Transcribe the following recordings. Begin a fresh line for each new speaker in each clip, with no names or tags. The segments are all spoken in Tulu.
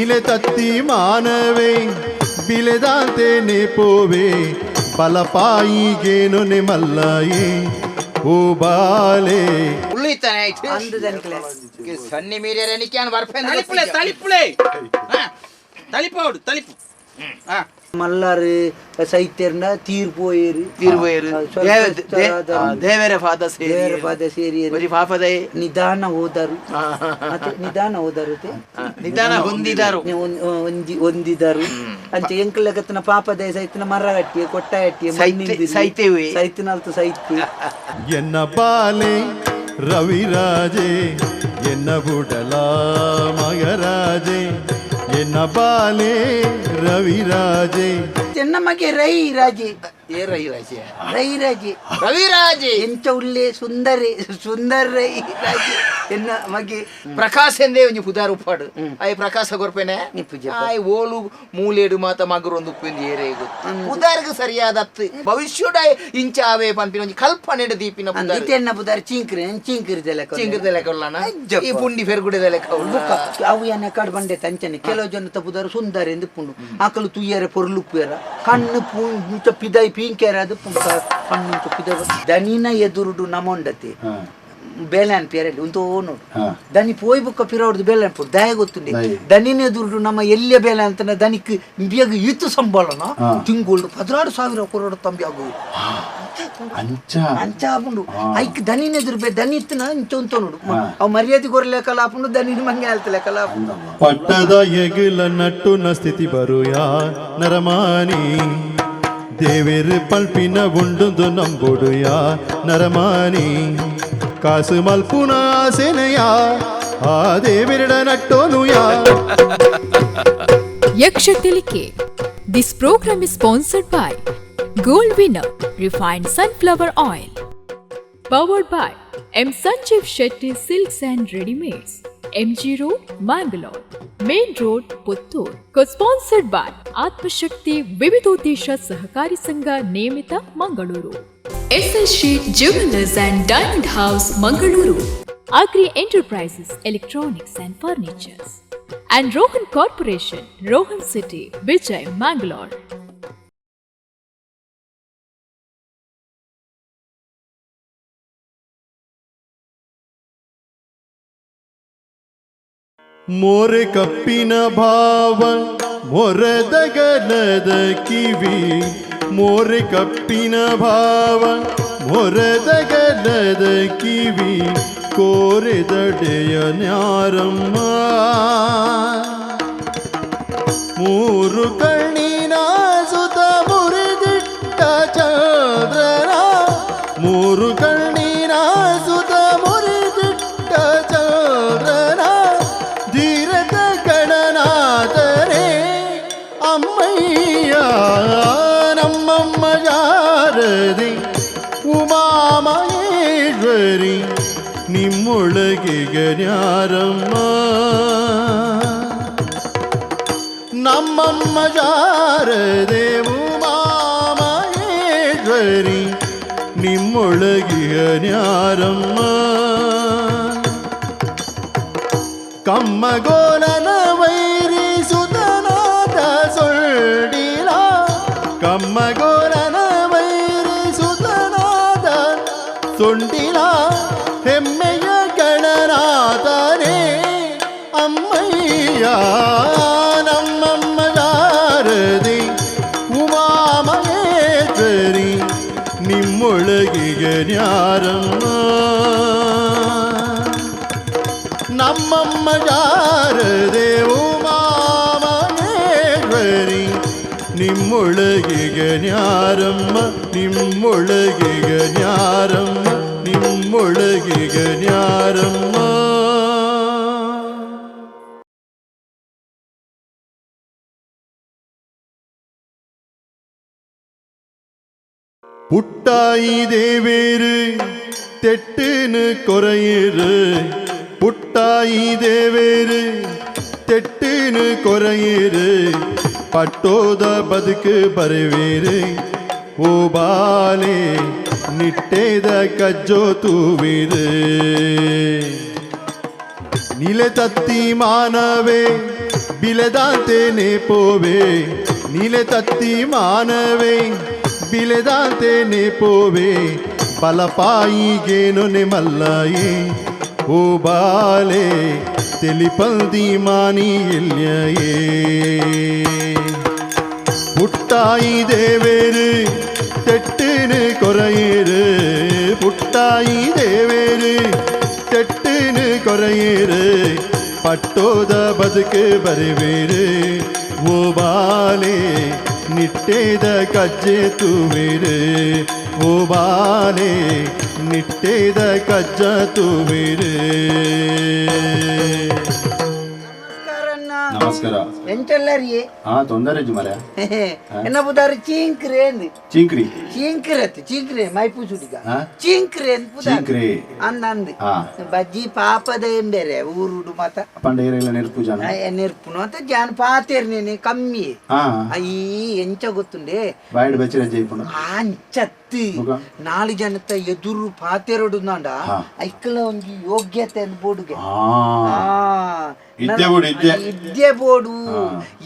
ನಿಲೆ ತತ್ತಿ ಮಾನವೇ ಬಿಲೆದಾಂತೇನೆ ಪೋವೆ ಬಲಪಾಯಿಗೇನು ಮಲ್ಲಯೇ ಓ ಬಾಲೆ
ಉಳ್ಳಿತ್ತಾನೆ ಆಯ್ತು.
ಅಂದು ದನಿಕ್ಲೆ.
ಸನ್ನಿ ಮೀರಿಯರೆ ನಿಕ್ಯಾನ್ ಬರ್ಪೆಂದು.
ತಲಿಪುಲೆ ತಲಿಪುಲೆ ತಲಿಪೋಡು ತಲಿಪು.
ಮಲ್ಲಾರು ಸೈತ್ಯರ್ನ ತೀರ್ ಪೋಯೇರು.
ತೀರ್ಪೋಯೆರು. ದೇವರ ಪಾದ ಸೇರಿ.
ದೇವರ ಪಾದ ಸೇರಿಯರು.
ಒಂಜಿ ಪಾಪದಯೆ.
ನಿಧಾನ ಹೋದರು ಮತ್ತೆ ನಿಧಾನ ಹೋದರು ತೆ.
ನಿಧಾನ ಹೊಂದಿದರು.
ಒಂಜಿ ಹೊಂದಿದರು ಅಂಚೆ ಎಂಕಲಗತ್ತನ ಪಾಪದ ಸೈತನ ಮರ ಕಟ್ಟಿಯ ಕೊಟ್ಟ ಕಟ್ಟಿಯ.
ಸೈತೆವೆ.
ಸೈತನಲ್ತು ಸೈತಿ.
ಎನ್ನ ಬಾಲೆ ರವಿರಾಜೆ ಎನ್ನ ಬುಡಲ ಮಗರಾಜೆ ಎನ್ನ ಬಾಲೆ ರವಿರಾಜೆ.
ಎನ್ನ ಮಗೆ ರೈ ರಾಜೆ.
ಏ ರವಿರಾಜೆ?
ರೈ ರಾಜೆ.
ರವಿರಾಜೆ.
ಎಂಚ ಉಲ್ಲೆ ಸುಂದರಿ ಸುಂದರ ರೈ ರಾಜೆ ಎನ್ನ ಮಗೆ.
ಪ್ರಕಾಶ್ ಎಂದೇ ಒಂಜಿ ಪುದಾರ್ ಉಪ್ಪಾಡು ಆಯ್ ಪ್ರಕಾಶ ಕೊರ್ಪೆನೆ.
ಇಪ್ಪುಜ.
ಆಯ್ ಓಲು ಮೂಲೇಡು ಮಾತ ಮಗುರೊಂದು ಉಪ್ಪೆಂದು ಏರೇಗು ಪುದಾರ್ಗ್ ಸರಿಯಾದತ್ತು ಭವಿಷ್ಯಡ ಇಂಚ ಆವೆ ಪನ್ಪಿನ ಒಂಜಿ ಕಲ್ಪನೆಡ್ ದೀಪಿನ ಪುದಾರ್.
ಇತ್ತೆ ಎನ್ನ ಪುದಾರ್ ಚೀಂಕ್ರಿ ಚೀಂಕ್ರಿ ಲೆಕ್ಕ.
ಚಿಂಗ್ರದ ಲೆಕ್ಕ ಉಳ್ಳಾನ.
ಅಜ್ಜಪ್ಪ.
ಈ ಪುಂಡಿ ಫೆರ್ಗುಡೆದ ಲೆಕ್ಕ ಉಳ್ಳ.
ಬೊಕ್ಕ ಅವು ಏನ ಕಡ್ ಬಂಡೆ ತಂಚನೆ ಕೆಲವು ಜನ ತಪ್ಪುದಾರು ಸುಂದರ ಎಂದು ಪುಂಡು ಆಕಲು ತುಯ್ಯರೆ ಪೊರ್ಲುಪ್ಪುಯರ ಕಣ್ಣು ಪೂ ಇಂಚ ಪಿದಾಯಿ ಪೀಂಕ್ಯಾರ ಅದು ಪುಂಡ ಕಣ್ಣು ಇಂಚ ಪಿದಾಯಿ ದನಿನ ಎದುರುಡು ನಮೊಂಡತೆ ಬೇಲೆ ಅನ್ಪಿಯರಲ್ಲಿ ಉಂತೋ ನೋಡು ದನಿ ಪೋಯ್ ಬುಕ್ಕ ಪಿರವಡ್ದು ಬೇಲೆ ಅನ್ಪು ದಯ ಗೊತ್ತುಂಡೆ ದನಿನ ಎದುರುಡು ನಮ್ಮ ಎಲ್ಲಿಯ ಬೇಲೆ ಅಂತ ದನಿಕ್ ಇಂಬಿಯಾಗ ಈತು ಸಂಬಳನ ತಿಂಗಳು 16,000 ಕೊರಡು ತಂಬಿ ಆಗು.
ಅಂಚ.
ಅಂಚ ಆಪುಂಡು ಐಕ್ ದನಿನ ಎದುರು ಬೇ ದನಿ ಇತ್ತನ ಇಂಚ ಉಂತೋ ನೋಡು ಅವು ಮರ್ಯಾದೆ ಕೊರ್ಲೆಕ್ಕಲ ಆಪುಂಡು ದನಿನ ಮಂಗೆ ಆಲ್ತಲೆಕ್ಕಲ ಆಪುಂಡು.
ಪಟ್ಟದ ಎಗುಲ ನಟ್ಟುನ ಸ್ಥಿತಿ ಬರುಯಾ ನರಮಾನಿ ದೇವೆರು ಪಲ್ಪಿನ ಉಂಡುಂದು ನಂಬುಡುಯಾ ನರಮಾನಿ ಕಾಸು ಮಲ್ಪುನ ಆಸೆನೆಯ ಆ ದೇವೆರಡ ನಟ್ಟೋನುಯಾ.
Yaksha Tilike. This program is sponsored by Gold Winner Refined Sunflower Oil. Powered by M. Sanjeev Shetty Silks and Readymades. MG Road, Mangalore. Main Road, Puttur. Co-sponsored by Atmashakti Vividodesha Sahakari Sangha Niyamita, Mangaluru. SS Sheet Jewelers and Diamond House, Mangaluru. Agri Enterprises, Electronics and Furnitures. And Rohan Corporation, Rohan City, Vijay, Mangalore.
ಮೋರೆ ಕಪ್ಪಿನ ಭಾವ ಮೊರೆದಗಲದ ಕಿವಿ ಮೋರೆ ಕಪ್ಪಿನ ಭಾವ ಮೊರೆದಗಲದ ಕಿವಿ ಕೋರೆದಡೆಯ ನ್ಯಾರಮ್ಮ ಮೂರು ಕಣ್ಣಿನ ಸುತ ಮುರಿದಿಟ್ಟ ಚಂದ್ರನ ಮೂರು ಕಣ್ಣಿನ ಸುತ ಮುರಿದಿಟ್ಟ ಚಂದ್ರನ ಧೀರದ ಗಣನಾಥರೇ ಅಮ್ಮಯ್ಯ ನಮ್ಮಮ್ಮ ಜಾರದೆ ಉಮಾಮಹೇಶ್ವರಿ ನಿಮ್ಮೊಳಗೆ ಜ್ಞಾರಮ್ಮ ನಮ್ಮಮ್ಮ ಜಾರದೆ ಉಮಾಮಹೇಶ್ವರಿ ನಿಮ್ಮೊಳಗಿಯ ನ್ಯಾರಮ್ಮ ಕಮ್ಮಗೋಲನ ವೈರಿ ಸುತನಾದ ಸೊಳ್ಳಿಲ ಕಮ್ಮಗೋಲನ ವೈರಿ ಸುತನಾದ ಸೊಂಡಿಲ ಹೆಮ್ಮೆಯ ಗಣನಾಥನೇ ಅಮ್ಮಯ್ಯ ನಮ್ಮಮ್ಮ ಜಾರದೆ ಉಮಾಮಹೇಶ್ವರಿ ನಿಮ್ಮೊಳಗಿಗೆ ನ್ಯಾರಮ್ಮ ನಮ್ಮಮ್ಮ ಜಾರದೆ ಉಮಾಮಹೇಶ್ವರಿ ನಿಮ್ಮೊಳಗಿಗೆ ನ್ಯಾರಮ್ಮ ನಿಮ್ಮೊಳಗಿಗೆ ನ್ಯಾರಮ್ಮ ನಿಮ್ಮೊಳಗಿಗೆ ನ್ಯಾರಮ್ಮ. ಪುಟ್ಟಾಯಿ ದೇವೇರು ತೆಟ್ಟುನು ಕೊರೆಯಿರು ಪುಟ್ಟಾಯಿ ದೇವೇರು ತೆಟ್ಟುನು ಕೊರೆಯಿರು ಪಟ್ಟೋದ ಬದುಕು ಬರುವೀರು ಓ ಬಾಲೆ ನಿಟ್ಟೇದ ಕಜ್ಜೋ ತೂವಿರು ನಿಲೆ ತತ್ತಿ ಮಾನವೇ. ಬಿಲೆದಾಂತೇನೆ ಪೋವೆ ನೀಲೆ ತತ್ತಿ ಮಾನವೇ ಬಿಲೆದಾಂತೇನೆ ಪೋವೆ ಬಲಪಾಯಿಗೇನೊನೆ ಮಲ್ಲಾಯೇ ಓ ಬಾಲೆ ತೆಲಿಪಲ್ದಿ ಮಾನಿ ಇಲ್ಯಯೇ ಪುಟ್ಟಾಯಿ ದೇವೇರು ತೆಟ್ಟಿನ ಕೊರೆಯೇರು ಪುಟ್ಟಾಯಿ ದೇವೇರು ತೆಟ್ಟಿನ ಕೊರೆಯೇರು ಪಟ್ಟೋದ ಬದುಕು ಬರುವೇರು ಓ ಬಾಲೆ ನಿಟ್ಟೇದ ಕಜ್ಜೆ ತುವೇರು ಓ ಬಾಲೆ ನಿಟ್ಟೇದ ಕಜ್ಜ ತುವೇರು.
ನಮಸ್ಕಾರ.
ಎಂಟೆಲ್ಲರಿ?
ಹಾ, ತೊಂದರೆ ಮರ.
ಎನ್ನ ಬುದಾರು ಚೀಂಕ್ರೆ ಅಂದ್.
ಚೀಂಕ್ರಿ.
ಚೀಂಕ್ರೆ ಅತ್ ಚೀಂಕ್ರೆ ಮೈಪೂಸುಡಿಗ.
ಹಾ?
ಚೀಂಕ್ರೆ ಅಂದ್ ಪುದಾರ್.
ಚೀಂಕ್ರೆ.
ಅಂದ್ ಅಂದ್.
ಹಾ.
ಬಜ್ಜಿ ಪಾಪದ ಎಂಬೇರೆ ಊರುಡು ಮಾತ.
ಪಂಡ ಏರೆಲ್ಲ ನೆರ್ಪು ಜನ.
ನೆರ್ಪುನು ಅಂತ ಜಾನ್ ಪಾತೇರ್ನೇನೆ ಕಮ್ಮಿ.
ಹಾ.
ಅಯ್ಯ ಎಂಚ ಗೊತ್ತುಂಡೆ.
ಬಾಯ್ಡ್ ಬಚ್ಚಿರ ಜೈಪುಂಡು.
ಅಂಚತ್ತಿ.
ಮುಗ?
ನಾಲು ಜನತ ಎದುರು ಪಾತೇರೊಡು ನಾಂಡ.
ಹಾ.
ಐಕ್ಕಲ ಒಂಜಿ ಯೋಗ್ಯತೆ ಅಂದ್ ಬೋಡುಗೆ.
ಹಾ.
ಆ,
ಇದ್ದೆ ಬೋಡು, ಇದ್ದೆ.
ಇದ್ದೆ ಬೋಡು.
ಹಾ.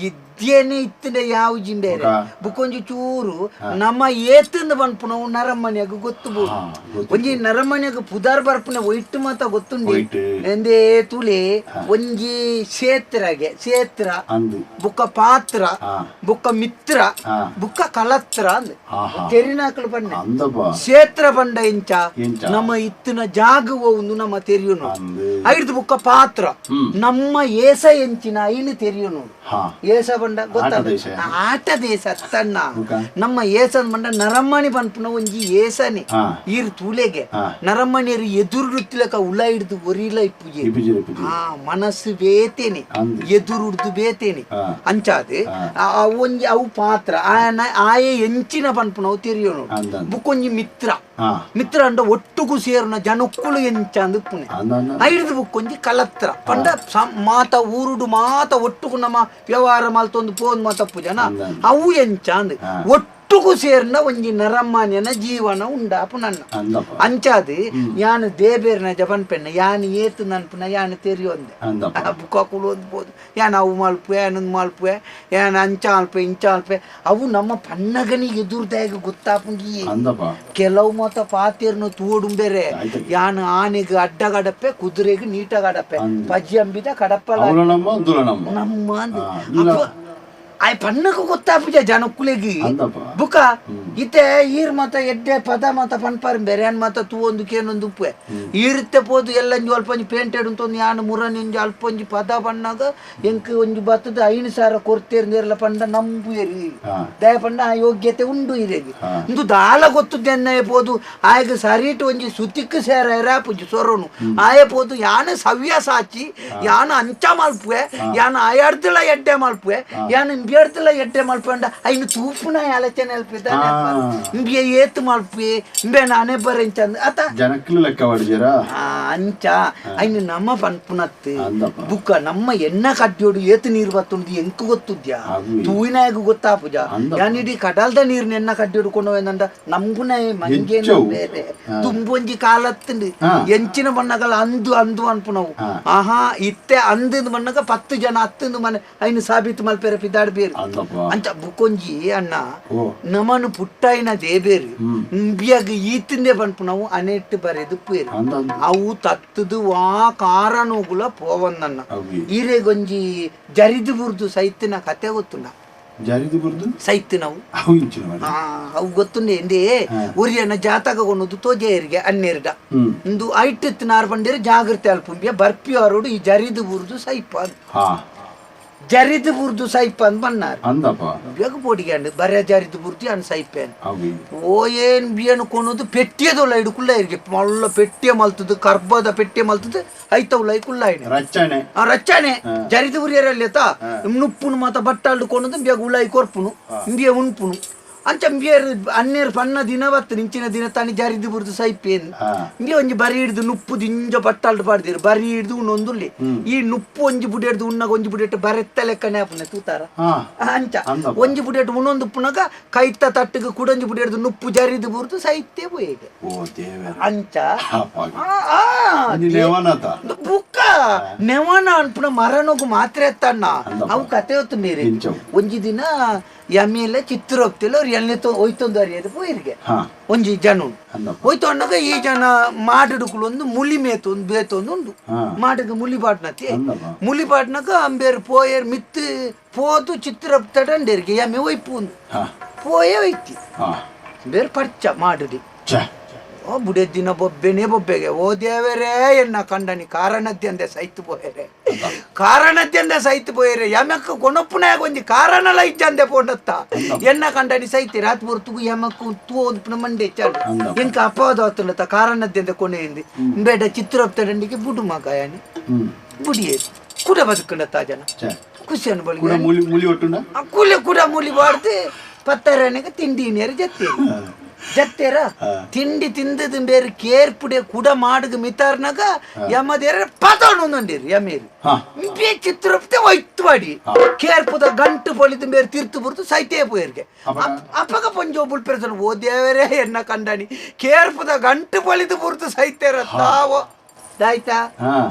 ಇದ್ದೇನೆ ಇತ್ತಿನ ಯಾವ ಜಿಂಬೇರೆ.
ಬುಕ?
ಬುಕ್ಕೊಂಜಿ ಚೂರು ನಮ್ಮ ಏತಂದ ಪನ್ಪುನವು ನರಮನೆಯಾಗ ಗೊತ್ತು ಬೋಡು.
ಹಾ, ಗೊತ್ತು.
ಒಂಜಿ ನರಮನೆಯಾಗ ಪುದಾರ್ ಬರ್ಪುನ ಒಯ್ಟ್ ಮಾತ ಗೊತ್ತುಂಡಿ.
ಒಯ್ಟ್.
ಎಂದೇ ತುಲೆ ಒಂಜಿ ಕ್ಷೇತ್ರಗೆ ಕ್ಷೇತ್ರ
ಅಂದು.
ಬುಕ್ಕ ಪಾತ್ರ
ಹಾ.
ಬುಕ್ಕ ಮಿತ್ರ
ಹಾ.
ಬುಕ್ಕ ಕಲತ್ರ ಅಂದ್.
ಆಹಾ.
ತೆರಿನಾಕಲು ಬಣ್ಣ
ಅಂದಪ್ಪ.
ಕ್ಷೇತ್ರ ಬಂಡ ಇಂಚ
ಎಂಚ?
ನಮ್ಮ ಇತ್ತಿನ ಜಾಗವ ಒಂದು ನಮ್ಮ ತೆರಿಯುನು.
ಅಂದು.
ಐದು ಬುಕ್ಕ ಪಾತ್ರ
ಹ್ಮ್.
ನಮ್ಮ ಏಸ ಎಂಚಿನ ಐನು ತೆರಿಯುನು.
ಹಾ.
ಏಸ ಬಂಡ ಗೊತ್ತ
ಆಟ ದೇಶ.
ಆಟ ದೇಶ ತನ್ನ
ಬುಕ್ಕ?
ನಮ್ಮ ಏಸನ್ ಬಂಡ ನರಮ್ಮಣಿ ಪನ್ಪುನ ಒಂಜಿ ಏಸನೆ.
ಹಾ.
ಈರ್ ತೂಲೆಗೆ
ಹಾ.
ನರಮ್ಮಣಿಯರು ಎದುರು ತಿಲಕ ಉಳ ಹಿಡ್ದು ಒರಿಲ ಇಪ್ಪುಜೆ.
ಇಪ್ಪುಜೆ, ಇಪ್ಪುಜೆ.
ಆ ಮನಸ್ಸು ಬೇತೇನೆ
ಅಂದು.
ಎದುರುಡ್ದು ಬೇತೇನೆ.
ಹಾ.
ಅಂಚಾದೆ
ಹಾ.
ಆ ಒಂಜಿ ಅವು ಪಾತ್ರ ಆಯನ ಆಯೆ ಎಂಚಿನ ಪನ್ಪುನವು ತೆರಿಯೋನು.
ಅಂದ, ಅಂದ.
ಬುಕ್ಕೊಂಜಿ ಮಿತ್ರ.
ಹಾ.
ಮಿತ್ರ ಅಂಡ ಒಟ್ಟುಗು ಸೇರುನ ಜನಕ್ಕುಳು ಎಂಚ ಅಂದ್ ಪುಣೆ.
ಅಂದ, ಅಂದ.
ಐದು ಬುಕ್ಕೊಂಜಿ ಕಲತ್ರ ಪಂಡ ಮಾತ ಊರುಡು ಮಾತ ಒಟ್ಟುಗು ನಮ್ಮ ವ್ಯವಹಾರ ಮಲ್ತೊಂದು ಪೋನ್ ಮಾತಪ್ಪು ಜನ
ಅಂದ, ಅಂದ.
ಅವು ಎಂಚ ಅಂದ್
ಹಾ.
ಒಟ್ಟುಗು ಸೇರ್ನ ಒಂಜಿ ನರಮಾನ್ಯನ ಜೀವನ ಉಂಡಾಪು ನನ್ನ.
ಅಂದಪ್ಪ.
ಅಂಚಾದು ಯಾನು ದೇಬೇರ್ನ ಜಪನ್ ಪೆನ್ನ ಯಾನು ಏತು ನನ್ಪುನ ಯಾನು ತೆರಿಯೊಂದೆ.
ಅಂದಪ್ಪ.
ಬುಕ್ಕಾಕುಲು ಒಂದು ಯಾನ್ ಅವು ಮಲ್ಪುವೆ ಯಾನೊಂದು ಮಲ್ಪುವೆ ಯಾನ್ ಅಂಚ ಅಲ್ಪೆ ಇಂಚ ಅಲ್ಪೆ ಅವು ನಮ್ಮ ಪನ್ನಗನಿಗೆ ಎದುರ್ದಾಗ ಗೊತ್ತಾಪುಂಗಿ.
ಅಂದಪ್ಪ.
ಕೆಲವು ಮಾತ ಪಾತೇರ್ನ ತೋಡು ಬೇರೆ
ಆಯ್ತು.
ಯಾನ್ ಆನೆಗೆ ಅಡ್ಡಗಡಪ್ಪೆ ಕುದುರೆಗೆ ನೀಟಗಡಪ್ಪೆ
ಅಂದ್.
ಪಜ್ಜಿ ಅಂಬಿದ ಕಡಪ್ಪಲ
ಅವಳ ನಮ್ಮ ಅಂದುಲ ನಮ್ಮ.
ನಮ್ಮ ಅಂದ್.
ಹಾ, ಇಲ್ಲ.
ಅಪ್ಪ, ಆಯ್ ಪನ್ನಗ ಗೊತ್ತಾಪುಜ ಜನಕ್ಕುಲೆಗಿ.
ಅಂದಪ್ಪ.
ಬುಕ್ಕ ಇತ್ತೆ ಈರ್ ಮಾತ ಎಡ್ಡೆ ಪದ ಮಾತ ಪನ್ಪಾರ್ ಬೇರೆ ಯಾನ್ ಮಾತ ತೂವೊಂದು ಕೇನೊಂದು ಉಪ್ಪೆ ಈರುತ್ತೆ ಪೋದು ಎಲ್ಲಂಜಿ ಅಲ್ಪ ಒಂಜಿ ಪೇಂಟೆಡ್ ಉಂತೊಂದು ಯಾನ್ ಮುರನಿ ಒಂಜಿ ಅಲ್ಪ ಒಂಜಿ ಪದ ಪಣ್ಣಾಗ ಎಂಕ್ ಒಂಜಿ ಬತ್ತದ 5,000 ಕೊರ್ತೇರ್ನೇರ್ಲ ಪಂಡ ನಂಬುಯೇರಿ.
ಹಾ.
ದಯ ಪಂಡ ಆ ಯೋಗ್ಯತೆ ಉಂಡು ಇರೆಗೆ.
ಹಾ.
ಇಂದು ದಾಲ ಗೊತ್ತುದೆನ್ನ ಪೋದು ಆಯಗ ಸರಿಟ್ ಒಂಜಿ ಸುತಿಕ್ ಸೇರ ಪುಜಿ ಸೊರನು ಆಯ ಪೋದು ಯಾನ ಸವ್ಯ ಸಾಚಿ ಯಾನ ಅಂಚ ಮಲ್ಪುವೆ ಯಾನ ಆಯಾಡ್ದಲ ಎಡ್ಡೆ ಮಲ್ಪುವೆ ಯಾನ ಇಂಬಿಯಡ್ದಲ ಎಡ್ಡೆ ಮಲ್ಪುವೆ ಅಂಡ ಐನು ತೂಪುನ ಆಲೋಚನೆ ಅಲ್ಪಿದ್ದಾನೆ.
ಹಾ.
ಇಂಬಿಯ ಏತು ಮಲ್ಪುವೆ ಇಂಬೆ ನಾನೇ ಬರೆಂಚಂದ್ ಅತ
ಜನಕ್ಕಲು ಲೆಕ್ಕ ಮಾಡಿದ್ದೀರಾ?
ಆ, ಅಂಚ ಐನು ನಮ್ಮ ಪನ್ಪುನತ್ತು.
ಅಂದಪ್ಪ.
ಬುಕ್ಕ ನಮ್ಮ ಎಣ್ಣ ಕಡ್ಡಿಯೋಡು ಏತು ನೀರು ಬತ್ತುಂಡು ಎಂಕ್ ಗೊತ್ತುದ್ಯಾ
ಅದು.
ತೂಯಿನಾಗ ಗೊತ್ತಾಪುಜ.
ಅಂದಪ್ಪ.
ಯಾನಿಡಿ ಕಡಲ್ದ ನೀರ್ನ ಎಣ್ಣ ಕಡ್ಡಿಯೋಡು ಕೊಂಡೋಯ್ದಂಡ ನಮ್ಗುನ ಮಂಗೇನ
ಎಂಚವು?
ಬೇರೆ
ಹಾ.
ತುಂಬೊಂಜಿ ಕಾಲತ್ತುಂಡು.
ಹಾ.
ಎಂಚಿನ ಬಣ್ಣಗಳ ಅಂದು ಅಂದು ಅನ್ಪುನವು.
ಹಾ.
ಆಹಾ ಇತ್ತೆ ಅಂದಿಂದ ಬಣ್ಣಗ 10 ಜನ ಹತ್ತಂದು ಮನೆ ಐನು ಸಾಬೀತು ಮಲ್ಪೆರ ಪಿದಾಡ್ ಬೇರು.
ಅಂದಪ್ಪ.
ಅಂಚ ಬುಕ್ಕೊಂಜಿ ಅಣ್ಣ
ಓ.
ನಮನು ಪುಟ್ಟಾಯಿನ ದೇಬೇರು
ಹ್ಮ್.
ಇಂಬಿಯಾಗ ಈತಿಂದೆ ಪನ್ಪುನವು ಅನೆಟ್ಟು ಬರೆದು ಪೇರು.
ಅಂದ, ಅಂದ.
ಅವು ತತ್ತದು ವಾ ಕಾರಣಗುಲ ಪೋವನ್ನನ್ನ.
ಅವಿ.
ಈರೆಗೊಂಜಿ ಜರಿದು ಬುರ್ದು ಸೈತಿನ ಕತೆ ಗೊತ್ತುಂಡ?
ಜಾರಿದು ಬುರ್ದು
ಸೈತಿನವು.
ಅವು ಇಂಚಿನ ಮಾಡಿ.
ಆ, ಅವು ಗೊತ್ತುಂಡೆ ಎಂದೇ
ಹಾ.
ಒರಿಯನ ಜಾತಕ ಕೊನದು ತೋಜೆಯರಿಗೆ ಅನ್ನೆರ್ಡ.
ಹ್ಮ್.
ಇಂದು ಐಟೆತ್ತಿನಾರು ಪಂಡೇರು ಜಾಗೃತಿ ಅಲ್ಪುಂಬಿಯ ಬರ್ಪಿ ಅವರೋಡು ಈ ಜರಿದು ಬುರ್ದು ಸೈಪ ಅಂದ್.
ಹಾ.
ಜರಿದು ಬುರ್ದು ಸೈಪ ಅಂದ್ ಬನ್ನಾರು.
ಅಂದಪ್ಪ.
ಬೇಗ ಪೋಡಿಗ್ಯಾಂಡ್ ಬರೆ ಜರಿದು ಬುರ್ದು ಅನ್ ಸೈಪೇನ್.
ಅವಿ.
ಓ ಏನ್ ಬಿಯನ್ ಕೊನದು ಪೆಟ್ಟಿಯದೊಲ್ಲ ಇಡು ಕುಲ್ಲ ಇರಿಗೆ ಮಲ್ಲ ಪೆಟ್ಟಿಯ ಮಲ್ತದು ಕರ್ಬದ ಪೆಟ್ಟಿಯ ಮಲ್ತದು ಐತವುಲ ಕುಲ್ಲ ಇಡು.
ರಚ್ಚಣೆ.
ಆ ರಚ್ಚನೆ
ಹಾ.
ಜರಿದು ಉರಿಯರಲ್ಲಿ ತಾ
ಹಾ.
ನುಪ್ಪುನು ಮಾತ ಬಟ್ಟಾಲ್ಡು ಕೊನದು ಬೇಗ ಉಲಾಯಿ ಕೊರ್ಪುನು
ಹಾ.
ಇಂಬಿಯ ಉಣ್ಪುನು ಅಂಚ ಬೇರು ಅನ್ನೇರು ಪನ್ನ ದಿನ ಬತ್ತು ನಿಂಚಿನ ದಿನ ತಾನಿ ಜಾರಿದ್ದು ಬುರ್ದು ಸೈಪೇನು ಇಂಗೆ ಒಂಜಿ ಬರಿ ಹಿಡ್ದು ನುಪ್ಪು ದಿಂಜ ಬಟ್ಟಾಲ್ಡು ಪಾಡ್ದಿರು ಬರಿ ಹಿಡ್ದು ಉಣ್ಣೊಂದುಲ್ಲೆ ಈ ನುಪ್ಪು ಒಂಜಿ ಬುಡಿಯಡ್ದು ಉಣ್ಣಗ ಒಂಜಿ ಬುಡಿಯಟ್ಟು ಬರೆತ್ತ ಲೆಕ್ಕನೆ ಆಪುನೆ ತೂತಾರ ಅಂಚ ಒಂಜಿ ಬುಡಿಯಟ್ಟು ಉಣ್ಣೊಂದು ಪುನಗ ಕೈತ ತಟ್ಟಿಗೆ ಕುಡೊಂಜಿ ಬುಡಿಯಡ್ದು ನುಪ್ಪು ಜಾರಿದ್ದು ಬುರ್ದು ಸೈತೆ ಪೋಯೆಗೆ ಅಂಚ ಬುಕ್ಕ ನೆವನ ಅನ್ಪುನ ಮರನೊಗು ಮಾತ್ರ ಎತ್ತಣ್ಣ ಅವು ಕತೆ ಹೊತ್ತು ನೀರು ಒಂಜಿ ದಿನ ಯಮೇಲೆ ಚಿತ್ರ ಹೋಗ್ತಿಲ್ಲ ಅವ್ರು ಎಲ್ಲಿ ಹೋಯ್ತೊಂದು ಅರಿಯೋದು ಪೋಯಿರಿಗೆ ಒಂಜಿ ಜನ ಹೋಯ್ತು ಅನ್ನಾಗ ಈ ಜನ ಮಾಡಿಡುಕುಲು ಒಂದು ಮುಲಿ ಮೇತು ಒಂದು ಬೇತೊಂದು ಉಂಡು ಮಾಡಿಗೆ ಮುಲಿ ಪಾಟ್ನತಿ ಮುಲಿ ಪಾಟ್ನಾಗ ಅಂಬೇರು ಪೋಯರ್ ಮಿತ್ತು ಪೋದು ಚಿತ್ರ ತಡಂಡೇರಿಗೆ ಯಮೆ ಒಯ್ಪು ಒಂದು ಪೋಯೇ ಒಯ್ತಿ ಬೇರೆ ಪರ್ಚ ಮಾಡುದಿ ಓ ಬುಡೆ ದಿನ ಬೊಬ್ಬೆನೇ ಬೊಬ್ಬೆಗೆ ಓ ದೇವರೇ ಎನ್ನ ಕಂಡನಿ ಕಾರಣದ್ಯಂದೆ ಸೈತು ಪೋಯರೆ ಕಾರಣದ್ಯಂದೆ ಸೈತು ಪೋಯರೆ ಯಮಕ್ಕ ಕೊನೊಪ್ಪುನಾಗ ಒಂಜಿ ಕಾರಣಲ ಇಜ್ಜಂದೆ ಪೋಂಡತ್ತ ಎನ್ನ ಕಂಡನಿ ಸೈತಿ ರಾತ್ ಬರ್ತುಗು ಯಮಕ್ಕು ತೂ ಒಂದು ಮಂಡೆ ಚಾಲು ಎಂಕ ಅಪವಾದ ಆತುಂಡತ್ತ ಕಾರಣದ್ಯಂದೆ ಕೊನೆಯಿಂದ ಬೇಡ ಚಿತ್ರಪ್ತಡಂಡಿಗೆ ಬುಡು ಮಗ ಯಾನಿ ಬುಡಿಯೇ ಕುಡ ಬದುಕಂಡತ್ತ ಜನ ಖುಷಿ ಅನ್ಬಳಿ ಕೂಲೆ ಕುಡ ಮುಲಿ ಬಾಡ್ದು ಪತ್ತರನಿಗೆ ತಿಂಡಿ ನೇರು ಜತ್ತಿ ಜತ್ತೇರ ತಿಂಡಿ ತಿಂದದ ಬೇರೆ ಕೇರ್ಪುಡೆ ಕುಡ ಮಾಡುಗ ಮಿತಾರ್ನಾಗ ಯಮದೇರ ಪತೊಂಡೊಂದಿರು ಯಮೇರು ಬೇ ಚಿತ್ರಪ್ತೆ ಒಯ್ತು ಮಾಡಿ ಕೇರ್ಪುದ ಗಂಟು ಪೊಳಿದ ಬೇರೆ ತಿರ್ತು ಬುರ್ತು ಸೈತೇ ಪೋಯರ್ಗೆ ಅಪ್ಪಗ ಪಂಜೋ ಬುಲ್ಪೆರಸನ್ ಓ ದೇವರೇ ಎನ್ನ ಕಂಡನಿ ಕೇರ್ಪುದ ಗಂಟು ಪೊಳಿದು ಬುರ್ತು ಸೈತೇರ ತಾವೋ ದಾಯ್ತಾ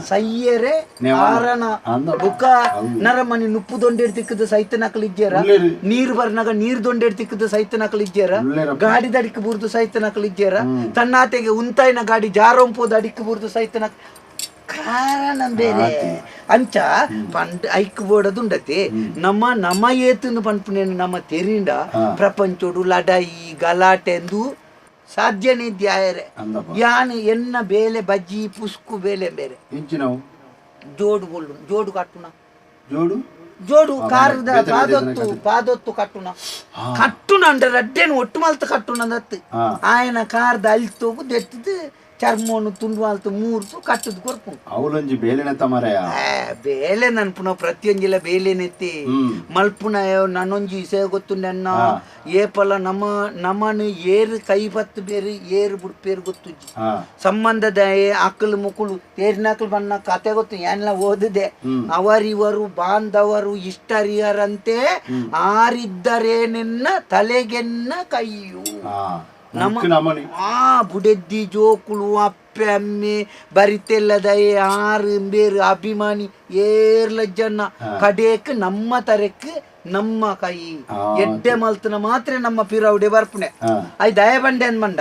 ಸೈಯರೆ ಆರನ ಬುಕ್ಕ ನರಮನಿ ನುಪ್ಪು ದೊಂಡೆಡ್ ತಿಕ್ಕದ ಸೈತ ನಕಲು ಇಜ್ಜೇರ ನೀರು ಬರ್ನಾಗ ನೀರ್ ದೊಂಡೆಡ್ ತಿಕ್ಕದ ಸೈತ ನಕಲು ಇಜ್ಜೇರ ಗಾಡಿ ದಡಿಕ್ ಬುರ್ದು ಸೈತ ನಕಲು ಇಜ್ಜೇರ ತನ್ನಾತೆಗೆ ಉಂತಾಯಿನ ಗಾಡಿ ಜಾರೊಂಪೋದ ಅಡಿಕ್ ಬುರ್ದು ಸೈತ ನಕ್ ಕಾರಣ ಬೇರೆ ಅಂಚ ಪಂಡ್ ಐಕ್ ಬೋಡದುಂಡತಿ ನಮ್ಮ ನಮ್ಮ ಏತನ್ನು ಪನ್ಪುನೇನು ನಮ್ಮ ತೆರಿಂಡ ಪ್ರಪಂಚೋಡು ಲಡಾಯಿ ಗಲಾಟೆಂದು ಸಾಧ್ಯನೇ ದ್ಯಾಯರೆ ಯಾನ್ ಎನ್ನ ಬೇಲೆ ಬಜ್ಜಿ ಪುಸ್ಕು ಬೇಲೆ ಬೇರೆ ಜೋಡು ಬೊಲ್ಲು ಜೋಡು ಕಟ್ಟುನ ಜೋಡು ಜೋಡು ಕಾರದ ಪಾದೊತ್ತು ಪಾದೊತ್ತು ಕಟ್ಟುನ ಕಟ್ಟುನ ಅಂಡ ರಡ್ಡೇನು ಒಟ್ಟು ಮಲ್ತು ಕಟ್ಟುನ ದತ್ತು ಆಯನ ಕಾರ್ದ ಅಲ್ತೋಗು ದೆತ್ತದು ಚರ್ಮವನ್ನು ತುಂಡು ಮಲ್ತು ಮೂರ್ತು ಕಟ್ಟುದು ಕೊರ್ಪು
ಅವಲೊಂಜಿ ಬೇಲೆನೆ ತಮರಯ
ಬೇಲೆ ನನ್ಪುನ ಪ್ರತಿಯೊಂಜಿಲ ಬೇಲೆನೆತ್ತಿ ಮಲ್ಪುನ ನನ್ನೊಂಜಿ ಇಸೆ ಗೊತ್ತು ನನ್ನ ಏಪಲ ನಮ್ಮ ನಮ್ಮನು ಏರು ಕೈ ಬತ್ತು ಬೇರೆ ಏರು ಬುಡ್ಪೇರು ಗೊತ್ತುಜ್ಜಿ ಸಂಬಂಧದ ಅಕ್ಕಲು ಮುಕ್ಕುಲು ತೇರಿನಕಲು ಬಣ್ಣ ಕತೆ ಗೊತ್ತು ಏನೆಲ್ಲ ಓದಿದೆ ಅವರಿವರು ಬಾಂಧವರು ಇಷ್ಟರಿಯರಂತೆ ಆರಿದ್ದರೆ ನಿನ್ನ ತಲೆಗೆನ್ನ ಕೈಯು ನಮ್ಮ ಆ ಬುಡೆದ್ದಿ ಜೋಕುಳು ಅಪ್ಪೆ ಅಮ್ಮೆ ಬರಿತೆಲ್ಲದಯೆ ಆರು ಬೇರು ಅಭಿಮಾನಿ ಏರ್ಲ ಜನ ಕಡೇಕ್ ನಮ್ಮ ತರಕ್ ನಮ್ಮ ಕೈ ಎಡ್ಡೆ ಮಲ್ತನ ಮಾತ್ರ ನಮ್ಮ ಪಿರೌಡೆ ಬರ್ಪುಣೆ I ದಯ ಬಂಡೆ ಅನ್ಮಂಡ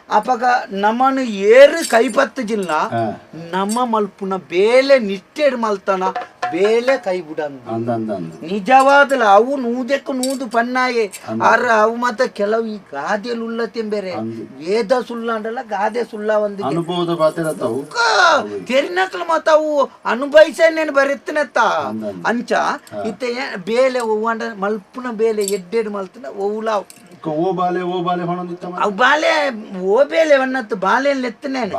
ಅಪಗ ನಮ್ಮನು ಏರು ಕೈಪತ್ತು ಜಿಲ್ಲ ನಮ್ಮ ಮಲ್ಪುನ ಬೇಲೆ ನಿಷ್ಠೆಡ್ ಮಲ್ತನ ಬೇಲೆ ಕೈ ಬಿಡಂದು ನಿಜವಾದಲ ಅವು ನೂದಕ್ಕೆ ನೂದು ಪನ್ನಾಯೆ ಆರ ಅವು ಮಾತ್ರ ಕೆಲವು ಈ ಗಾದೆಲ್ ಉಳ್ಳತೆಂಬೇರೆ ವೇದ ಸುಳ್ಳಾಂಡಲ್ಲ ಗಾದೆ ಸುಳ್ಳ ಒಂದು
ಅನುಭವದ ಪಾತ್ರ
ತೆರಿನಕ್ಲು ಮಾತ ಅವು ಅನುಭವಿಸೇನೇನು ಬರೆತ್ತನತ್ತ ಅಂಚ ಇತ್ತೆ ಬೇಲೆ ಒವ್ವಾಂಡ ಮಲ್ಪುನ ಬೇಲೆ ಎಡ್ಡೆಡ್ ಮಲ್ತನ ಒವ್ಲ
ಓ ಬಾಲೆ ಓ ಬಾಲೆ
ಅವು ಬಾಲೆ ಓ ಬೇಲೆ ವನ್ನತ್ತು ಬಾಲೆ ಎತ್ತನೇನು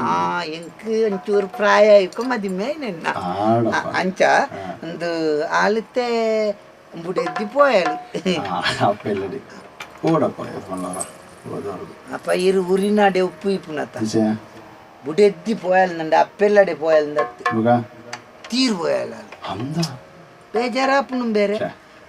ಆ ಎಂಕ್ ಒಂಚೂರು ಪ್ರಾಯ ಇಕ್ಕ ಮದಿಮೆ ನಿನ್ನ ಅಂಚ ಒಂದು ಆಲತ್ತೆ ಬುಡೆದ್ದಿ ಪೋಯಲು ಅಪ್ಪ ಇರು ಉರಿನಾಡೆ ಉಪ್ಪು ಇಪ್ಪುನತ್ತ ಬುಡೆದ್ದಿ ಪೋಯಲ್ ನಂಡ ಅಪ್ಪೆಲ್ಲಡೆ ಪೋಯಲ್ ದತ್ತು ತೀರ್ ಪೋಯಲ್ ಬೇಜಾರಾಪುನು ಬೇರೆ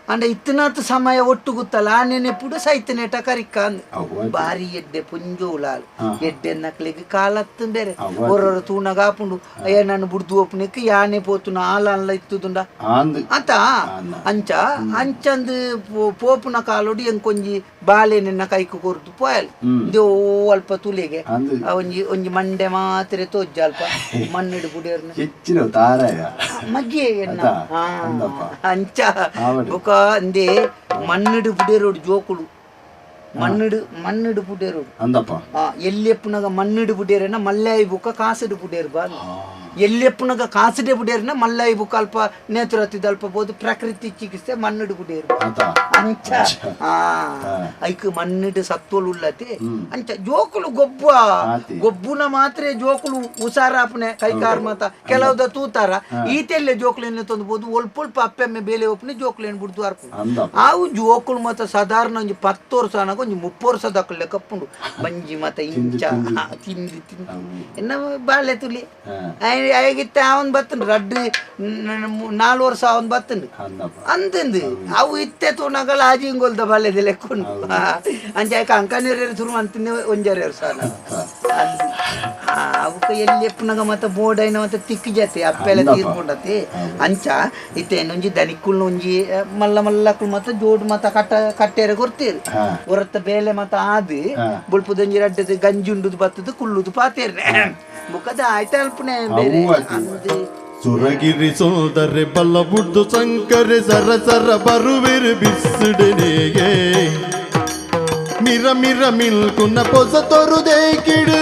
ಅಂಡ ಇತ್ತನಾತ್ ಸಮಯ ಒಟ್ಟು ಗೊತ್ತಲ್ಲ ಆ ನೆನೆಪುಡು ಸೈತನೇಟ ಕರಿಕ ಅಂದ್ ಬಾರಿ ಎಡ್ಡೆ ಪುಂಜೋಲಾಲ್ ಎಡ್ಡೆ ನಕ್ಲಿಗೆ ಕಾಲತ್ತು ಬೇರೆ ಒರೊರ ತೂನಗ ಆಪುಂಡು ಅಯ್ಯ ನಾನು ಬುಡ್ದು ಒಪ್ಪುನೆಕ್ ಯಾನೆ ಪೋತುನ ಆಲನ್ಲ ಇತ್ತುದುಂಡ ಅಂತ ಅಂಚ ಅಂಚಂದು ಪೋಪುನ ಕಾಲೋಡಿ ಎಂಕೊಂಜಿ ಬಾಲೆ ನಿನ್ನ ಕೈಕು ಕೊರ್ದು ಪೋಯಲ್ ಇಂದೇ ಅಲ್ಪ ತುಲಿಗೆ ಒಂಜಿ ಒಂಜಿ ಮಂಡೆ ಮಾತ್ರ ತೋಜ್ಜ ಅಲ್ಪ ಮಣ್ಣಿಡು ಬುಡಿಯರ್ನ ಮಗ್ಗಿ ಎನ್ನ ಅಂಚ ಬೊಕ ಅಂದೆ ಮಣ್ಣಿಡು ಪುಡೇರೋಡು ಜೋಕುಳು ಮಣ್ಣಿಡು ಮಣ್ಣಿಡು ಪುಡೇರೋಡು
ಅಂದಪ್ಪ
ಎಲ್ಲಿ ಎಪ್ಪುನಾಗ ಮಣ್ಣಿಡು ಪುಡೇರನ ಮಲ್ಲಾಯಿ ಬುಕ್ಕ ಕಾಸಿಡು ಪುಡೇರು ಬಾ ಎಲ್ಯಪ್ಪನಗ ಕಾಸುಡೆ ಬುಡೇರ್ನ ಮಲ್ಲೈ ಬುಕಲ್ಪ ನೇತ್ರತಿದಲ್ಪ ಬೋದು ಪ್ರಕೃತಿ ಚಿಕಿತ್ಸೆ ಮಣ್ಣುಡು ಬುಡೇರು ಅಂಚ ಆ ಐಕ್ ಮಣ್ಣುಡು ಸತ್ವಲು ಉಲ್ಲತೆ ಅಂಚ ಜೋಕುಲು ಗೊಬ್ಬ ಗೊಬ್ಬುನ ಮಾತ್ರ ಜೋಕುಲು ಉಸಾರಾಪನೆ ಕೈಕಾರ್ ಮಾತ ಕೆಲವುದ ತೂತಾರ ಈತೆಲ್ಲ ಜೋಕುಲು ತಂದು ಬೋದು ಒಲ್ಪ ಅಪ್ಪೆಮ್ಮೆ ಬೇಲೆ ಒಪ್ಪನೆ ಜೋಕುಲು ಬುಡ್ದು ಅರ್ಪು ಆವು ಜೋಕುಲು ಮಾತ ಸಾಧಾರಣ ಒಂಜಿ 10 ವರ್ಷ ಅನಗ ಒಂಜಿ 30 ವರ್ಷ ದಕ್ಕಲೆ ಕಪ್ಪುಂಡು ಬಂಜಿ ಮಾತ ಇಂಚ ತಿಂದು ತಿಂದು ಎನ್ನ ಬಾಳೆ ತುಲಿ ಆಗಿತ್ತ ಅವನ್ ಬತ್ತಂಡು ರಡ್ಡು 4 ವರ್ಷ ಅವನ್ ಬತ್ತಂಡು ಅಂದಂದು ಅವು ಇತ್ತೆ ತೂನಗಲ ಆಜಿಂಗೊಲ್ದ ಬಾಳೆದ ಲೆಕ್ಕೊಂಡು ಅಂಚ ಆಯ್ಕ ಅಂಕನೇರು ಶುರು ಅಂತೀನಿ ಒಂಜಾರೆ ವರ್ಷ ಅವಕ್ಕೆ ಎಲ್ಲಿ ಎಪ್ಪನಾಗ ಮತ್ತೆ ಬೋರ್ಡ್ ಐನ ಮತ್ತೆ ತಿಕ್ಕು ಜಾತಿ ಅಪ್ಪೆಲ್ಲ ತೀರ್ಕೊಂಡತಿ ಅಂಚ ಇತ್ತೇನೊಂಜಿ ದನಿಕ್ಕುಲ್ ಒಂಜಿ ಮಲ್ಲ ಮಲ್ಲಕ್ಕುಲ್ ಮತ್ತೆ ಜೋಡು ಮತ್ತ ಕಟ್ಟ ಕಟ್ಟೇರೆ ಕೊರ್ತೀರಿ ಹೊರತ ಬೇಲೆ ಮತ್ತ ಆದು ಬುಳ್ಪುದೊಂಜಿ ರಡ್ಡದ ಗಂಜಿ ಉಂಡುದು ಬತ್ತದು ಕುಲ್ಲುದು ಪಾತೇರ್ನೆ ಮುಖದ ಆಯ್ತ ಅಲ್ಪನೆ ಬೇರೆ
ಸುರಗಿರಿ ಸೋದರೆ ಬಲ್ಲ ಬುಡ್ದು ಸಂಕರೆ ಸರ ಸರ ಬರುವಿರು ಬಿಸಿಡನೆಗೆ ಮಿರ ಮಿರ ಮಿಲ್ಕುನ ಪೊಸ ತೊರುದೇ ಕಿಡು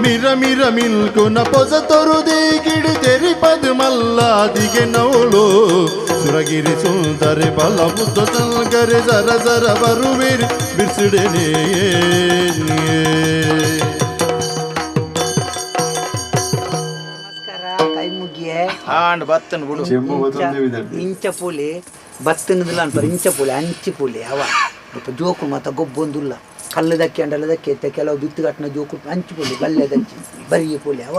ಮಿರ ಮಿರ ಮಿಲ್ಕುನ ಪೊಸ ತೊರುದೇ ಕಿಡು ತೆರಿಪದು ಮಲ್ಲಾದಿಗೆ ನೌಳು ಸುರಗಿರಿ ಸುಂದರೆ ಬಲ್ಲ ಬುದ್ಧ ಸಂಕರೆ ಸರ ಸರ ಬರುವಿರು ಬಿಸಿಡನೆ.
ಇಂಚ ಪೂಲಿ ಬತ್ತನದಿಲ್ಲ ಅನ್ಪಾರ ಇಂಚ ಪೂಲಿ ಅಂಚಿ ಪೂಲಿ ಅವ ಜೋಕು ಮಾತ ಗೊಬ್ಬೊಂದುಲ್ಲ ಕಲ್ಲು ದಕ್ಕಿ ಅಂಡಲ ದಕ್ಕಿ ಎತ್ತ ಕೆಲವು ಬಿತ್ತು ಕಟ್ಟಿನ ಜೋಕು ಅಂಚು ಪೂಲಿ ಬಲ್ಲೆದಂಚಿ ಬರಿಯ ಪೂಲಿ ಅವ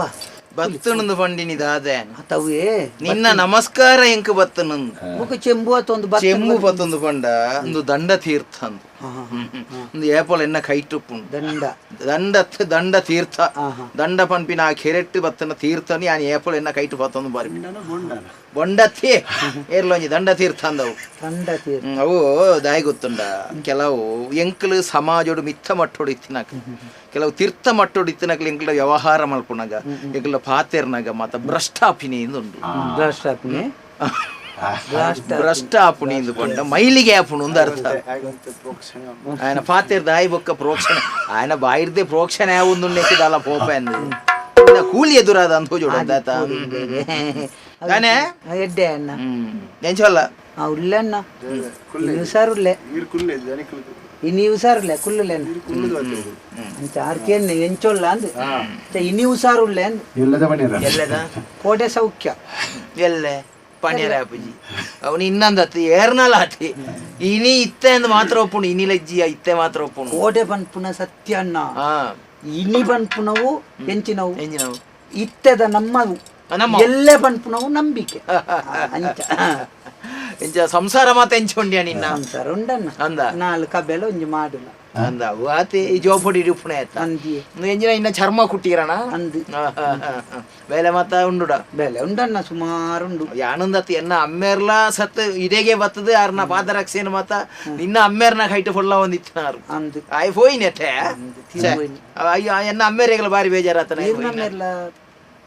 ಬತ್ತನಂದು ಪಂಡಿನಿ ದಾದೇನ್
ತವೇ
ನಿನ್ನ ನಮಸ್ಕಾರ ಎಂಕ್ ಬತ್ತನಂದು
ಬೊಕ ಚೆಂಬು ಆತೊಂದು
ಚೆಂಬು ಬತ್ತೊಂದು ಪಂಡ ಒಂದು ದಂಡ ತೀರ್ಥ ಅಂದು ಒಂದು ಏಪಲ್ ಎನ್ನ ಕೈಟುಪ್ಪುಂಡು ದಂಡ ದಂಡ ದಂಡ ತೀರ್ಥ ದಂಡ ಪನ್ಪಿನ ಆ ಕೆರೆಟ್ಟು ಬತ್ತನ ತೀರ್ಥನಿ ಆನ್ ಏಪಲ್ ಎನ್ನ ಕೈಟು ಬತ್ತೊಂದು ಬಾರಿ ಬೊಂಡತ್ತಿ ಏರ್ಲೊಂಜಿ ದಂಡ ತೀರ್ಥ ಅಂದವು ಅವು ದಾಯಿ ಗೊತ್ತುಂಡ ಕೆಲವು ಎಂಕ್ಲು ಸಮಾಜೋಡು ಮಿತ್ತ ಮಟ್ಟೋಡು ಇತ್ತಿನಾಕ ಕೆಲವು ತೀರ್ಥ ಮಟ್ಟೋಡು ಇತ್ತಿನಾಕಲು ಎಂಕ್ಲ ವ್ಯವಹಾರ ಮಲ್ಪುನಾಗ ಎಂಕ್ಲ ಪಾತೆರ್ನಾಗ ಮಾತ ಭ್ರಷ್ಟಾಪಿನಿ ಉಂಡು
ಭ್ರಷ್ಟಾಪಿನಿ
ಭ್ರಷ್ಟ ಆಪುಣಿ ಇಂದು ಪಂಡ ಮೈಲಿಗೆ ಆಪುಣು ಒಂದು ಅರ್ಥ. ఆయన ಪಾತೆರ್ ದಾಯಿ ಬೊಕ್ಕ ಪ್ರೋಕ್ಷಣೆ ఆయన ಬಾಯಿರ್ದೆ ಪ್ರೋಕ್ಷಣೆ ಒಂದುಂಡೆಕ್ಕಿದಲ್ಲ ಪೋಪ ಅಂದು ಕೂಲಿ ಎದುರಾದ ಅಂತ ಜೋಡ ತಾನೇ
ಎಡ್ಡೆ ಅಣ್ಣ
ಎಂಚಲ್ಲ
ಉಲ್ಲೆ ಅಣ್ಣ ಹುಷಾರುಲ್ಲೆ ಇನಿ ಹುಷಾರುಲ್ಲೆ ಕುಲ್ಲುಲ್ಲೆ ಅಂಚ ಆರ್ಕೇನ್ ಎಂಚೊಲ್ಲ ಅಂದ್ ಇನಿ ಹುಷಾರುಲ್ಲೆ ಅಂದ್
ಎಲ್ಲದ
ಕೋಟೆ ಸೌಖ್ಯ
ಎಲ್ಲೆ ಪಣಿಯರ ಅಪ್ಪುಜಿ ಅವನು ಇನ್ನೊಂದತ್ತು ಏರ್ನಲ ಆತಿ ಇನಿ ಇತ್ತೆ ಅಂದ್ ಮಾತ್ರ ಒಪ್ಪುಣು ಇನಿ ಲಜ್ಜಿಯ ಇತ್ತೆ ಮಾತ್ರ ಒಪ್ಪುಣು
ಕೋಟೆ ಪನ್ಪುನ ಸತ್ಯ ಅಣ್ಣ ಇನಿ ಪನ್ಪುನವು ಎಂಚಿನವು
ಎಂಚಿನವು
ಇತ್ತೆದ ನಮ್ಮವು ಎಲ್ಲೇ ಪನ್ಪುನವು ನಂಬಿಕೆ ಅಂಚ
ಎಂಚ ಸಂಸಾರ ಮಾತ ಎಂಚ ಉಂಡ್ಯಾ ನಿನ್ನ
ಸಂಸಾರ ಉಂಡಣ್ಣ
ಅಂದ
ನಾಲ್ ಕಬೆಲ ಒಂಜಿ ಮಾಡುಲ
ಅಂದ ಆತಿ ಈ ಜೋಪಡಿ ರುಪ್ಪುಣೆ ಆಯ್ತ
ಅಂದಿ
ಎಂಜಿನ ಇನ್ನ ಚರ್ಮ ಕುಟ್ಟಿರಣ
ಅಂದು
ಬೇಲೆ ಮಾತ ಉಂಡುಡ
ಬೇಲೆ ಉಂಡಣ್ಣ ಸುಮಾರು ಉಂಡು
ಯಾನಂದತ್ತು ಎನ್ನ ಅಮ್ಮೇರ್ಲ ಸತ್ ಇದೇಗೆ ಬತ್ತದ ಯಾರನ್ನ ಪಾದರಕ್ಷೇನ ಮಾತ ನಿನ್ನ ಅಮ್ಮೇರ್ನ ಕೈಟ್ ಫುಲ್ಲ ಒಂದಿತ್ತಿನಾರು
ಅಂದು
ಆಯ್ ಪೋಯಿನೆತ್ತೆ ಅಯ್ಯೋ ಎನ್ನ ಅಮ್ಮೇರೆಗಳ ಬಾರಿ ಬೇಜಾರಾತನ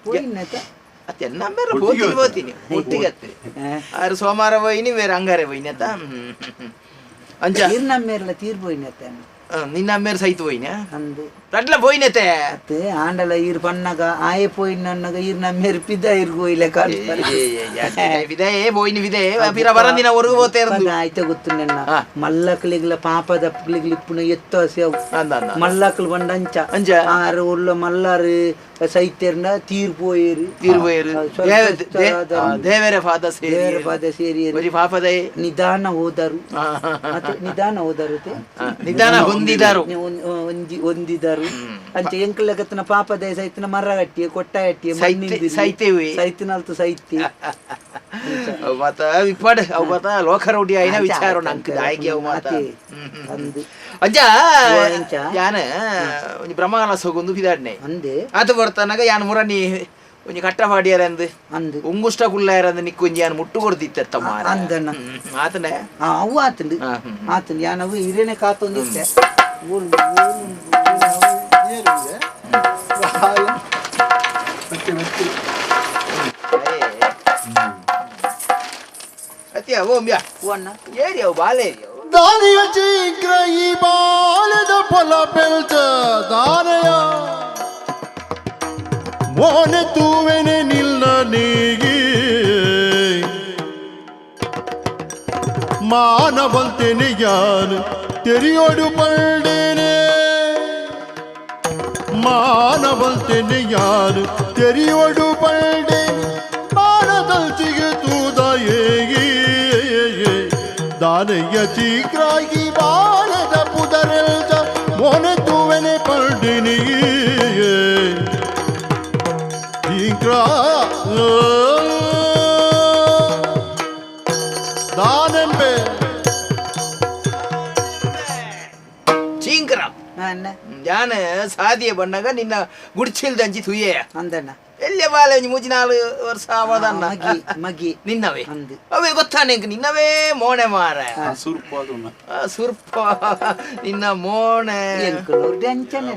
ಪೋಯಿನೆತ್ತೆ
ಅತ್ತೆ ಎನ್ನ ಅಮ್ಮೇರ್ಲ ಹೋಗ್ತೀನಿ ಹೋಗ್ತೀನಿ ಒಟ್ಟಿಗೆ ಅತ್ತೆ ಆರು ಸೋಮವಾರ ಹೋಯ್ನಿ ಬೇರೆ ಅಂಗಾರೆ ಹೋಯ್ನಿ ಅತ್ತ ಅಂಚ
ಈರ್ನ ತೀರ್ ಪೋಯಿನೆತ್ತೆ
ನಿನ್ನ ಅಮ್ಮೇರ್ ಸಹಿತ ಹೋಯ್ನ
ಅಂದು
ರಡ್ಲ ಪೋಯಿನೆತ್ತೆ
ಅತ್ತೆ ಆಂಡಲ ಈರ್ ಪಣ್ಣಗ ಆಯೆ ಪೋಯಿನ ಅನ್ನಗ ಈರ್ನ ಅಮ್ಮೇರ್ ಪಿದ ಇರ್ಗು ಹೋಯ್ಲೆ
ವಿದೇ ಪೋಯಿನ ವಿದೇ ಪಿರ ಬರಂದಿನ ಹೊರಗು ಹೋತೆ
ಆಯ್ತ ಗೊತ್ತು ನನ್ನ ಮಲ್ಲಕ್ಲಿಗ್ಲ ಪಾಪದ ಇಪ್ಪುನ ಎತ್ತ ಸೇವ್ ಮಲ್ಲಕ್ಲು ಬಂಡ ಅಂಚ
ಅಂಚ
ಆರು ಉಳ್ಳ ಮಲ್ಲಾರು ಸೈತ್ಯರ್ನ ತೀರ್ ಪೋಯೇರು
ತೀರ್ ಪೋಯೇರು ದೇವರ ಪಾದ ಸೇರಿ
ದೇವರ ಪಾದ ಸೇರಿ
ಪಾಪದ
ನಿಧಾನ ಹೋದರು ನಿಧಾನ ಹೋದರು
ನಿಧಾನ ಹೊಂದಿದರು
ಹೊಂದಿದರು ಅಂಚ ಎಂಕಲಗತ್ತನ ಪಾಪದ ಸೈತನ ಮರ ಕಟ್ಟಿ ಕೊಟ್ಟ ಕಟ್ಟಿ
ಸೈತೇವಿ
ಸೈತನಲ್ತು ಸೈತಿ
ಮತ್ತ ಇಪ್ಪಡ್ ಅವು ಮತ್ತ ಲೋಕರೌಡಿ ಆಯ್ನ ವಿಚಾರ ನಂಕ್ ದಾಯಿಗೆ ಅವು ಮಾತ ಅಂಚ ಯಾನ ಒಂಜಿ ಬ್ರಹ್ಮಗಲ ಸೊಗೊಂದು ಬಿದಾಡ್ನೆ
ಅಂದೆ
ಅದು ಬರ್ತಾನಾಗ ಯಾನ್ ಮುರನಿ ಒಂಜಿ ಕಟ್ಟ ಪಾಡಿಯರಂದು
ಅಂದು
ಉಂಗುಷ್ಟ ಕುಲ್ಲಾಯರಂದು ನಿಕ್ಕೊಂಜಿ ಯಾನ್ ಮುಟ್ಟು ಕೊಡ್ದಿತ್ತಮ್ಮ
ಅಂದಣ್ಣ
ಆತನೆ
ಅವು ಆತಂದು ಆತಂದು ಯಾನ್ ಅವು ಹಿರೇನೆ ಕಾತೊಂದಿತ್ತೆ
ದಾನಿಯ ಚೀಕ್ರ ಈ ಬಾಲದ ಫಲ ಪೆಲ್ಚ ದಾನಯ ಮೋನೆ ತೂವೆನೆ ನಿಲ್ಲ ನೀಗಿ ಮಾನವಂತೆನೆ ಯಾನು ತೆರಿಯೋಡು ಪಂಡೇನೆ ಮಾನವಂತೆನೆ ಯಾನು ತೆರಿಯೋಡು ಪಂಡೇನೆ ಮಾನದಲ್ಚಿಗೆ ತೂದಯೇಗಿ ದಾನಯ್ಯ ಚೀಕ್ರಾಗಿ ಬಾಲದ ಪುದರೆಲ್ದ ಮೋನೆ ತೂವೆನೆ ಪಂಡಿನಿ ಚೀಕ್ರಾ ದಾನೆಂಬೆ
ಚೀಂಕ್ರ
ಅಣ್ಣ
ಯಾನ್ ಸಾದಿಯ ಬಣ್ಣಗ ನಿನ್ನ ಗುಡ್ಚಿಲ್ದಂಚಿ ತುಯ್ಯೆಯ
ಅಂದಣ್ಣ
ಎಲ್ಲೆ ಬಾಲೆ ಒಂಜಿ ಮೂಜಿ ನಾಲು ವರ್ಷ ಆವದನ್ನ
ಮಗಿ ಮಗಿ
ನಿನ್ನವೇ
ಅಂದು.
ಅವೇ ಗೊತ್ತಾನೆ ನಿನ್ನವೇ ಮೋಣೆ ಮಾರ
ಸುರ್ಪಾದುನ್ನ
ಸುರ್ಪ ನಿನ್ನ ಮೋಣೆ
ಎಂಕಲ್ ಅಂಚನೆ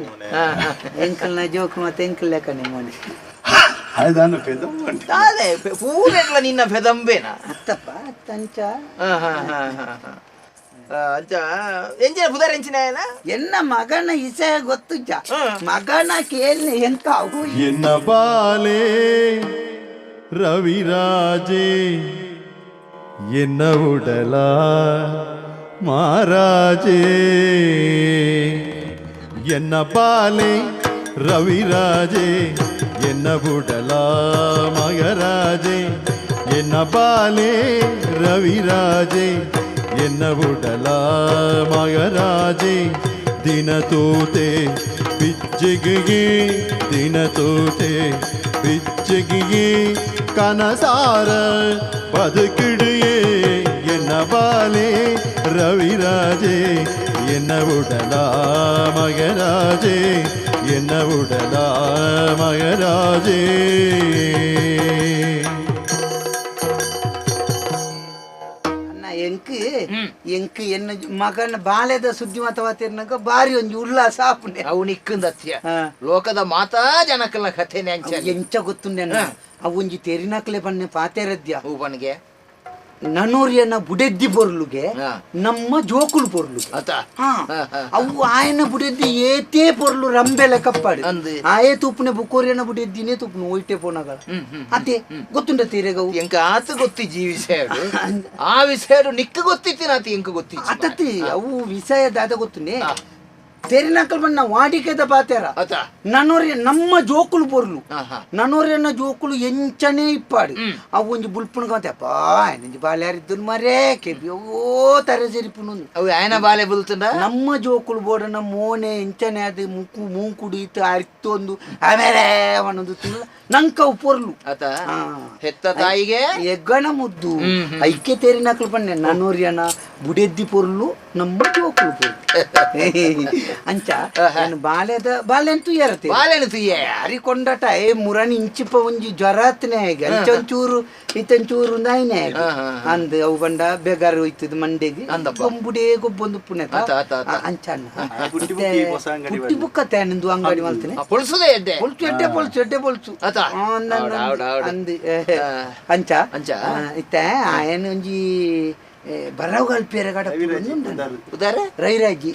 ಎಂಕಲ್ನ ಜೋಕ್ ಮತ್ತೆ ಎಂಕಲ್ ಲೆಕ್ಕನೆ ಮೋನೆ
ಅದಾನು ಪೆದಂಬಂಟಿ
ಅದೇ ಪೂರೆಗ್ಲ ನಿನ್ನ ಪೆದಂಬೇನ
ಅತ್ತಪ್ಪ ಅತ್ತಂಚ
ಅಂಚ ಎಂಚಿನ ಪುದರ್ ಎಂಚಿನ
ಎನ್ನ ಮಗನ ಇಸೆ ಗೊತ್ತುಜ್ಜ ಮಗನ ಕೇಳಿ ಎಂಕ ಅವು
ಎನ್ನ ಬಾಲೆ ರವಿರಾಜೇ ಎನ್ನ ಉಡಲ ಮಹಾರಾಜೇ ಎನ್ನ ಬಾಲೆ ರವಿರಾಜೇ ಎನ್ನ ಉಡಲ ಮಗರಾಜೇ ಎನ್ನ ಬಾಲೆ ರವಿರಾಜೇ ಎನ್ನ ಉಡಲ ಮಗರಾಜೇ ದಿನ ತೂತೆ ಬಿಜ್ಜಿಗೆ ದಿನ ತೂತೆ ಬಿಜ್ಜಿಗೆ ಕನಸಾರ ಬದುಕಿಡಿಯೇ ಎನ್ನ ಬಾಲೆ ರವಿರಾಜೇ ಎನ್ನ ಉಡಲ ಮಗರಾಜೇ ಎನ್ನ ಉಡಲ ಮಗರಾಜೇ.
ಅಣ್ಣ ಎಂಕ್ ಎಂಕ್ ಎನ್ನ ಮಗನ ಬಾಲೆದ ಸುದ್ದಿ ಮಾತವಾತಿರ್ನಗ ಬಾರಿ ಒಂಜಿ ಉಲ್ಲಾಸ ಆಪುಂಡೆ.
ಅವು ನಿಕ್ಕಂದತ್ಯ ಲೋಕದ ಮಾತಾ ಜನಕಲ್ನ ಕಥೆನೆ ಅಂಚ
ಎಂಚ ಗೊತ್ತುಂಡೆ ಅಣ್ಣ ಅವು ಒಂಜಿ ತೆರಿನಕ್ಲೆ ಬನ್ನೆ ಪಾತೆರದ್ಯ
ಹೂ ಬನ್ಗೆ
ನನೋರಿಯನ ಬುಡೆದ್ದಿ ಪೊರ್ಲುಗೆ ನಮ್ಮ ಜೋಕುಲು ಪೊರ್ಲುಗೆ ಅವು ಆಯನ ಬುಡೆದ್ದಿ ಏತೇ ಪೊರ್ಲು ರಂಬೆಲೆ ಕಪ್ಪಾಡು ಆಯೇ ತೂಪುನೆ ಬುಕ್ಕೋರಿಯನ ಬುಡೆದ್ದಿನೇ ತೂಪುನೆ ಒಯ್ಟೆ ಪೋನಗಳ ಅದೇ ಗೊತ್ತುಂಡ ತೀರೆಗವು
ಎಂಕ ಆತ ಗೊತ್ತಿ ಜೀವಿಸೇಡು ಆ ವಿಷಯಡು ನಿಕ್ಕ ಗೊತ್ತಿತ್ತಿನ ಆತ ಎಂಕ ಗೊತ್ತಿ
ಅತತಿ ಅವು ವಿಷಯ ದಾದ ಗೊತ್ತುಂಡೆ ತೆರಿನಕಲ್ ಬಣ್ಣ ವಾಡಿಕೆದ ಪಾತೆರ ನನೋರಿಯ ನಮ್ಮ ಜೋಕುಲು ಪೊರ್ಲು ನನೋರಿಯನ ಜೋಕುಲು ಎಂಚನೇ ಇಪ್ಪಾಡು ಅವು ಒಂಜಿ ಬುಲ್ಪುಣ ಕಾಂತೆ ಅಪ್ಪ ఆయనంಜಿ ಬಾಲ್ಯಾರಿದ್ದನು ಮರೇ ಕೆಬಿ ಓ ತರೆ ಸರಿಪುನು
ಅವು ಆಯನ ಬಾಲೆ ಬುಲ್ತುಂಡ
ನಮ್ಮ ಜೋಕುಲು ಬೋಡನ ಮೋನೆ ಎಂಚನೆ ಅದು ಮುಕ್ಕು ಮೂಂಕುಡು ಇತ್ತು ಅರಿತೊಂದು ಆಮೇಲೆ ಅವನೊಂದು ತಿನ್ನ ನಂಕವು ಪೊರ್ಲು
ಆತ ಹೆತ್ತ ತಾಯಿಗೆ
ಎಗ್ಗಣ ಮುದ್ದು ಐಕ್ಯ ತೇರಿನಕಲು ಬನ್ನೆ ನನೋರಿಯನ ಬುಡೆದ್ದಿ ಪೊರ್ಲು ನಮ್ಮ ಜೋಕುಲು ಪೊರ್ಲು ಅಂಚ ನಾನು ಬಾಲ್ಯದ ಬಾಲ್ಯಂತೂ ಏರತೆ
ಬಾಲೆನು ತುಯ್ಯೆ
ಅರಿ ಕೊಂಡಾಟ ಏ ಮುರಣಿ ಇಂಚಿಪ ಒಂಜಿ ಜ್ವರ ಆತನೆ ಹೇಗೆ ಅಂಚೊಂಚೂರು ಇತ್ತಂಚೂರು ನಾಯಿನೇ ಹೇಗೆ ಅಂದ್ ಅವು ಬಂಡ ಬೇಗಾರು ಹೋಯ್ತದ ಮಂಡೆಗೆ ಗೊಂಬುಡೇ ಗೊಬ್ಬೊಂದು ಪುಣೆ ಅಂಚ ಅಣ್ಣ ಪುಟ್ಟಿ ಬುಕ್ಕ ತೇನಂದು ಅಂಗಡಿ ಮಲ್ತನೆ
ಪೊಳ್ಸುದೇ ಎಡ್ಡೆ
ಪೊಲ್ಸು ಎಡ್ಡೆ ಪೊಲ್ಸು ಎಡ್ಡೆ ಪೊಲ್ಸು ಅಂದ್ ಅಂಚ
ಅಂಚ
ಇತ್ತೆ ಆಯನ ಒಂಜಿ ಬರವ್ ಗಲ್ಪಿಯರ ಗಡ
ಉದಾರೆ
ರೈರಾಜಿ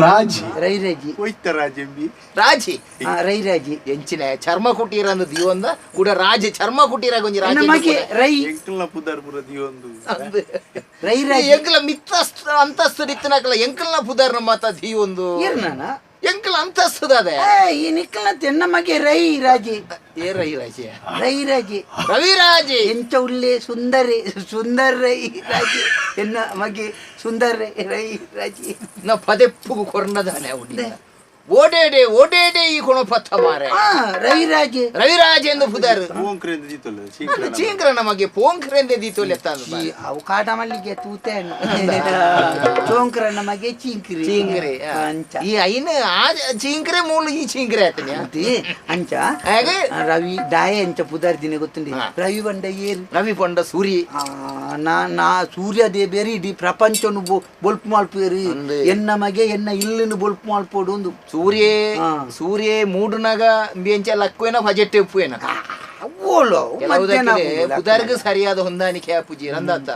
ರಾಜಿ
ರೈರಾಜಿ
ಒಯ್ತ ರಾಜೆಂಬಿ
ರಾಜಿ
ರೈರಾಜಿ
ಎಂಚಿನ ಚರ್ಮ ಕುಟೀರ ಅಂದು ದಿವೊಂದ ಕೂಡ ರಾಜಿ ಚರ್ಮ ಕುಟೀರ ಗೊಂಜಿ ರಾಜಿ
ನಮಗೆ ರೈ
ಎಂಕಲ್ನ ಪುದರ್ ಪುರ ದಿವೊಂದು
ರೈರಾಜಿ
ಎಂಕಲ ಮಿತ್ತಸ್ತ ಅಂತಸ್ತು ಇತ್ತನಕಲ ಎಂಕಲ್ನ ಪುದರ್ ಮಾತ ದಿವೊಂದು
ಏರ್ನಾನ
ಎಂಕಲ ಅಂತಸ್ತದ
ಈ ನಿಕ್ಕಲ್ನ ತೆನ್ನ ಮಗೆ ರೈ ರಾಜಿ
ಏ ರೈ ರಾಜಿ
ರೈ ರಾಜಿ
ರವಿರಾಜಿ
ಎಂಚ ಉಲ್ಲೆ ಸುಂದರಿ ಸುಂದರ್ ರೈ ರಾಜಿ ಎನ್ನ ಮಗೆ ಸುಂದರ್ ರೈ ರೈ ರಾಜಿ
ನ ಪದೆಪ್ಪುಗು ಕೊರ್ನದಾನೆ ಉಡಿ ಓಡೇಡೆ ಓಡೇಡೆ ಈ ಕೊಣಪತ್ತ ಮಾರೆ
ರವಿರಾಜೆ
ರವಿರಾಜೆ ಎಂದು ಪುದರ್
ಪೋಂಕ್ರೆಂದು ದೀತೊಲ್ಲ
ಚೀಂಕ್ರ ನಮಗೆ ಪೋಂಕ್ರೆಂದೆ ದೀತೊಲ್ಲ
ಅವು ಕಾಟ ಮಲ್ಲಿಗೆ ತೂತೆ ಚೋಂಕ್ರ ನಮಗೆ ಚೀಂಕ್ರಿ
ಚೀಂಕ್ರಿ
ಅಂಚ
ಈ ಐನ ಆ ಚೀಂಕ್ರೆ ಮೂಲ ಈ ಚೀಂಕ್ರೆ ಆತನೆ
ಅಂಚ ರವಿ ದಾಯ ಅಂಚ ಪುದರ್ ದಿನ ಗೊತ್ತುಂಡಿ ರವಿ ಬಂಡ ಏರು
ರವಿ ಪಂಡ ಸೂರ್ಯ
ನಾ ನಾ ಸೂರ್ಯ ದೇಬೇರಿ ಇಡೀ ಪ್ರಪಂಚನು ಬೊಲ್ಪು ಮಾಲ್ಪೇರಿ ಎನ್ನ ಮಗೆ ಎನ್ನ ಇಲ್ಲನ್ನು ಬೊಲ್ಪು ಮಾಲ್ಪೋಡು ಒಂದು
ಸೂರ್ಯ ಸೂರ್ಯ ಮೂಡುನಾಗ ಎಂಚ ಲಕ್ಕುವೇನ ಬಜೆಟ್ ಉಪ್ಪುವೇನ
ಓಲೋ
ಪುದರ್ಗ್ ಸರಿಯಾದ ಹೊಂದಾಣಿಕೆ ಆಪುಜಿ ರಂದಾತ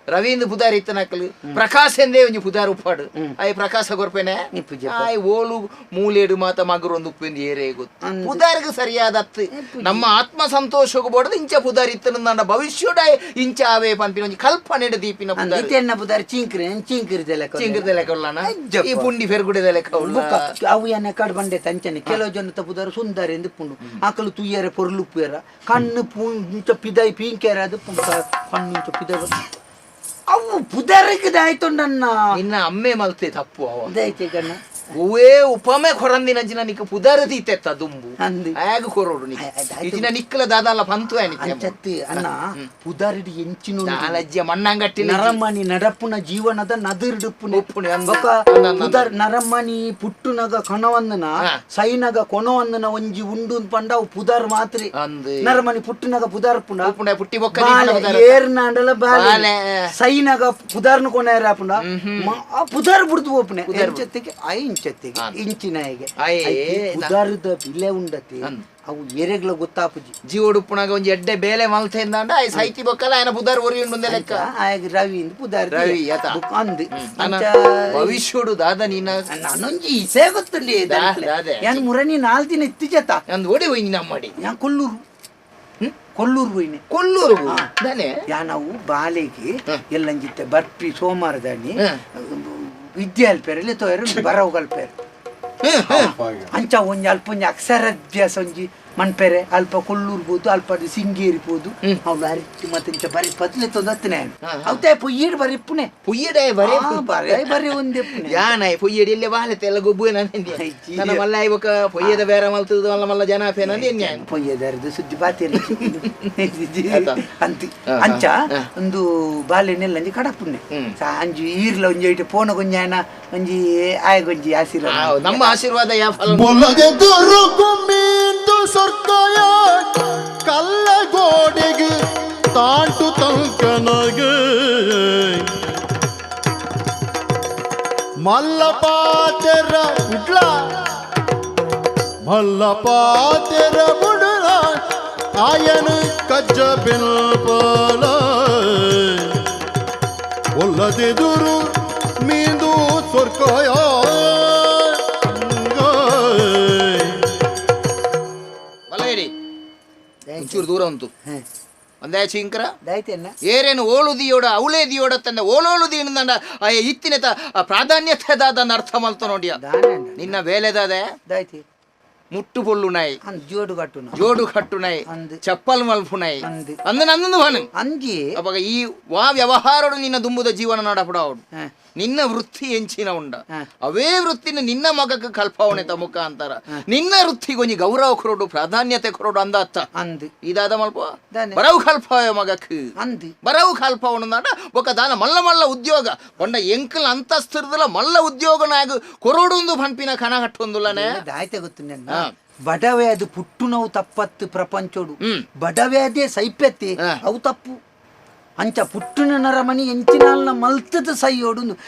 Ravindra ಪುದಾರ್ ಇತ್ತನಕಲು ಪ್ರಕಾಶ್ ಎಂದೇ ಒಂಜಿ ಪುದಾರ್ ಉಪ್ಪಾಡು ಆಯ್ ಪ್ರಕಾಶ ಕೊರ್ಪೇನೆ ಆಯ್ ಓಲು ಮೂಲೇಡು ಮಾತ ಮಗುರೊಂದು ಉಪ್ಪೆಂದು ಏರೇ ಗೊತ್ತು ಪುದಾರ್ಗ್ ಸರಿಯಾದತ್ತು ನಮ್ಮ ಆತ್ಮ ಸಂತೋಷಕ್ಕೆ ಬೋಡದು ಇಂಚ ಪುದಾರ್ ಇತ್ತನ ಭವಿಷ್ಯಡ ಇಂಚ ಆವೇ ಪನ್ಪಿನ ಒಂಜಿ ಕಲ್ಪನೆ ದೀಪಿನ ಪುದಾರ್
ಇತ್ತೆನ್ನ ಪುದಾರ್ ಚೀಂಕ್ರಿ ಚೀಂಕ್ರಿದೆಲ್ಲ
ಚಿಂಗ್ರದೆಲೆ ಕೊಲ್ಲನ ಈ ಪುಂಡಿ ಫೆರ್ಗುಡೆದೆಲೆ ಕೌಲ
ಅವು ಎನ್ನ ಕಡ್ ಬಂಡೆ ತಂಚನೆ ಕೆಲವು ಜನ ತಪ್ಪುದಾರ ಸುಂದರ ಎಂದು ಪುಂಡು ಆಕಲು ತುಯ್ಯರೆ ಪೊರ್ಲುಪ್ಪುಯರ ಕಣ್ಣು ಪೂ ಪಿದಾಯಿ ಪೀಂಕೇರ ಅದು ಕಣ್ಣು ಪಿದಾಯಿ ಅವು ಪುದರ್ಗೆ ದಾಯ್ತೊಂಡನ್ನ
ನಿನ್ನ ಅಮ್ಮೆ ಮಲ್ತೆ ತಪ್ಪು ಅವ
ದಾಯ್ತೆ ಕಣ್ಣ
ಹೂವೇ ಉಪಮೆ ಕೊರಂದಿನ ಜಿನ ನಿಕ್ಕ ಪುದರ ದೀತೆತ್ತ ದುಂಬು
ಅಂದಿ.
ಆಗ ಕೊರೋಡು ನಿಕ್ಕ ಇಜಿನ ನಿಕ್ಕಲ ದಾದಲ್ಲ ಪಂತು ಆನಿಕ್ಕೆ
ಅಂಚತ್ತಿ ಅಣ್ಣ ಪುದರಿಡಿ ಎಂಚಿನ
ದಾಲಜ್ಜ ಮಣ್ಣಂಗಟ್ಟಿ
ನರಮಣಿ ನಡಪುನ ಜೀವನದ ನದಿರ್ಡುಪ್ಪುನೆ
ಉಪ್ಪುನೆ, ಅಂದು.
ಬೊಕ
ಅಂದು, ಅಂದು,
ಪುದರ್ ನರಮಣಿ ಪುಟ್ಟುನಗ ಕಣವಂದನ
ಹಾ.
ಸೈನಗ ಕೊಣವಂದನ ಒಂಜಿ ಉಂಡು ಪಂಡ ಅವು ಪುದರ್ ಮಾತ್ರೆ
ಅಂದು.
ನರಮಣಿ ಪುಟ್ಟುನಗ ಪುದರ್ ಪುಂಡ
ಉಪ್ಪುಂಡ ಪುಟ್ಟಿ ಬೊಕ್ಕ
ಬಾಲೆ,
ದೀಪುನ ಪುದರ್.
ಏರ್ನಾಂಡಲ ಬಾಲೆ
ಬಾಲೆ.
ಸೈನಗ ಪುದರ್ನ ಕೊನೆಯರ ಪುಂಡ ಆ ಪುದರ್ ಬುಡ್ದು ಪೋಪುನೆ ಎಂಚತ್ತಿಗೆ I ಇಂಚತ್ತಿಗೆ ಇಂಚಿನಾಯಿಗೆ
ಆಯೆ,
ಪುದರ್ದ ಬಿಲೆ ಉಂಡತಿ ಅವು ಎರೆಗ್ಲ ಗೊತ್ತಾಪುಜಿ
ಜೀವಡುಪ್ಪುನಾಗ ಒಂಜಿ ಎಡ್ಡೆ ಬೇಲೆ ಮಲ್ತೆ ಇಂದಾಂಡ ಆಯ್ ಸೈತಿ ಬೊಕ್ಕಲ ಆಯನ ಪುದರ್ ಒರಿ ಉಂಡು ಲೆಕ್ಕ
ಆಯಗ್ ರವಿ ಇಂದ್ ಪುದರ್
ರವಿ, ಆತ.
ಅಂದ್ ಅಂಚ
ಭವಿಷ್ಯಡು ದಾದ ನೀನ
ನಾನೊಂಜಿ ಇಸೆ ಗೊತ್ತುಂಡಿ
ದಾದೆ.
ಯಾನ್ ಮುರಣಿ ನಾಲ್ ದಿನ ಇತ್ತು ಜತ
ಅಂದ್ ಓಡಿ ಹೋಯ್ ನಮ್ಮಡಿ
ಯಾನ್ ಕೊಲ್ಲೂರು ಕೊಲ್ಲೂರು ಹೋಯ್ನೆ
ಕೊಲ್ಲೂರು ದಾನೆ
ಯಾನವು ಬಾಲೆಗೆ ಎಲ್ಲಂಜಿತ್ತೆ ಬರ್ಪಿ ಸೋಮಾರದಾನಿ ವಿದ್ಯೆ ಅಲ್ಪೇರಲ್ಲಿ ತೋಯರು ಬರವು ಕಲ್ಪೇರು ಅಂಚ ಒಂಜಿ ಅಲ್ಪ ಒಂಜಿ ಅಕ್ಷರಾಭ್ಯಾಸ ಒಂಜಿ ಮನ್ಪೆರೆ ಅಲ್ಪ ಕೊಲ್ಲೂರು ಪೋದು ಅಲ್ಪ ಅದು ಸಿಂಗೇರಿ ಪೋದು ಅವ್ಳು ಅರಿಚಿ ಮತ್ತೆ ಇಂಚ ಬರಿ ಪತ್ಲೆ ತೊಂದತ್ತನೆ ಅವತ್ತೆ ಪೊಯ್ಯೇಡು ಬರಿ ಇಪ್ಪುನೆ
ಪುಯ್ಯಡೆ ಬರೇ
ಬರೇ ಬರಿ ಒಂದೆಪ್ಪುನೆ
ಯಾನಾಯ್ ಪೊಯ್ಯಡಿ ಎಲ್ಲೆ ಬಾಲೆತೆ ಎಲ್ಲ ಗೊಬ್ಬು
ಅಯ್ಯೋ.
ನನ್ನ ಮಲ್ಲ ಬೊಕ ಪೊಯ್ಯದ ಬೇರೆ ಮಲ್ತದ ಮಲ್ಲ ಮಲ್ಲ ಜನ ಫೇನ ಅಂದೆ
ಪೊಯ್ಯದಾರದು ಸುದ್ದಿ ಬಾತೇನೆ
ಆತ.
ಅಂತಿ ಅಂಚ ಒಂದು ಬಾಲೆನೆಲ್ಲ ಒಂಜಿ ಕಡಪುನ್ನೆ ಅಂಜಿ ಈರ್ಲ ಒಂಜಿ ಐಟೆ ಪೋನ ಗೊಂಜಾಯನ ಒಂಜಿ ಆಯಗೊಂಜಿ ಆಶೀರ್ವಾದ
ನಮ್ಮ ಆಶೀರ್ವಾದ ಯಾ ಫಲ
ಬೊಲ್ಲದೆದುರುಗು ಮೀಂದು ಸೊರ್ಕಯ ಕಲ್ಲ ಗೋಡೆಗೆ ತಾಂಟು ತಲ್ಕನಗೆ ಮಲ್ಲಪಾತೆರ ಉಡ್ಲ ಮಲ್ಲಪಾತೆರ ಬುಡಲ ಆಯನು ಕಜ್ಜ ಬಿಲ್ಪಲ ಒಲ್ಲದೆದುರು ಮೀಂದು ಸೊರ್ಕಯ
ಬಲಗೇರಿ ಒಂಚೂರು ದೂರ ಉಂಟು ಒಂದೇ ಚಿಂಕ್ರ
ದಾಯ್ತೆನ್ನ
ಏರೇನು ಓಳು ದಿಯೋಡ ಅವಳೇ ದಿಯೋಡ ತಂದೆ ಓಲೋಳು ದೀನದಂಡ ಇತ್ತಿನ ಪ್ರಾಧಾನ್ಯತೆ ದಾದ ಅರ್ಥ ಮಲ್ತ ನೋಡಿಯ
ದಾನೆ
ನಿನ್ನ ಬೇಲೆದಾದೆ
ದಾಯ್ತಿ
ಮುಟ್ಟು ಪೊಲ್ಲು ನಾಯಿ
ಅಂದ್ ಜೋಡು ಕಟ್ಟುನ
ಜೋಡು ಕಟ್ಟು ನಾಯಿ
ಅಂದು.
ಚಪ್ಪಲ್ ಮಲ್ಪು ನಾಯಿ
ಅಂದು.
ಅಂದ ನಂದು ಹನು
ಅಂಜಿ
ಅವಾಗ ಈ ವಾ ವ್ಯವಹಾರಡು ನಿನ್ನ ದುಂಬುದ ಜೀವನ ನಡಪಡ ಅವಡು
ಹ.
ನಿನ್ನ ವೃತ್ತಿ ಎಂಚಿನ ಉಂಡ
ಹ.
ಅವೇ ವೃತ್ತಿನ ನಿನ್ನ ಮಗಕ್ಕೆ ಕಲ್ಪಾವಣೆ ಮುಖಾಂತರ ನಿನ್ನ ವೃತ್ತಿಗೊಂಜಿ ಗೌರವ ಕೊರೋಡು ಪ್ರಾಧಾನ್ಯತೆ ಕೊರೋಡು ಅಂದ ಅತ್ತ
ಅಂದ್
ಇದಾದ ಮಲ್ಪ
ದಾನೆ.
ಬರವು ಕಲ್ಪಾಯ ಮಗಕ್
ಅಂದ್
ಬರವು ಕಲ್ಪವಣ ಬೊಕ ದಾನ ಮಲ್ಲ ಮಲ್ಲ ಉದ್ಯೋಗ ಪಂಡ ಎಂಕಲ್ ಅಂತಸ್ತಿರ್ದಲ ಮಲ್ಲ ಉದ್ಯೋಗನಾಗ ಕೊರೋಡುಂದು ಪನ್ಪಿನ ಕಣ ಕಟ್ಟೊಂದುಲ್ಲನೆ
ದಾಯ್ತೆ ಗೊತ್ತು ನನ್ನ
ಹಾ.
ಬಡವೆ ಅದು ಪುಟ್ಟು ನಾವು ತಪ್ಪತ್ತು ಪ್ರಪಂಚೋಡು
ಹ್ಮ್.
ಬಡವೆ ಅದೇ ಸೈಪೆತ್ತಿ
ಹಾ.
ಅವು ತಪ್ಪು ಅಂಚ ಪುಟ್ಟುನ ನರಮಣಿ ಎಂಚಿನಾಲ್ನ ಮಲ್ತದ ಸೈಯೋಡು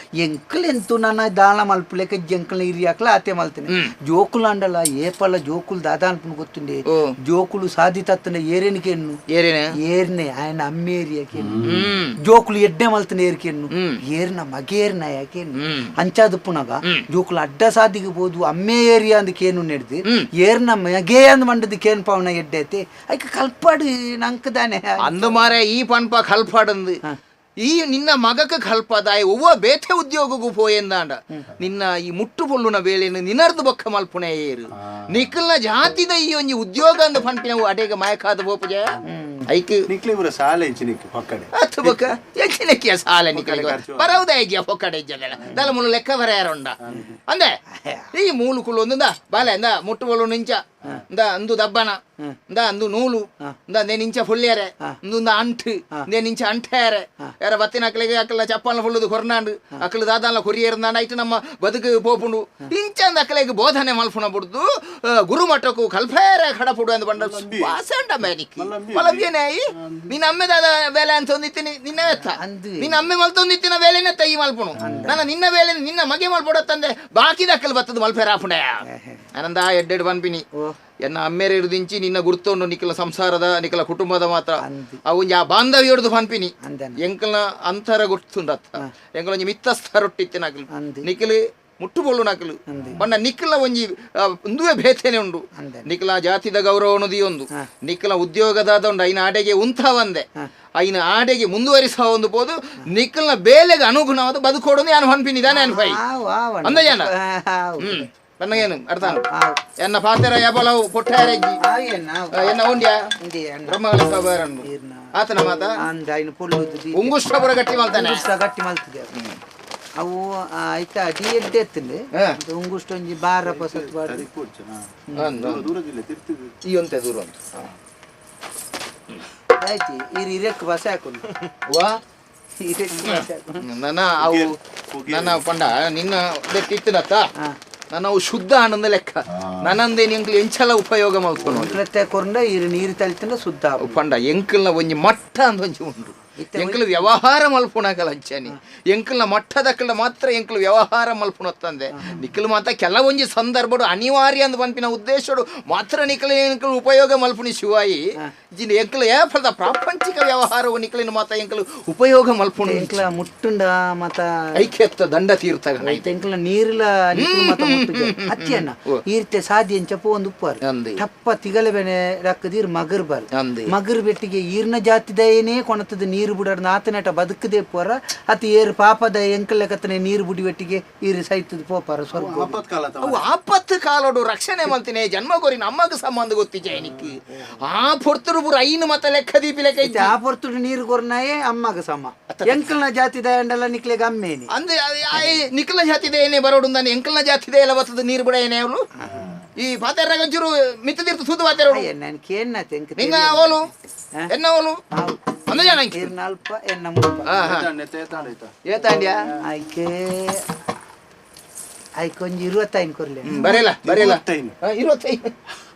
ಎಂಕಲ್ ಎಂತು ನನ್ನ ದಾಳ ಮಲ್ಪುಲೆಕ ಜಂಕಲ್ ಇರಿಯಾಕ್ಲ ಆತೆ ಮಲ್ತನೆ ಜೋಕುಲು ಅಂಡಲ ಏಪಲ ಜೋಕುಲು ದಾದ ಅನ್ಪುನು ಗೊತ್ತುಂಡೆ
ಓ.
ಜೋಕುಲು ಸಾಧಿತತ್ತನ ಏರೆನಿಕೆನ್ನು
ಏರೇನೆ
ಏರ್ನೆ ఆయన ಅమ్మేರಿಯಾಕೆನ್ನು
ಹ್ಮ್
ಜೋಕುಲು ಎಡ್ಡೆ ಮಲ್ತನ ಏರ್ಕೆನ್ನು
ಹ್ಮ್.
ಏರ್ನ ಮಗೇರ್ನ ಯಾಕೆನ್ನು
ಹ್ಮ್.
ಅಂಚಾದುಪ್ಪುನಗ ಜೋಕುಲು ಅಡ್ಡ ಸಾದಿಗೆ ಪೋದು ಅಮ್ಮೆ ಏರಿಯಾ ಅಂದ್ ಕೇನು ನೆಡ್ದು
ಹ್ಮ್.
ಏರ್ನ ಮಗೇ ಅಂದ್ ಮಂಡದ ಕೇನ್ ಪಾವನ ಎಡ್ಡೆ ಐತೆ ಐಕ ಕಲ್ಪಾಡು ನಂಕದಾನೆ
ಅಂದು ಮಾರೆ ಈ ಪನ್ಪ ಕಲ್ಪಾಡಂದು ಈ ನಿನ್ನ ಮಗಕ್ಕೆ ಕಲ್ಪದಾಯ ಒವ್ವ ಬೇತೆ ಉದ್ಯೋಗಕ್ಕೂ ಪೋಯೆಂದಾಂಡ ನಿನ್ನ ಈ ಮುಟ್ಟು ಪೊಳ್ಳುನ ವೇಳೆಯನ್ನು ನಿನರ್ದು ಬೊಕ್ಕ ಮಲ್ಪುಣೆ ಏರು ನಿಖಲ್ನ ಜಾತಿದ ಈ ಒಂಜಿ ಉದ್ಯೋಗ ಅಂದ್ ಪನ್ಪಿನವು ಅಡೇಗ ಮಾಯಕಾದ ಪೋಪುಜ ಐಕ್
ನಿಕ್ಲೆ ಪೂರ ಸಾಲೆ ಇಂಚಿನಿಕ್ ಪಕ್ಕಡೆ
ಅತ್ತು ಬೊಕ್ಕ ಎಂಚಿನಕ್ಕಿಯ ಸಾಲ ನಿಖಲಿಗೆ
ಖರ್ಚು.
ಬರವುದ ಐಗಿಯ ಪೊಕ್ಕಡೆ ಇಜ್ಜಲ್ಲ ದಲ ಮುಲು ಲೆಕ್ಕ ಬರೆಯಾರುಂಡ ಅಂದೆ ಈ ಮೂಲು ಕುಳ್ಳು ಒಂದುಂದ ಬಾಲೆ ಅಂದ ಮುಟ್ಟು ಪೊಳ್ಳು ನಿಂಚ ಇಂದ ಅಂದು ದಬ್ಬನ ಇಂದ ಅಂದು ನೂಲು ಇಂದ ನೇ ನಿಂಚ ಫುಲ್ಲೇರೆ ಇಂದ ಅಂಟು ನೇ ನಿಂಚ ಅಂಟೇರೆ ಯಾರ ಬತ್ತಿನ ಅಕ್ಲಿಗೆ ಅಕ್ಕಲ ಚಪ್ಪಲ್ನ ಫುಳ್ಳುದು ಕೊರ್ನಾಂಡು ಅಕ್ಕಲು ದಾದಾಲ ಕೊರಿಯರ್ನಾಂಡು ಐಟು ನಮ್ಮ ಬದುಕು ಪೋಪುಂಡು ಇಂಚಂದ ಅಕ್ಕಲಿಗೆ ಬೋಧನೆ ಮಲ್ಪುನ ಬುಡ್ದು ಗುರುಮಠಕ್ಕೂ ಕಲ್ಪೇರೆ ಕಡಪುಡು ಅಂದ್ ಬಂಡ ವಾಸಂಡ ಮೇನಿಕ್
ಮಲ್ಲಂಬಿ.
ಮಲಂಬಿಯನೇ ನಿನ್ನ ಅಮ್ಮೆ ದಾದ ಬೇಲೆ ಅಂತ ಒಂದಿತ್ತೀನಿ ನಿನ್ನ ಎತ್ತ
ಅಂದು.
ನಿನ್ನ ಅಮ್ಮೆ ಮಲ್ತೊಂದಿತ್ತಿನ ಬೇಲೆನೆ ತೈ ಮಲ್ಪುಣು ನನ್ನ ನಿನ್ನ ಬೇಲೆ ನಿನ್ನ ಮಗೆ ಮಲ್ಪೊಡತ್ತಂದೆ ಬಾಕಿದ ಅಕ್ಕಲು ಬತ್ತದ ಮಲ್ಪೇರ ಆಪುಂಡ ಆನಂದ ಎಡ್ಡೆಡ್ ಪನ್ಪಿನಿ
ಓ.
ಎನ್ನ ಅಮ್ಮೇರೆ ಹಿಡ್ದಿಂಚಿ ನಿನ್ನ ನಿನ್ನ ಗುರ್ತೊಂಡು ನಿಕಲ ಸಂಸಾರದ ನಿಕಲ ಕುಟುಂಬದ ಮಾತ್ರ ಅವು ಒಂಜಿ ಆ ಬಾಂಧವ್ಯೊಡ್ದು ಪನ್ಪಿನಿ ಎಂಕಲ್ನ ಅಂತರ ಗೊತ್ತುಂಡತ್ತ ಎಂಕಲ ಒಂಜಿ ಮಿತ್ತಸ್ಥರೊಟ್ಟಿತ್ತಿನಕಲು ನಿಕಲು ಮುಟ್ಟುಬೋಳು ನಕಲು ಬಣ್ಣ ನಿಕ್ಕಲ ಒಂಜಿ ಉಂದುವೆ ಬೇತೇನೆ ಉಂಡು ನಿಕಲ ಜಾತಿದ ಗೌರವ ಒಂದು ನಿಕಲ ಉದ್ಯೋಗದಾದ ಉಂಡು ಐನ ಆಡೆಗೆ ಉಂತ ಒಂದೆ ಐನ ಆಡೆಗೆ ಮುಂದುವರಿಸುವ ಒಂದು ಪೋದು ನಿಕ್ಕಲ್ನ ಬೇಲೆಗೆ ಅನುಗುಣವಾದ ಬದುಕೋಡು ಯಾನು ಹನ್ಪಿನಿ ದಾನೆ ಅನ್ಪೈ ಅಂದಜಾನ ಬನ್ನಗೇನು ಅರ್ಥ ಎನ್ನ ಪಾತೆರ ಯಾಬಲ ಪೊಟ್ಟಾರೆಜ್ಜಿ ಎನ್ನ ಉಂಡ್ಯಾ ಬ್ರಹ್ಮಗಳ ಸಬಾರನ್ನು ಆತನ ಮಾತ ಉಂಗುಷ್ಠಪುರ ಗಟ್ಟಿ ಮಲ್ತಾನೆ
ಗಟ್ಟಿ ಮಲ್ತಿದೆ ಅವು ಆಯ್ತಾ ಅಡಿ ಎಡ್ಡೆ ಎತ್ತಂಡೆ ಉಂಗುಷ್ಟ ಒಂಜಿ ಬಾರ ಪಸತ್ ಬಾರ್ದು
ಈ ಒಂತೆ ದೂರ ಉಂಟು
ಆಯ್ತು ಇರ್ ಇರಕ್ ಬಸ ಹಾಕೊಂಡು
ವಾ
ಇರಕ್ ಬಸ ಹಾಕೊಂಡು
ನನ್ನ ಅವು ನನ್ನ ಪಂಡ ನಿನ್ನ ಬೆಟ್ಟಿತ್ತಿನತ್ತ ನನ್ನ ಅವು ಶುದ್ಧ ಆನಂದ ಲೆಕ್ಕ ನನ್ನಂದೇ ನಿಂಕ್ಲು ಎಂಚಲ ಉಪಯೋಗ ಮಲ್ತೊನು
ಪ್ರತ್ಯೇಕ ಕೊರಂಡ ಇರು ನೀರು ತಳಿತಂಡ ಶುದ್ಧ
ಪಂಡ ಎಂಕಲ್ನ ಒಂಜಿ ಮಟ್ಟ ಅಂದ್ ಒಂಜಿ ಉಂಡು ಎಂಕಲು ವ್ಯವಹಾರ ಮಲ್ಪುಣಕಲ ಅಂಚನಿ ಎಂಕಲ್ನ ಮಟ್ಟದಕ್ಕಲ ಮಾತ್ರ ಎಂಕಲು ವ್ಯವಹಾರ ಮಲ್ಪುಣತ್ತಂದೆ ನಿಕ್ಕಲು ಮಾತ್ರ ಕೆಲವೊಂಜಿ ಸಂದರ್ಭಡು ಅನಿವಾರ್ಯ ಅಂದ್ ಪನ್ಪಿನ ಉದ್ದೇಶಡು ಮಾತ್ರ ನಿಕ್ಕಲು ಎಂಕಲು ಉಪಯೋಗ ಮಲ್ಪುನಿ ಶಿವಾಯಿ ಜಿನ ಎಂಕಲು ಏಫಲದ ಪ್ರಾಪಂಚಿಕ ವ್ಯವಹಾರವು ನಿಕ್ಕಲಿನ ಮಾತ್ರ ಎಂಕಲು ಉಪಯೋಗ ಮಲ್ಪುಣು
ಎಂಕಲ ಮುಟ್ಟುಂಡ ಮತ
ಐಕ್ಯತ್ವ ದಂಡ ತೀರ್ಥ
ಎಂಕಲ ನೀರ್ಲ ನಿಕ್ಕಲು ಮಾತ ಮುಟ್ಟುಜೆ ಅತ್ತಿಯನ್ನ ಈರ್ತೆ ಸಾದಿ ಎಂಚಪ್ಪ ಒಂದು ಉಪ್ಪಾರು ಟಪ್ಪ ತಿಗಲೆ ಬೆನೆ ರಕ್ಕದೀರ್ ಮಗರ್ ಬಾರ್ ಮಗರ್ ಬೆಟ್ಟಿಗೆ ಈರ್ನ ಜಾತಿದಯನೇ ಕೊಣತದ ನೀರು ಬುಡರ್ ನಾತನೇಟ ಬದುಕದೆ ಪೋರ ಅತಿ ಏರು ಪಾಪದ ಎಂಕಲ ಕತ್ತನೆ ನೀರು ಬುಡಿವೆಟ್ಟಿಗೆ ಈರು ಸೈತದ ಪೋಪಾರ ಸ್ವರ್ಗ
ಅವು ಆಪತ್ತು ಕಾಲೋಡು ರಕ್ಷಣೆ ಮಲ್ತಿನಿ ಜನ್ಮ ಕೋರಿ ನಮ್ಮಗ ಸಂಬಂಧ ಗೊತ್ತಿಜೆ ನಿಕ್ಕು ಆ ಪೊರ್ತುಡು ಪೂರ ಐನು ಮತ ಲೆಕ್ಕ ದೀಪಿ ಲೆಕ್ಕ ಇಜ್ಜಿ.
ಆ ಪೊರ್ತುಡು ನೀರು ಕೊರ್ನಾಯೇ ಅಮ್ಮಗ ಸಮ ಎಂಕಲ್ನ ಜಾತಿ ದಯಂಡಲ ನಿಕ್ಲೆಗೆ ಅಮ್ಮೇನಿ
ಅಂದ್ರೆ ನಿಕ್ಕಲ್ನ ಜಾತಿದೆ ಏನೇ ಬರೋಡು ನಾನು ಎಂಕಲ್ನ ಜಾತಿದೆ ಎಲ್ಲ ಬರ್ತದ ನೀರು ಬಿಡ ಏನೇ ಅವಳು ಈ ಪಾತೆರ್ರಾಗ ಒಂಚೂರು ಮಿತ್ತ ತೀರ್ಥ ಸೂದು ಪಾತೆರೋಡು
ನಾನು ಕೇನ್ನತೆ ಎಂಕ
ನಿನ್ನ ಓಲು ಎನ್ನ ಓಲು ಅಂದ ಜನ
ನಾಲ್ಪ ಎನ್ನ ಮುಲ್ಪ
ಏತಾಂಡ್ಯಾ
ಆಯ್ಕೆ ಆಯ್ಕೆ ಒಂಜಿ 25 ಕೊರ್ಲೆ
ಬರೇಲ ಬರೇಲ 25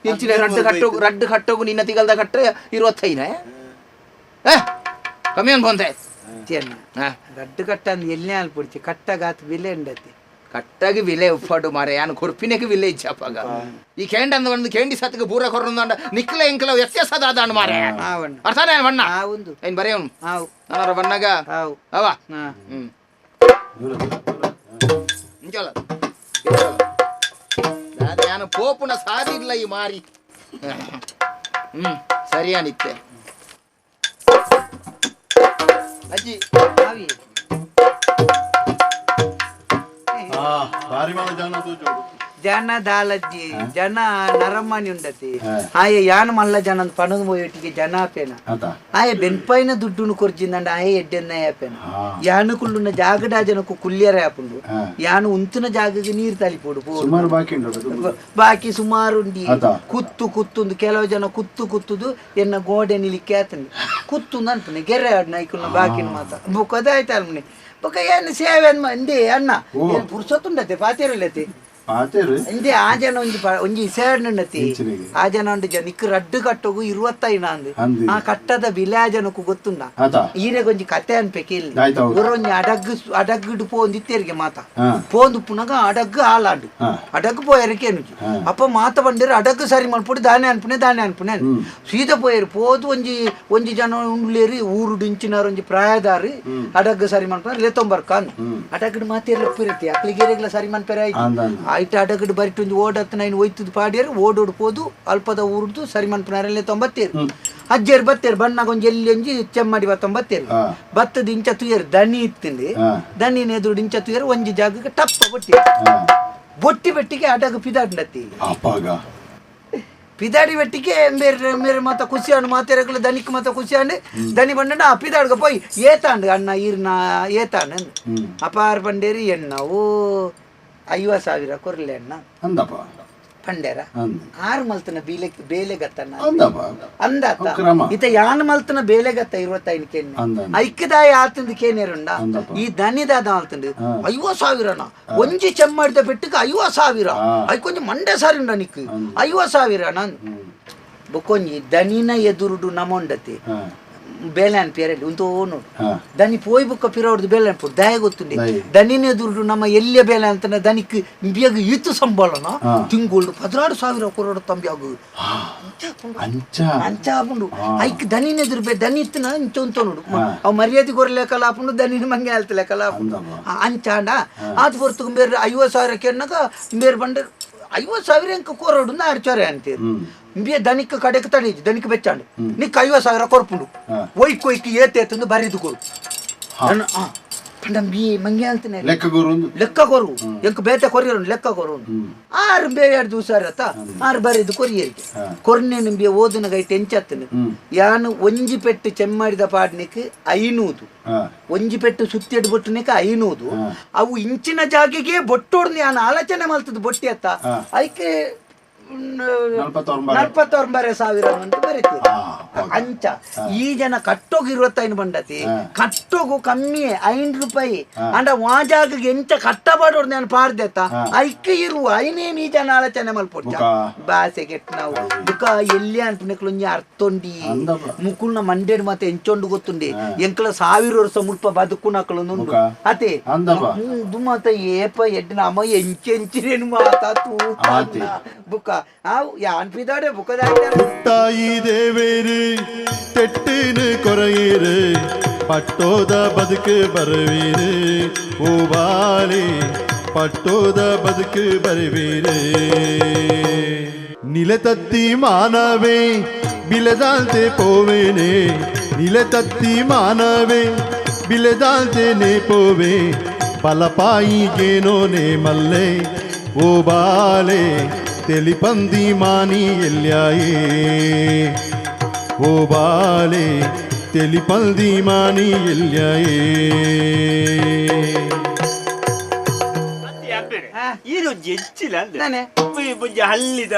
ಇಂಚಿನ ರಡ್ಡು ಕಟ್ಟೋಗು ರಡ್ಡು ಕಟ್ಟೋಗು ನಿನ್ನ ತಿಗಲ್ದ ಕಟ್ಟೆ 25 ಕಮ್ಮಿ ಅನ್ಕೊಂತೆ
ರಡ್ಡು ಕಟ್ಟ ಅಂದ್ ಎಲ್ಲಿ ಅಲ್ಪುಡ್ಚಿ ಕಟ್ಟಗಾತ್ ಬಿಲೆ ಉಂಡತಿ
ಕಟ್ಟಾಗಿ ವಿಲೆ ಉಪ್ಪಾಡು ಮಾರೆ ಯಾನು ಕೊರ್ಪಿನೆಗೆ ವಿಲೆ ಇಚ್ಚಾಪಾಗ ಈ ಕೇಂಡ ಅಂದ ಒಂದು ಕೇಂಡಿ ಸತ್ಗೆ ಬೂರ ಕೊರ್ರಂದ ನಿಕ್ಕಲ ಎಂಕಲ ವ್ಯತ್ಯಾಸ ದಾದಾಣ ಮಾರೆ ಅರ್ಥಾನೆ ಬಣ್ಣ ಏನ್ ಬರೆಯವನು ನಾನಾರ ಬಣ್ಣಗ ಅವ ಹ್ಮ್ ಇಂಚಲ ಯಾನು ಪೋಪುನ ಸಾದಿಲ್ಲ ಈ ಮಾರಿ ಸರಿಯಾನಿತ್ತೆ ಅಜ್ಜಿ
ಜನ ದಾಲಜ್ಜಿ ಜನ ನರಮಾನಿ ಉಂಡತಿ ಆಯೆ ಯಾನ್ ಮಲ್ಲ ಜನ ಪಣದು ಪೋಯೊಟ್ಟಿಗೆ ಜನ ಆಪೇನ ಆಯೆ ಬೆನ್ಪೈನ ದುಡ್ಡುನು ಕೊರ್ಜಿಂದಂಡ ಆಯೆ ಎಡ್ಡೆನ್ನ ಆಪೇನ ಯಾನು ಕುಳ್ಳುನ ಜಾಗಡ ಜನಕ್ಕು ಕುಲ್ಯರ ಆಪುಂಡು ಯಾನು ಉಂತುನ ಜಾಗಕ್ಕೆ ನೀರು ತಲಿಪೋಡು
ಸುಮಾರು ಬಾಕಿ ಉಂಡು
ಬಾಕಿ ಸುಮಾರು ಉಂಡಿ ಕುತ್ತು ಕುತ್ತುಂದು ಕೆಲವು ಜನ ಕುತ್ತು ಕುತ್ತುದು ಎನ್ನ ಗೋಡೆ ನಿಲಿಕ್ಕೆ ಆತಂದು ಕುತ್ತು ಅನ್ಪುನೆ ಗೆರೆ ಆಡ್ನ ಐಕುಲ್ನ ಬಾಕಿನ ಮಾತ ಬೊಕ್ಕ ಅದಾಯ್ತು ಅಲ್ಮನೆ ಬೊಕ್ಕ ಏನು ಸೇವೆ ಇಂದೆ ಅಣ್ಣ ಏನು ಪುರ್ಸೊತ್ತುಂಡತೆ ಪಾತೇರಲ್ಲತೆ ಇಂದೆ ಆ ಜನ ಒಂಜಿ ಒಂಜಿ ಇಸೇಡ್ನುಂಡತಿ ಆ ಜನ ಉಂಡು ಜನ ಇಕ್ಕು ರಡ್ಡು ಕಟ್ಟೋಗು 25 ಅಂದು ಆ ಕಟ್ಟದ ಬಿಲೆ ಆ ಜನಕ್ಕೂ ಗೊತ್ತುಂಡ ಈರೆಗೊಂಜಿ ಕತೆ ಅನ್ಪೇಕೆ ಇಲ್ಲಿ ಒಂಜಿ ಅಡಗ್ಗು ಅಡಗ್ಗುಡು ಪೋಂದಿತ್ತೇರಿಗೆ ಮಾತ ಪೋಂದು ಪುನಗ ಅಡಗ್ಗು ಆಲಾಂಡು ಅಡಗ್ಗು ಪೋಯರಕ್ಕೆ ಏನುಜಿ ಅಪ್ಪ ಮಾತ ಬಂದಿರ ಅಡಗ್ಗು ಸರಿ ಮಲ್ಪುಡು ದಾನೆ ಅನ್ಪುನೆ ದಾನೆ ಅನ್ಪುನೆ ಸೀದ ಪೋಯರು ಪೋದು ಒಂಜಿ ಒಂಜಿ ಜನ ಉಂಡ್ಲೇರಿ ಊರು ಡಿಂಚಿನಾರು ಒಂಜಿ ಪ್ರಾಯದಾರಿ ಅಡಗ್ಗು ಸರಿ ಮಲ್ಪುನ ಲೇತೊಂಬರ್ಕ ಅಂದ್ ಅಡಗ್ಗಡು ಮಾತೇರ್ಲ ಉಪ್ಪಿರತ್ತೆ ಅಕ್ಲಿಗೇರೆಗ್ಲ ಸರಿ ಮನ್ಪೆರ ಆಯ್ತು ಆಯ್ತು ಅಡಗಡು ಬರಿಟೊಂಜಿ ಓಡತ್ತ ನೈನ್ ಒಯ್ತದ ಪಾಡ್ಯರು ಓಡೋಡು ಪೋದು ಅಲ್ಪದ ಊರುದು ಸರಿ ಮನ್ಪುನಾರಲ್ಲೇ ತೊಂಬತ್ತೇರು ಅಜ್ಜೇರು ಬತ್ತೇರು ಬಣ್ಣಗ ಒಂಜಿ ಎಲ್ಲಿ ಒಂಜಿ ಚೆಮ್ಮಡಿ ಬತ್ತೊಂಬತ್ತೇರು ಬತ್ತದ ಇಂಚ ತುಯರು ದನಿ ಇತ್ತಿಂದು ದನಿನ ಎದುರು ಇಂಚ ತುಯರು ಒಂಜಿ ಜಾಗಕ್ಕೆ ಟಪ್ಪ ಬೊಟ್ಟಿ ಬೊಟ್ಟಿ ಬೆಟ್ಟಿಗೆ ಅಡಗು ಪಿದಾಡ್ನತ್ತಿ ಪಿದಾಡಿ ಬೆಟ್ಟಿಗೆ ಮೇರೆ ಮೇರೆ ಮಾತ ಖುಷಿ ಅಣ್ಣು ಮಾತೇರಗಳು ದನಿಕ್ ಮಾತ ಖುಷಿ ಅಣ್ಣು ದನಿ ಬಂಡ ಆ ಪಿದಾಡ್ಗ ಪೋಯ್ ಏತಾಂಡು ಅಣ್ಣ ಈರ್ನ ಏತಾಂಡು ಅಪಾರ ಬಂಡೇರಿ ಎಣ್ಣವು 50,000 ಕೊರ್ಲೆ ಅಣ್ಣ
ಅಂದಪ್ಪ
ಪಂಡ್ಯಾರ ಆರು ಮಲ್ತನ ಬೇಲೆ ಬೇಲೆಗತ್ತಣ್ಣ ಅಂದಾತ ಇತ ಯಾನ್ ಮಲ್ತನ ಬೇಲೆಗತ್ತ 25 ಕೆನ್ನೆ ಐಕ್ಕದಾಯ ಆತಂದು ಕೇನೇರುಂಡ ಈ ದನಿದಾದ ಆಲ್ತಂದು 50,000 ಒಂಜಿ ಚೆಮ್ಮಾಡಿದ ಪೆಟ್ಟಕ್ಕೆ 50,000 ಐಕೊಂಜಿ ಮಂಡೆ ಸಾರಿ ಉಂಡ ನಿಕ್ಕು 50,000 ಬೊಕ್ಕೊಂಜಿ ದನಿನ ಎದುರುಡು ನಮೊಂಡತಿ ಬೇಲೆ ಅನ್ಪಿಯರಲ್ಲಿ ಉಂತೋ ನೋಡು ದನಿ ಪೋಯ್ ಬುಕ್ಕ ಪಿರವಡ್ದು ಬೇಲೆ ಅನ್ಪು ದಯ ಗೊತ್ತುಂಡಿ ದನಿನೇ ದುರ್ಡು ನಮ್ಮ ಎಲ್ಲಿಯ ಬೇಲೆ ಅಂತ ದನಿಕ್ ಇಂಬಿಯಾಗ ಈತು ಸಂಬಳನ ತಿಂಗಳು 16,000 ಕೊರಡು ತಂಬಿಯಾಗ
ಅಂಚ
ಅಂಚ ಆಪುಂಡು ಐಕ್ ದನಿನೇ ದುರ್ಬೆ ದನಿ ಇತ್ತನ ಇಂಚ ಉಂತ ನೋಡು ಅವ್ ಮರ್ಯಾದೆ ಕೊರ್ಲೆಕ್ಕಲ ಆಪುಂಡು ದನಿನ ಮಂಗೆ ಆಲ್ತಲೆಕ್ಕಲ ಆಪುಂಡು ಅಂಚಾಂಡ ಆತ್ ಹೊರ್ತು ಬೇರೆ 50,000 ಕೆನ್ನಾಗ ಬೇರೆ ಬಂಡ 50,000 ಎಂಕ ಕೊರಡು ಆರ್ಚೋರೆ ಅಂತೀರಿ ಇಂಬಿಯ ದನಿಕ್ ಕಡೆಕ್ ತಡೀಜು ದನಿಕ್ ಬೆಚ್ಚಾಂಡು ನಿಕ್ 50,000 ಕೊರ್ಪುಂಡು ಒಯ್ಕ್ ಒಯ್ಕ್ ಏತೇತಂದು ಬರಿದು ಕೊರು ಪಂಡ ಬಿ ಮಂಗೆ ಅಂತಾನೆ
ಲೆಕ್ಕ ಗುರು
ಲೆಕ್ಕ ಕೊರು ಎಂಕ ಬೇತೆ ಕೊರಿಯರು ಲೆಕ್ಕ ಕೊರು ಆರು ಬೇರೆ ದಿವಸ ಅತ್ತ ಆರು ಬರಿದು ಕೊರಿಯರಿಗೆ ಕೊರ್ನೆ ನಿಂಬಿಯ ಓದಿನ ಗೈಟ್ ಎಂಚತ್ತನು ಯಾನು ಒಂಜಿ ಪೆಟ್ಟು ಚೆಮ್ಮಾಡಿದ ಪಾಡ್ನಿಕ್ 500 ಒಂಜಿ ಪೆಟ್ಟು ಸುತ್ತೆಡು ಬೊಟ್ಟನಿಕ್ 500 ಅವು ಇಂಚಿನ ಜಾಗೆಗೆ ಬೊಟ್ಟೋಡ್ದು ಯಾನು ಆಲೋಚನೆ ಮಲ್ತದ ಬೊಟ್ಟಿ ಅತ್ತ ಐಕೆ 49,000 ಅಂತ ಬರೀತೀರಿ ಅಂಚ ಈ ಜನ ಕಟ್ಟೋಗಿ 25 ಬಂಡತಿ ಕಟ್ಟೋಗು ಕಮ್ಮಿ 5 ರೂಪಾಯಿ ಅಂಡ ವಾ ಜಾಗಗೆ ಎಂಚ ಕಟ್ಟಬಾಡೋಡು ನಾನು ಪಾರ್ದೆತ್ತ ಐಕ್ ಇರುವ ಐನೇನು ಈ ಜನ ಆಲೋಚನೆ ಮಲ್ಪೊಡ್ಚ ಬಾಸೆ ಕೆಟ್ಟ ನಾವು ಬುಕ್ಕ ಎಲ್ಲಿ ಅನ್ಪುನೆಕ್ಲೊಂಜಿ ಅರ್ಥೊಂಡಿ ಮುಕುಲ್ನ ಮಂಡೇಡ್ ಮತ್ತೆ ಎಂಚೊಂಡು ಗೊತ್ತುಂಡಿ ಎಂಕಲ 1000 ವರ್ಷ ಮುಲ್ಪ ಬದುಕುನಕ್ಲು ಉಂಡು ಅತೆ ದು ಮಾತ ಏಪ ಎಡ್ಡಿನ ಅಮ್ಮ ಎಂಚೆಂಚಿರೇನು ಮಾತಾ ತೂ ಬುಕ್ಕ ಆವು ಯಾನ್ ಪಿದಾಡೆ ಬುಕ್ಕದಾಗ್ತಾರೆ
ತಾಯಿ ದೇವೇರು ತೆಟ್ಟಿನ ಕೊರೆಯಿರು ಪಟ್ಟೋದ ಬದುಕು ಬರುವೀರು ಓ ಬಾಲೆ ಪಟ್ಟೋದ ಬದುಕು ಬರುವೀರು ನಿಲತತ್ತಿ ಮಾನವೇ ಬಿಲದಾಂತೆ ಪೋವೇನೆ ನಿಲತತ್ತಿ ಮಾನವೇ ಬಿಲದಾಂತೆ ಪೋವೆ ಬಲಪಾಯಿಗೇನೋನೆ ಮಲ್ಲೆ ಓ ಬಾಲೆ ತೆಲಿಪಂದಿ ಮಾನಿ ಎಲ್ಯಾಯೇ ಓ ಬಾಲೆ ತೆಲಿಪಂದಿ ಮಾನಿ ಎಲ್ಯಾಯೇ.
ಹಲ್ಲಿದ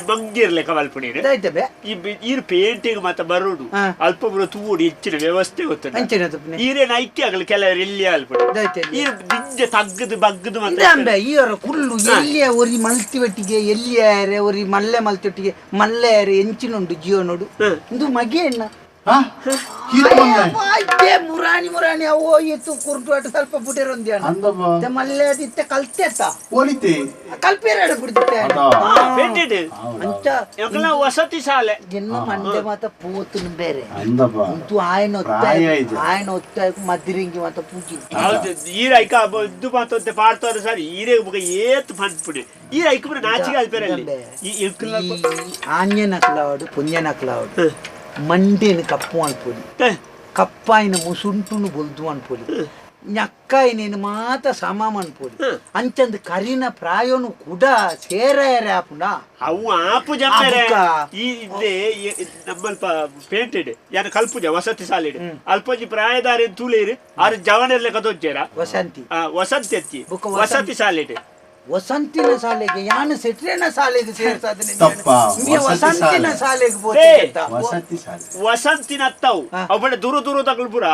ಮಂಗಿರ್ಲೆ ಕಮಲ್ಪುಣಿ ಈರು ಪೇಂಟಿಂಗ್ ಮಾತ ಬರೋಡು ಅಲ್ಪ ತೂಡು ಹೆಚ್ಚಿನ ವ್ಯವಸ್ಥೆ ಗೊತ್ತುಂಟು ಈರೇನು ಐಕ್ಯ ಆಗಲಿ ಕೆಲವರು ಎಲ್ಲಿ ಅಲ್ಪುಣಿ ಈರು ದಿಂಜ ತಗ್ಗದು ಬಗ್ಗದು
ಮತ್ತೆ ಈರ ಕುಲ್ಲು ಎಲ್ಲಿಯ ಒರಿ ಮಲ್ತಿವಟ್ಟಿಗೆ ಎಲ್ಲಿಯಾರೆ ಒರಿ ಮಲ್ಲೆ ಮಲ್ತಿವಟ್ಟಿಗೆ ಮಲ್ಲೆಯಾರೆ ಎಂಚಿನುಂಡು ಜೀವನೋಡು ಇಂದು ಮಗೆ ಎಣ್ಣ ಮುರಾಣಿ ಮುರಾಣಿ ಅವು ಇತ್ತು ಕುರ್ಟು ಅటు ಸ್ವಲ್ಪ ಬುಡಿರೊಂದಿ ಮಲ್ಲೆ ಅದಿತ್ತೆ ಕಲ್ತೆತ್ತ ಕಲ್ಪೇರಾಡು ಬಿಡ್ತಿತ್ತೆ ಅಂಚ
ವಸತಿ ಶಾಲೆ
ಎನ್ನ ಮಂಡೆ ಮಾತ ಪೋತುನು ಬೇರೆ ಅಂತೂ ಆಯನ ಆಯನ ಒತ್ತ ಮದ್ರಿಂಗಿ ಮಾತ ಪೂಜಿ
ಈರ ಐಕ ಇದು ಮಾತಂತೆ ಪಾಡ್ತಾರೆ ಸರ್ ಈರೇ ಏತ್ ಪನ್ಪುಣೆ ಈರ ಐಕ ನಾಚಿಗೆ ಅಲ್ಪೇರಲ್ಲಿ
ಆಂಜನಕ್ಲಾವಡು ಪುಂಜನಕ್ಲಾವಡು ಮಂಡೇನು ಕಪ್ಪು ಅನ್ಪೊಲಿ ಕಪ್ಪಾಯಿನ ಮುಸುಂಟುನು ಬೊಲ್ದು ಅನ್ಪೊಲಿ ñಕ್ಕಾಯಿನೇನು ಮಾತ ಸಮ ಅನ್ಪೊಲಿ ಅಂಚಂದು ಕರಿನ ಪ್ರಾಯೋನು ಕೂಡ ಸೇರಾಯರೆ ಆಪುಂಡ
ಅವು ಆಪು ಜಮ್ಮರೆ ಈ ಇದ್ದೆ ನಮ್ಮಲ್ಪ ಪೇಂಟೆಡ್ ಯಾನ ಕಲ್ಪುಜ ವಸತಿ ಶಾಲೆಡ್ ಅಲ್ಪಂಜಿ ಪ್ರಾಯದಾರಿ ತೂಲೇರು ಆರು ಜವನೆರ್ಲೆ ಕದೊಜ್ಜೇರ
ವಸಂತಿ
ವಸಂತಿ ಅತ್ತಿ ವಸತಿ ಶಾಲೆಡ್
ವಸಂತಿನ ಶಾಲೆಗೆ ಯಾನು ಸೆಟ್ರೇನ ಶಾಲೆಗೆ ಸೇರ್ಸಾದನೆ ವಸಂತಿನ ಶಾಲೆಗೆ
ವಸಂತಿನ ಅತ್ತವು ಅವಳ ದೂರ ದೂರ ತಗಲ್ಪುರ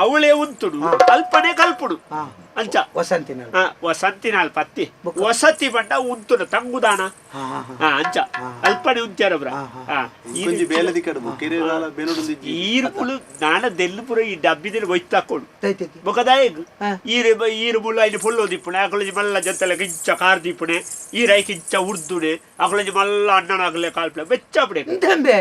ಅವಳೇ ಉಂತುಡು ಅಲ್ಪನೆ ಕಲ್ಪುಡು ಅಂಚ
ವಸಂತಿನ
ವಸಂತಿನ ಅಲ್ಪ ಅತ್ತಿ ವಸತಿ ಬಂಡ ಉಂತುಡು ತಂಗುದಾನ ಅಂಚ ಅಲ್ಪನೆ ಉಂತ್ಯಾರಬ್ರ ಈರುಪುಳು ನಾನ ದೆಲ್ಲುಪುರ ಈ ಡಬ್ಬಿದಲ್ಲಿ ಒಯ್ತಾಕೊಡು ಬೊಕದಾಯಗ್ ಈರು ಈರು ಮುಳ್ಳು ಐನು ಪೊಲ್ಲೋದಿಪ್ಪುಣೆ ಅಕಲೊಂಜಿ ಮಲ್ಲ ಜಂತಲೆ ಕಿಂಚ ಕಾರ್ ದೀಪುಣೆ ಈ ರೈ ಕಿಂಚ ಉರ್ದುಣೆ ಅಕಲೊಂಜಿ ಮಲ್ಲ ಅಣ್ಣನಾಗಲೆ ಕಾಲ್ಪಲೆ ಬೆಚ್ಚಾಪುಡೆ
ಇಂದಂಬೆ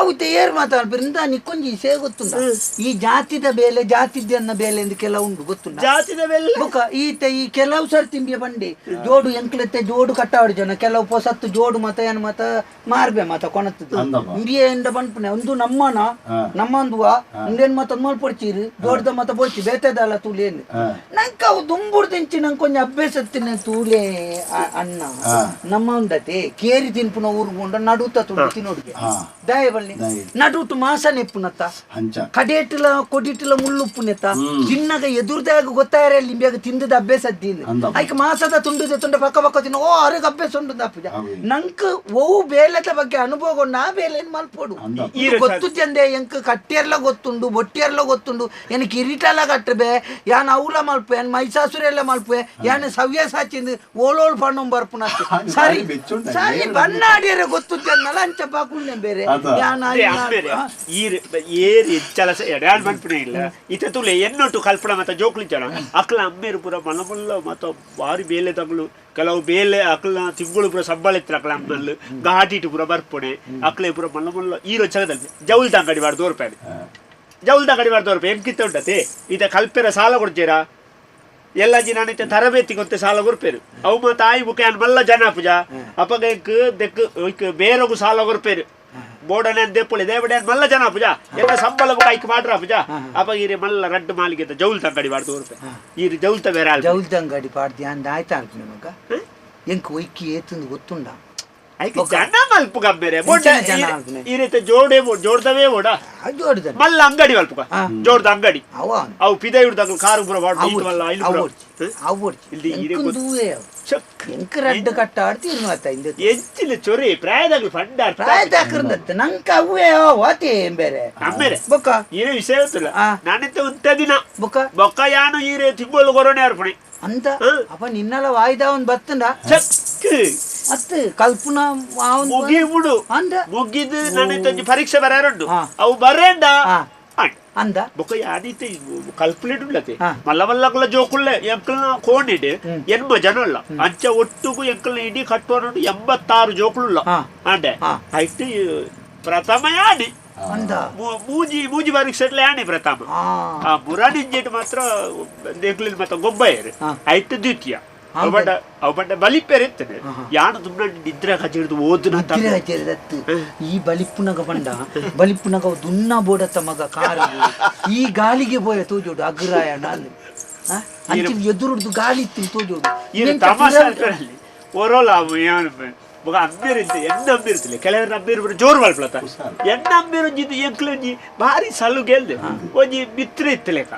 ಅವು ಏರ್ ಮಾತಾಡ್ಬಿರಿ ಇಂದ ನಿಕ್ಕೊಂಜಿ ಸೇ ಗೊತ್ತುಂಡ ಈ ಜಾತಿದ ಬೇಲೆ ಜಾತಿದ್ದನ್ನ ಬೇಲೆ ಎಂದು ಕೆಲವು ಉಂಡು ಗೊತ್ತುಂಡ
ಜಾತಿದ ಬೇಲೆ
ಬೊಕ ಈತ ಈ ಕೆಲವು ಸರ್ ತಿಂಬಿಯ ಬಂಡಿ ಜೋಡು ಎಂಕ್ಲತ್ತೆ ಜೋಡು ಕಟ್ಟಾವಡು ಜನ ಕೆಲವು ಪೊಸತ್ತು ಜೋಡು ಮತ ಏನು ಮತ ಮಾರ್ಬೆ ಮತ ಕೊಣತ್ತದು ಇಂಬಿಯ ಎಂಡ ಬಂಡ್ಪುಣೆ ಒಂದು ನಮ್ಮನ ನಮ್ಮಂದುವ ಉಂಡೇನ್ ಮತ ಮಲ್ಪೊಡ್ಚೀರು ಜೋಡ್ದ ಮತ ಪೊಡ್ಚಿ ಬೇತೆದಲ್ಲ ತೂಲೇನು ನಂಗೆ ಅವು ದುಂಬುಡ್ದಿಂಚಿ ನಂಗೆ ಕೊಂಚ ಅಭ್ಯಾಸತ್ತಿನ ತೂಲೆ ಅಣ್ಣ ನಮ್ಮ ಉಂಡತೆ ಕೇರಿ ತಿನ್ಪುನ ಊರುಗೊಂಡ ನಡುತ ತುಡು ತಿನ್ನೋಡಿಗೆ ದಾಯ ಬಳ್ಳಿ ನಡುಟು ಮಾಸ ನೆಪ್ಪುನತ್ತ ಕಡೇಟಿಲ ಕೊಡಿಟಿಲ ಮುಳ್ಳುಪ್ಪುನೆತ್ತ ತಿನ್ನಗ ಎದುರ್ದಾಗ ಗೊತ್ತಾಯರಲ್ಲಿ ಇಂಬ್ಯಾಗ ತಿಂದದ ಅಭ್ಯಾಸ ಅದ್ದಿಲ್ಲ. ಐಕ್ ಮಾಸದ ತುಂಡು ತುಂಡ ಪಕ್ಕ ಪಕ್ಕ ತಿನ್ನು ಓ ಅರೆಗ್ ಅಭ್ಯಾಸ ಉಂಡು ಅಪ್ಪುಜ. ನಂಕ್ ಒವು ಬೇಲೆದ ಬಗ್ಗೆ ಅನುಭವ ನಾ ಬೇಲೆನ್ ಮಲ್ಪೊಡು ಗೊತ್ತು ಚಂದೆ. ಎಂಕ್ ಕಟ್ಟಿಯರ್ಲ ಗೊತ್ತುಂಡು, ಬೊಟ್ಟಿಯರ್ಲ ಗೊತ್ತುಂಡು, ಎನ್ ಕಿರೀಟಲ ಕಟ್ಟಬೆ, ಯಾನ್ ಅವ್ಲ ಮಲ್ಪೆ, ಯಾನ್ ಮೈಸಾಸುರೆಲ್ಲ ಮಲ್ಪೆ, ಯಾನ್ ಸವ್ಯ ಸಾಚಿಂದು ಓಲೋಲ್ ಪಣ್ಣು ಬರ್ಪುನ ಸರಿ ಸರಿ ಬಣ್ಣಾಡಿಯರೆ ಗೊತ್ತು ಚಂದಲ್ಲ ಅಂಚ ಪಾಕುಂಡೆ ಬೇರೆ. ಯಾನ್
ಏರಿ ಚಲಸ ಎಡ್ಯಾಡ್ ಮಲ್ಪುನೇ ಇಲ್ಲ. ಇತ್ತ ತುಲೆ ಎನ್ನೊಟ್ಟು ಕಲ್ಪನ ಮತ್ತ ಜೋಕ್ಲು ಜನ ಅಕ್ಲ ಅಮ್ಮೇರು ಪೂರ ಮಲ್ಲ ಮಲ್ಲ ಮತ್ತ ಬಾರಿ ಬೇಲೆ ತಗುಲು ಕೆಲವು ಬೇಲೆ ಅಕ್ಲ ತಿಂಗಳು ಪೂರ ಸಂಬಳ ಇತ್ತು ಅಕ್ಲ ಅಮ್ಮಲ್ಲು ಘಾಟಿಟ್ಟು ಪೂರ ಬರ್ಪುಣೆ ಅಕ್ಲೆ ಪೂರ ಮಲ್ಲ ಮಲ್ಲ ಈರೋ ಚಗದಲ್ಲಿ ಜೌಲ್ ತಂಗಡಿ ಬಾರ್ದು ರೂಪಾಯಿ ಜೌಲ್ ತಂಗಡಿ ಬಾರ್ದು ರೂಪಾಯಿ ಎಂಕಿತ್ತ ಉಂಟತೆ ಈತ ಕಲ್ಪೆರ ಸಾಲ ಕೊಡ್ತೀರಾ ಎಲ್ಲ ಜಿನ ತರಬೇತಿ ಗೊತ್ತೆ ಸಾಲ ಕೊರ್ಪೇರು ಅವು ಮತ್ತ ಆಯಿ ಬುಕ್ಕ ಮಲ್ಲ ಜನ ಪೂಜಾ ಅಪ್ಪಗ ಎಂಕ್ ದೆಕ್ ಬೇರೊಗು ಸಾಲ ಕೊರ್ಪೇರು ಬೋಡನೆ ದೇಪುಳಿ ದೇವಡೆ ಮಲ್ಲ ಜನ ಪೂಜಾ ಎಲ್ಲ ಸಂಬಳ ಬುಕ್ಕ ಐಕ್ ಮಾಡ್ರ ಪೂಜಾ ಅಪ್ಪ ಈರೆ ಮಲ್ಲ ರಡ್ಡು ಮಾಲಿಗೆ ಜೌಲ್ ತಂಗಡಿ ಬಾರ್ದು ರೂಪಾಯಿ ಈರು ಜೌಲ್ ಬೇರೆ
ಜೌಲ್ ತಂಗಡಿ ಪಾಡ್ದಿ ಅಂದ ಆಯ್ತಾ ಅಲ್ಪನೆ ಮಗ ಎಂಕ್ ಒಯ್ಕಿ ಏತಂದು ಗೊತ್ತುಂಡ
ಐಕ್ ಜನ ಮಲ್ಪು ಗಮ್ಮೇರೆ ಈ ರೀತಿ ಜೋಡೆ ಜೋಡ್ದವೇ ಓಡ
ಜೋಡ್ದ
ಮಲ್ಲ ಅಂಗಡಿ ಮಲ್ಪುಗ ಜೋಡ್ದ ಅಂಗಡಿ ಅವು ಪಿದ ಹಿಡ್ದಾಗ ಕಾರು ಪೂರ
ಎಂಕ್ ರಡ್ಡು ಕಟ್ಟ ಆಡ್ತೀರ್ನು ಆತ ಇಂದ
ಎಂಚಿನ ಚೊರಿ ಪ್ರಾಯದಾಗ್ಲು ಫಂಡ
ಪ್ರಾಯದಾಕ್ರಂದತ್ತ ನಂಕ ಅವೇ ವಾತಿ ಬೇರೆ
ಅಮ್ಮೇರೆ
ಬೊಕ್ಕ
ಈರೆ ವಿಷಯ ಗೊತ್ತಿಲ್ಲ ನಾನಿತ್ತ ಉಂತ ದಿನ
ಬೊಕ್ಕ
ಬೊಕ್ಕ ಯಾನು ಈರೆ ತಿಂಗಳು ಕೊರೋನೆ ಅರ್ಪಣೆ
ಅಂತ ಅಪ್ಪ ನಿನ್ನಲ ವಾಯ್ದ ಒಂದ್ ಬತ್ತಂಡ ಅತ್ ಕಲ್ಪನಾ
ಮುಗಿಬಿಡು
ಅಂದ
ಮುಗಿದು ನಾನಿತ್ತ ಪರೀಕ್ಷೆ ಬರೆಯರುಂಡು ಅವು ಬರೇಂಡ
ಅಂದ
ಬೊಕ್ಕ ಯಾನೀತ ಕಲ್ಪುಲೇಟ್ ಉಳ್ಳತೆ ಮಲ್ಲ ಮಲ್ಲಕುಲ ಜೋಕುಳ್ಳೆ ಎಂಕಲ್ನ ಕೋಣಿಡ್ ಎನ್ಮ ಜನ ಉಳ್ಳ ಅಂಚ ಒಟ್ಟುಗು ಎಂಕಲ್ನ ಇಡೀ ಕಟ್ಟುವನುಂಡು 86 ಜೋಕುಳುಳ್ಳ ಅಂಡೆ ಐಟ್ ಪ್ರಥಮ ಯಾನಿ
ಅಂದ
ಮೂಜಿ ಮೂಜಿ ಪರೀಕ್ಷೆ ಯಾನಿ ಪ್ರಥಮ ಆ ಮುರಾನಿಂಜೆಟ್ ಮಾತ್ರ ದೇಕ್ಲಿಲ್ ಮಾತ್ರ ಗೊಬ್ಬಯರು ಐಟ್ ದ್ವಿತೀಯ ಅವಡ ಅವಡ ಬಲಿಪೇರ್ ಇರ್ತದೆ ಯಾನು ತುಂಬ ನಿದ್ರೆ ಕಚ್ಚಿಡ್ದು ಓದುನ
ಈ ಬಲಿಪುನಗ ಬಂಡ ಬಲಿಪುನಗ ದುನ್ನ ಬೋಡತ್ತ ಮಗ ಕಾರು ಈ ಗಾಲಿಗೆ ಬೋಯ ತೋಜೋಡು ಅಗ್ರಾಯಣ ಅಂಚಿನ ಎದುರುಡ್ದು ಗಾಲಿ ಇತ್ತು ತೋಜೋಡು
ತಮಾಷೆ ಒರೋಲ ಬೊಕ ಅಮ್ಮೇರು ಇತ್ತು ಎನ್ನ ಅಮ್ಮೇರು ಇತ್ತಿಲ್ಲ ಕೆಲವರು ಅಮ್ಮೇರು ಬರ ಜೋರು ಮಲ್ಪಲತ್ತ ಎನ್ನ ಅಮ್ಮೇರು ಒಂಜಿ ಎಂಕ್ಲು ಒಂಜಿ ಭಾರಿ ಸಲು ಗೆಲ್ದೆ ಒಂಜಿ ಮಿತ್ರ ಇತ್ತು ಲೆಕ್ಕ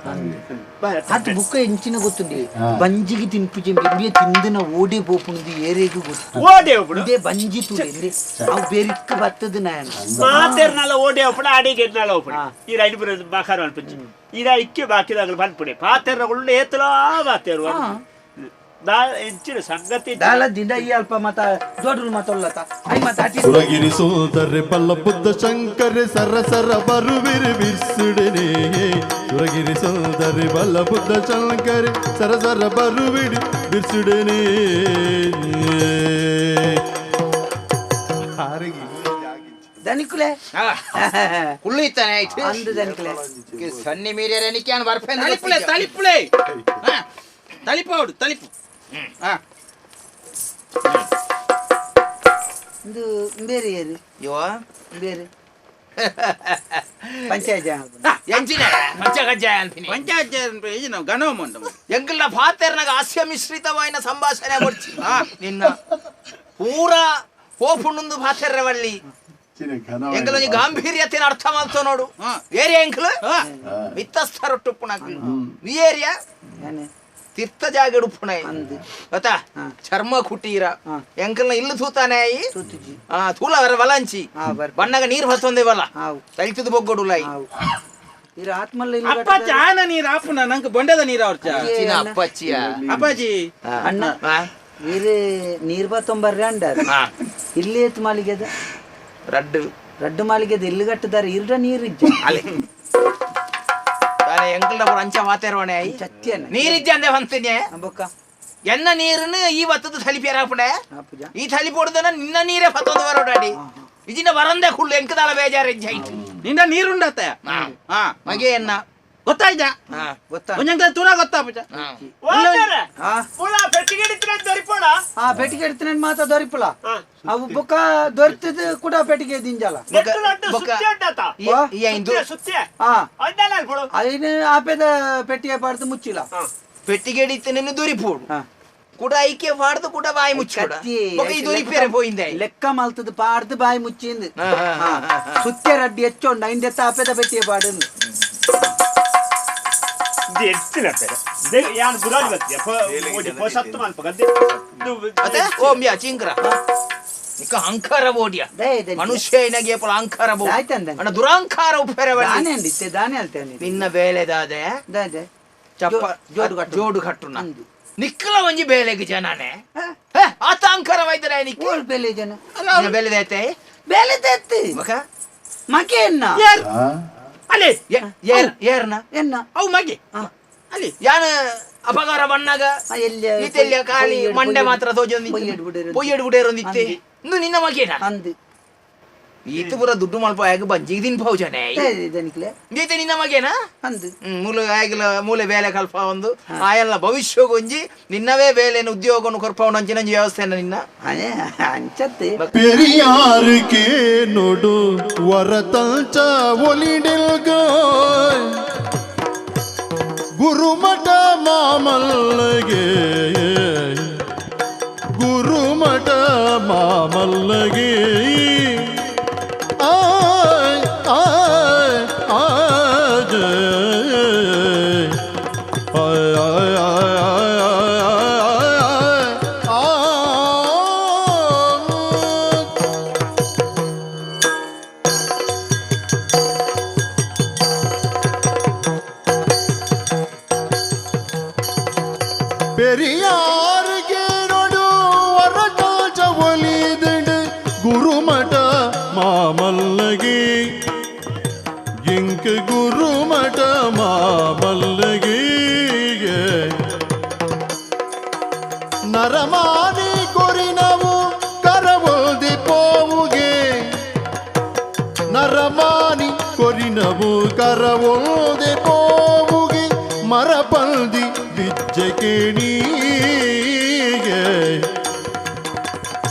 ಅದು ಬುಕ್ಕ ಎಂಚಿನ ಗೊತ್ತುಂಡಿ ಬಂಜಿಗೆ ತಿನ್ಪುಜಿ ಇಂಬೆ ತಿಂದಿನ ಓಡಿ ಪೋಪುಂದು ಏರೇಗು ಗೊತ್ತು
ಓಡಿ ಹೋಗ್ಬಿಡು
ಇದೇ ಬಂಜಿ ತುಡೆ ಅವು ಬೇರಿಕ್ಕ ಬತ್ತದ ನಾಯನ
ಮಾತೇರ್ನಲ್ಲ ಓಡಿ ಹೋಗ್ಬಿಡ ಅಡಿಗೆ ಎನ್ನಾಲ ಹೋಗ್ಬಿಡ ಈ ರೈಲು ಬರ ಬಾಕಾರ ಅನ್ಪುಜಿ ಇದ ಇಕ್ಕೆ ಬಾಕಿದಾಗಲು ಪನ್ಪುಡೆ ಪಾತೆರ್ನಗಳು ಏತಲಾ ಬಾತೇರು
ಸುರಗಿರಿ ಸುಂದರ ಬಲ್ಲ ಬುದ್ಧ ಶಂಕರ ಸರ ಸರ ಬರುವಿರಿ ಬಿರ್ಸುಡನೆ ಸುರಗಿರಿ ಸುಂದರ ಬಲ್ಲ ಬುದ್ಧ ಶಂಕರ ಸರ ಸರ ಬರುವಿರಿ ಬಿರ್ಸುಡನೆ
ದನಿಕುಲೆ
ಕುಳ್ಳಿತಾನೆ ಆಯ್ತು
ಅಂದು ದನಿಕುಲೆ
ಸನ್ನಿ ಮೀರಿಯರೆ ನಿಕ್ಯಾನ್ ಬರ್ಪೆ
ತಳಿಪುಳೆ ತಳಿಪುಳೆ ತಳಿಪೋಡು ತಳಿಪು
ಇದು ಬೇರೆ ಏರಿ
ಯೋ
ಬೇರೆ ಪಂಚಾಯತ್
ಎಂಜಿನ ಪಂಚಗಜ್ಜ ಅಂತೀನಿ
ಪಂಚಾಯತ್ ಗಣವ
ಎಂಕಲ್ನ ಪಾತೆರ್ನಾಗ ಹಾಸ್ಯ ಮಿಶ್ರಿತವಾಯಿನ ಸಂಭಾಷಣೆ ಕೊಡ್ಚಿ ನಿನ್ನ ಪೂರಾ ಪೋಪುಂಡು ಪಾತೆರ್ರವಳ್ಳಿ ಎಂಕಲ ಒಂಜಿ ಗಾಂಭೀರ್ಯತೆನ ಅರ್ಥ ಮಾಡ್ತೋ ನೋಡು ಏರಿಯಾ ಎಂಕಲ್ ಮಿತ್ತಸ್ಥರೊಟ್ಟುಪ್ಪು ನಾಕ್ಲು ಈ ಏರಿಯಾ ತೀರ್ಥ ಜಾಗ ಉಪ್ಪುಣೆ ಗೊತ್ತಾ ಚರ್ಮ ಕುಟೀರ ಎಂಕಲ್ನ ಇಲ್ಲು ತೂತಾನೆ ತೂಲ ವಲಂಚಿ ಬಣ್ಣಗ ನೀರ್ ಬತ್ತೊಂದೇ ಬಲ್ಲ ತಳಿತದ ಬೊಗ್ಗೊಡು
ಅಪ್ಪಾಜಿ ಆನ ನೀರ್ ಆಪುನ ನಂಗೆ ಬೊಂಡದ ನೀರ್ ಅವ್ರ
ಅಪ್ಪಾಚಿಯ
ಅಪ್ಪಾಜಿ
ಅಣ್ಣ ನೀರು ನೀರ್ ಬತ್ತೊಂಬರ್ರೆ ಅಂಡಾರ ಇಲ್ಲಿ ಏತ್ ಮಾಲಿಗೆದ
ರಡ್ಡು
ರಡ್ಡು ಮಾಲಿಗೆದ ಇಲ್ಲಿ ಕಟ್ಟದಾರೆ ಇರ್ಡ ನೀರ್ ಇಜ್ಜ
ಅಲ್ಲಿ ಎಂಕಲ್ನ ಪೂರ ಅಂಚ ಮಾತಾಡೋಣೆ
ಸತ್ಯನ
ನೀರಿಜ್ಜ ಅಂದೆ ಬಂತೀನಿ
ಬೊಕ್ಕ
ಎನ್ನ ನೀರನ್ನು ಈ ಬತ್ತದ ಥಲಿಪಿಯರ ಹಾಪುಣೆ ಈ ಥಲಿ ಪೊಡ್ದನ ನಿನ್ನ ನೀರೇ ಬತ್ತೊಂದು ಬರೋಡಾಡಿ ಇಜಿನ ಬರಂದೆ ಕುಳ್ಳು ಎಂಕದಾಳ ಬೇಜಾರ ಇಜ್ಜ ಐತು
ನಿನ್ನ ನೀರುಂಡತ್ತ
ಮಗೆ ಎನ್ನ
ಗೊತ್ತಾಯ್ತಾ
ಗೊತ್ತಾ
ಒಂಜಂಕ ತೂನ ಗೊತ್ತಾ ಪೂಜ
ಪೆಟ್ಟಿಗೆ ಇಡ್ತೀನಿ ಮಾತ ದೊರಿಪುಲ ಅವು ಬೊಕ್ಕ ದೊರಿತದ ಕೂಡ ಪೆಟ್ಟಿಗೆ ದಿಂಜಲ ಐನು ಆಪೆದ ಪೆಟ್ಟಿಗೆ ಪಾಡ್ದು ಮುಚ್ಚಿಲ್ಲ
ಪೆಟ್ಟಿಗೆ ಇಡ್ತೀನಿ ದೊರಿಪೋಡು ಕೂಡ ಐಕೆ ಪಾಡ್ದು ಕೂಡ ಬಾಯಿ ಮುಚ್ಚಿ ದೊರಿಪೇರೆ ಪೋಯಿಂದೆ
ಲೆಕ್ಕ ಮಲ್ತದ ಪಾಡ್ದು ಬಾಯಿ ಮುಚ್ಚಿಂದು ಸುತ್ತೆ ರಡ್ಡಿ ಹೆಚ್ಚೊಂಡ ಇಂದೆತ್ತ ಆಪೆದ ಪೆಟ್ಟಿಗೆ ಪಾಡು
ಎತ್ತಿನ ಬೇರೆ ಯಾನ್ ಬುರಾಲಿ ಬತ್ತಿಯ ಪೊಸತ್ತು ಮಲ್ಪ ಗದ್ದೆ.
ಅತ್ತೆ ಓ ಮಿಯಾ ಚಿಂಕ್ರ ನಿಕ್ಕ ಅಹಂಕಾರ ಬೋಡಿಯ ಮನುಷ್ಯ ಏನಾಗಿ ಏಪಲ ಅಹಂಕಾರ ಬೋಡಿ ಅಣ್ಣ ದುರಹಂಕಾರ ಉಪ್ಪೆರೆ
ದಾನೆ ಅಂದಿತ್ತೆ ದಾನೆ ಅಲ್ತೇನೆ
ನಿನ್ನ ಬೇಲೆದಾದೆ
ದಾದೆ
ಚಪ್ಪ
ಜೋಡು ಕಟ್ಟು
ಜೋಡು ಕಟ್ಟುನ ನಿಕ್ಕಲ ಒಂಜಿ ಬೇಲೆಗೆ ಜನನೆ ಆತ ಅಹಂಕಾರವಾಯ್ತಲ್ಲ ನಿಕ್ಕ
ಓಳ್ ಬೇಲೆ ಜನ
ನಿನ್ನ ಬೇಲೆದೈತೆ
ಬೇಲೆದೈತೆ
ಮಕ
ಮಗೆ ಎನ್ನ
ಅಲ್ಲಿ
ಏರ್ನ
ಎನ್ನ
ಅವು ಮಗೆ ಅಲ್ಲಿ
ಯಾನ ಅಪಕಾರ ಬಣ್ಣಾಗ ಈತೆಲ್ಲ ಖಾಲಿ ಮಂಡೆ ಮಾತ್ರ ತೋಜೊಂದು ಪೊಯ್ಯಡು ಬಿಡೇರೊಂದಿತ್ತೆ ಇಂದು ನಿನ್ನ ಮಗೇನ
ಅಂದು
ಈತ ಪೂರ ದುಡ್ಡು ಮಲ್ಪ ಆಗ ಬಂಜಿಗೆ ದಿನ ಪೌಜನೆ ಈತ ನಿನ್ನ ಮಗೇನ
ಅಂದು
ಮೂಲ ಆಗಿಲ್ಲ ಮೂಲೆ ಬೇಲೆ ಕಲ್ಪ ಒಂದು ಆಯಲ್ಲ ಭವಿಷ್ಯಗೊಂಜಿ ನಿನ್ನವೇ ಬೇಲೆನ ಉದ್ಯೋಗವನ್ನು ಕೊರ್ಪವನ ಅಂಚಿನ ವ್ಯವಸ್ಥೆನ ನಿನ್ನ
ಅಂಚತ್ತೆ
பெரியாருக்கே நொடு வரதஞ்ச ஒலிடல்காய் ಗುರುಮಠ ಮಾಮಲ್ಲಗೆ ಗುರುಮಠ ಮಾಮಲ್ಲಗೆ ಆಯ್ ಆಯ್ ಆಯ್ ಆಯ್ ಆಯ್ ಆಯ್ ಆಯ್ ಆಯ್ பெரியாருக்கு நொடு வரட்டாச்ச ஒலிதிடு குருமட மாமல்லகி இங்கு குருமட மாமல்லகி நரமானி கொரினவு கரவுதி போவுகே ನರಮಾನಿ ಕೊರಿನವು ಕರವೋದೆ ಪೋವುಗೆ ಮರಪಲ್ದಿ ವಿಜ್ಜೆ ಕೇಣಿಗೆ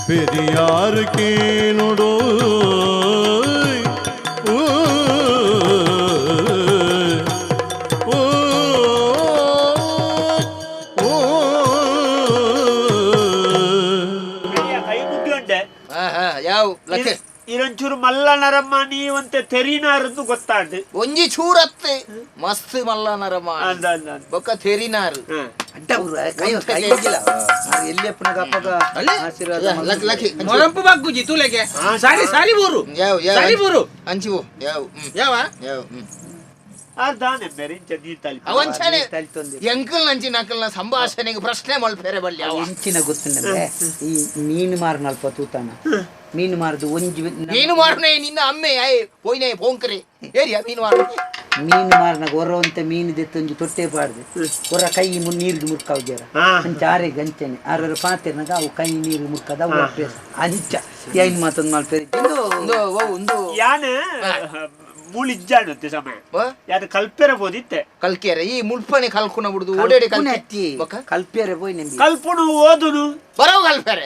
ಪೆರಿಯಾರ್ ಕೇನುಡೋ ಓ ಓ ಓ
ಕೈ ಮುಗಿಯುಂಡೆ
ಯಾವ ಲಕ್ಕೆ
ಇರಂಚೂರು ಮಲ್ಲ ನರಮ್ಮ ನೀವಂತೆ ತೆರಿನಾರದ್ದು ಗೊತ್ತಾಡ್ದು
ಒಂಜಿ ಚೂರತ್ತೆ ಮಸ್ತ್ ಮಲ್ಲ ನರಮ್ಮ
ಅಂದ ಅಂದ ಅಂದ.
ಬೊಕ್ಕ ತೆರಿನಾರು
ಅಡ್ಡ ಊರು, ಕೈ ಕೈ ಹೋಗಿಲ್ಲ. ಎಲ್ಲಿ ಅಪ್ಪನಾಗ ಅಪ್ಪಗ ಆಶೀರ್ವಾದ
ಲಕ್ ಲಕ್ಕಿ
ಮೊರಂಪು ಬಗ್ಗುಜಿ ತುಲೆಗೆ ಸಾರಿ ಸಾರಿ ಬೂರು
ಯಾವ ಯಾವ
ಸಾರಿ ಬೂರು
ಅಂಚಿವು ಯಾವ
ಯಾವ
ಯಾವ
ಅರ್ಧಾನೆ ಬೇರೆ ಇಂಚ ನೀರ್ ತಲಿ
ಅವಂಚಾನೆ
ತಲಿತೊಂದು.
ಎಂಕಲ್ ನಂಚಿ ನಕಲ್ನ ಸಂಭಾಷಣೆಗೆ ಪ್ರಶ್ನೆ ಮಲ್ಪೆರೆ ಬಲ್ಲಿ ಅವ
ಎಂಚಿನ ಗೊತ್ತುಂಡಂದ್ರೆ ಈ ಮೀನು ಮಾರನಲ್ಪ ತೂತಾನ ಮೀನು ಮಾರದು ಒಂಜಿ
ಮೀನು ಮಾರುನೆ ನಿನ್ನ ಅಮ್ಮೆ ಆಯ್ ಪೋಯ್ನೆ ಪೋಂಕರೆ ಏರಿಯಾ ಮೀನು ಮಾರು
ಮೀನು ಮಾರನಾಗ ಹೊರ ಅಂತ ಮೀನು ದೆತ್ತೊಂಜಿ ತೊಟ್ಟೆ ಪಾಡ್ದು ಹೊರ ಕೈ ನೀರಿಗೆ ಮುರ್ಕಾವ್ ಜರ ಅಂಚ ಆರೆಗೆ ಅಂಚನೆ ಆರರ ಪಾತೆರ್ನಾಗ ಅವು ಕೈ ನೀರು ಮುರ್ಕದ ಅವು ಅಭ್ಯಾಸ ಅಂಚ ಏನ್ ಮಾತೊಂದು ಮಲ್ಪೆರೆ
ಒಂದು ಒಂದು
ಯಾನ ಮೂಳಿಜ್ಜಾಣಂತೆ ಸಮಯ ಯಾರು ಕಲ್ಪೆರ ಬೋದಿತ್ತೆ
ಕಲ್ಕೇರೆ ಈ ಮುಲ್ಪನೆ ಕಲ್ಕುನ ಬಿಡುದು ಓಡೇಡಿ
ಕಲ್ಪುನ
ಬೊಕ್ಕ
ಕಲ್ಪೆರೆ ಪೋಯ್ ನಿಂಬಿ
ಕಲ್ಪುನು ಓದುನು
ಬರವು ಕಲ್ಪೆರೆ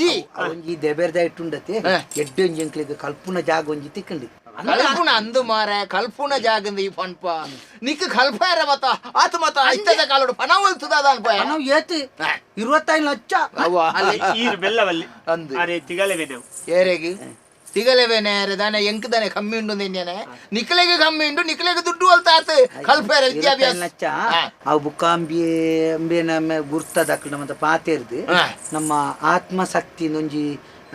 ಈ
ಒಂಜಿ ದೆಬೆರ್ದ ಇಟ್ಟುಂಡತೆ ಎಡ್ಡೆ ಒಂಜಿ ಎಂಕ್ಲೆಗ್ ಕಲ್ಪುನ ಜಾಗ ಒಂಜಿ ತಿಕ್ಕಂಡಿ
ಕಲ್ಪುನ ಅಂದು ಮಾರ ಕಲ್ಪುನ ಜಾಗಂದ ಈ ಪನ್ಪ ನಿಕ್ ಕಲ್ಪೇರ ಮತ ಆತ ಮತ ಇತ್ತದ ಕಾಲೋಡು ಪಣ ಒಲ್ತದ ಅನ್ಪ
ನಾವು ಏತ್ 25 ಲಕ್ಷ
ಅವ್ವ
ಅಲ್ಲಿ ಈರು ಬೆಲ್ಲವಲ್ಲಿ
ಅಂದು
ಅರೆ ತಿಗಲೆವೆ ನಾವು
ಏರೆಗೆ ತಿಗಲೆವೇನೆ ದಾನೆ ಎಂಕ್ ದಾನೆ ಕಮ್ಮಿ ಉಂಡು ನಿನ್ನೆ ನಿಕ್ಲೆಗೆ ಕಮ್ಮಿ ಉಂಡು ನಿಕ್ಲೆಗೆ ದುಡ್ಡು ಅಲ್ತ ಆತ ಕಲ್ಪೇರ ವಿದ್ಯಾಭ್ಯಾಸ
ಲಕ್ಷ ಅವು ಬುಕ್ಕಾಂಬಿ ಅಂಬೆ ನಮ್ಮ ಗುರ್ತದ ನಮ್ಮ ಪಾತೆರ್ದು ನಮ್ಮ ಆತ್ಮಶಕ್ತಿ ಒಂಜಿ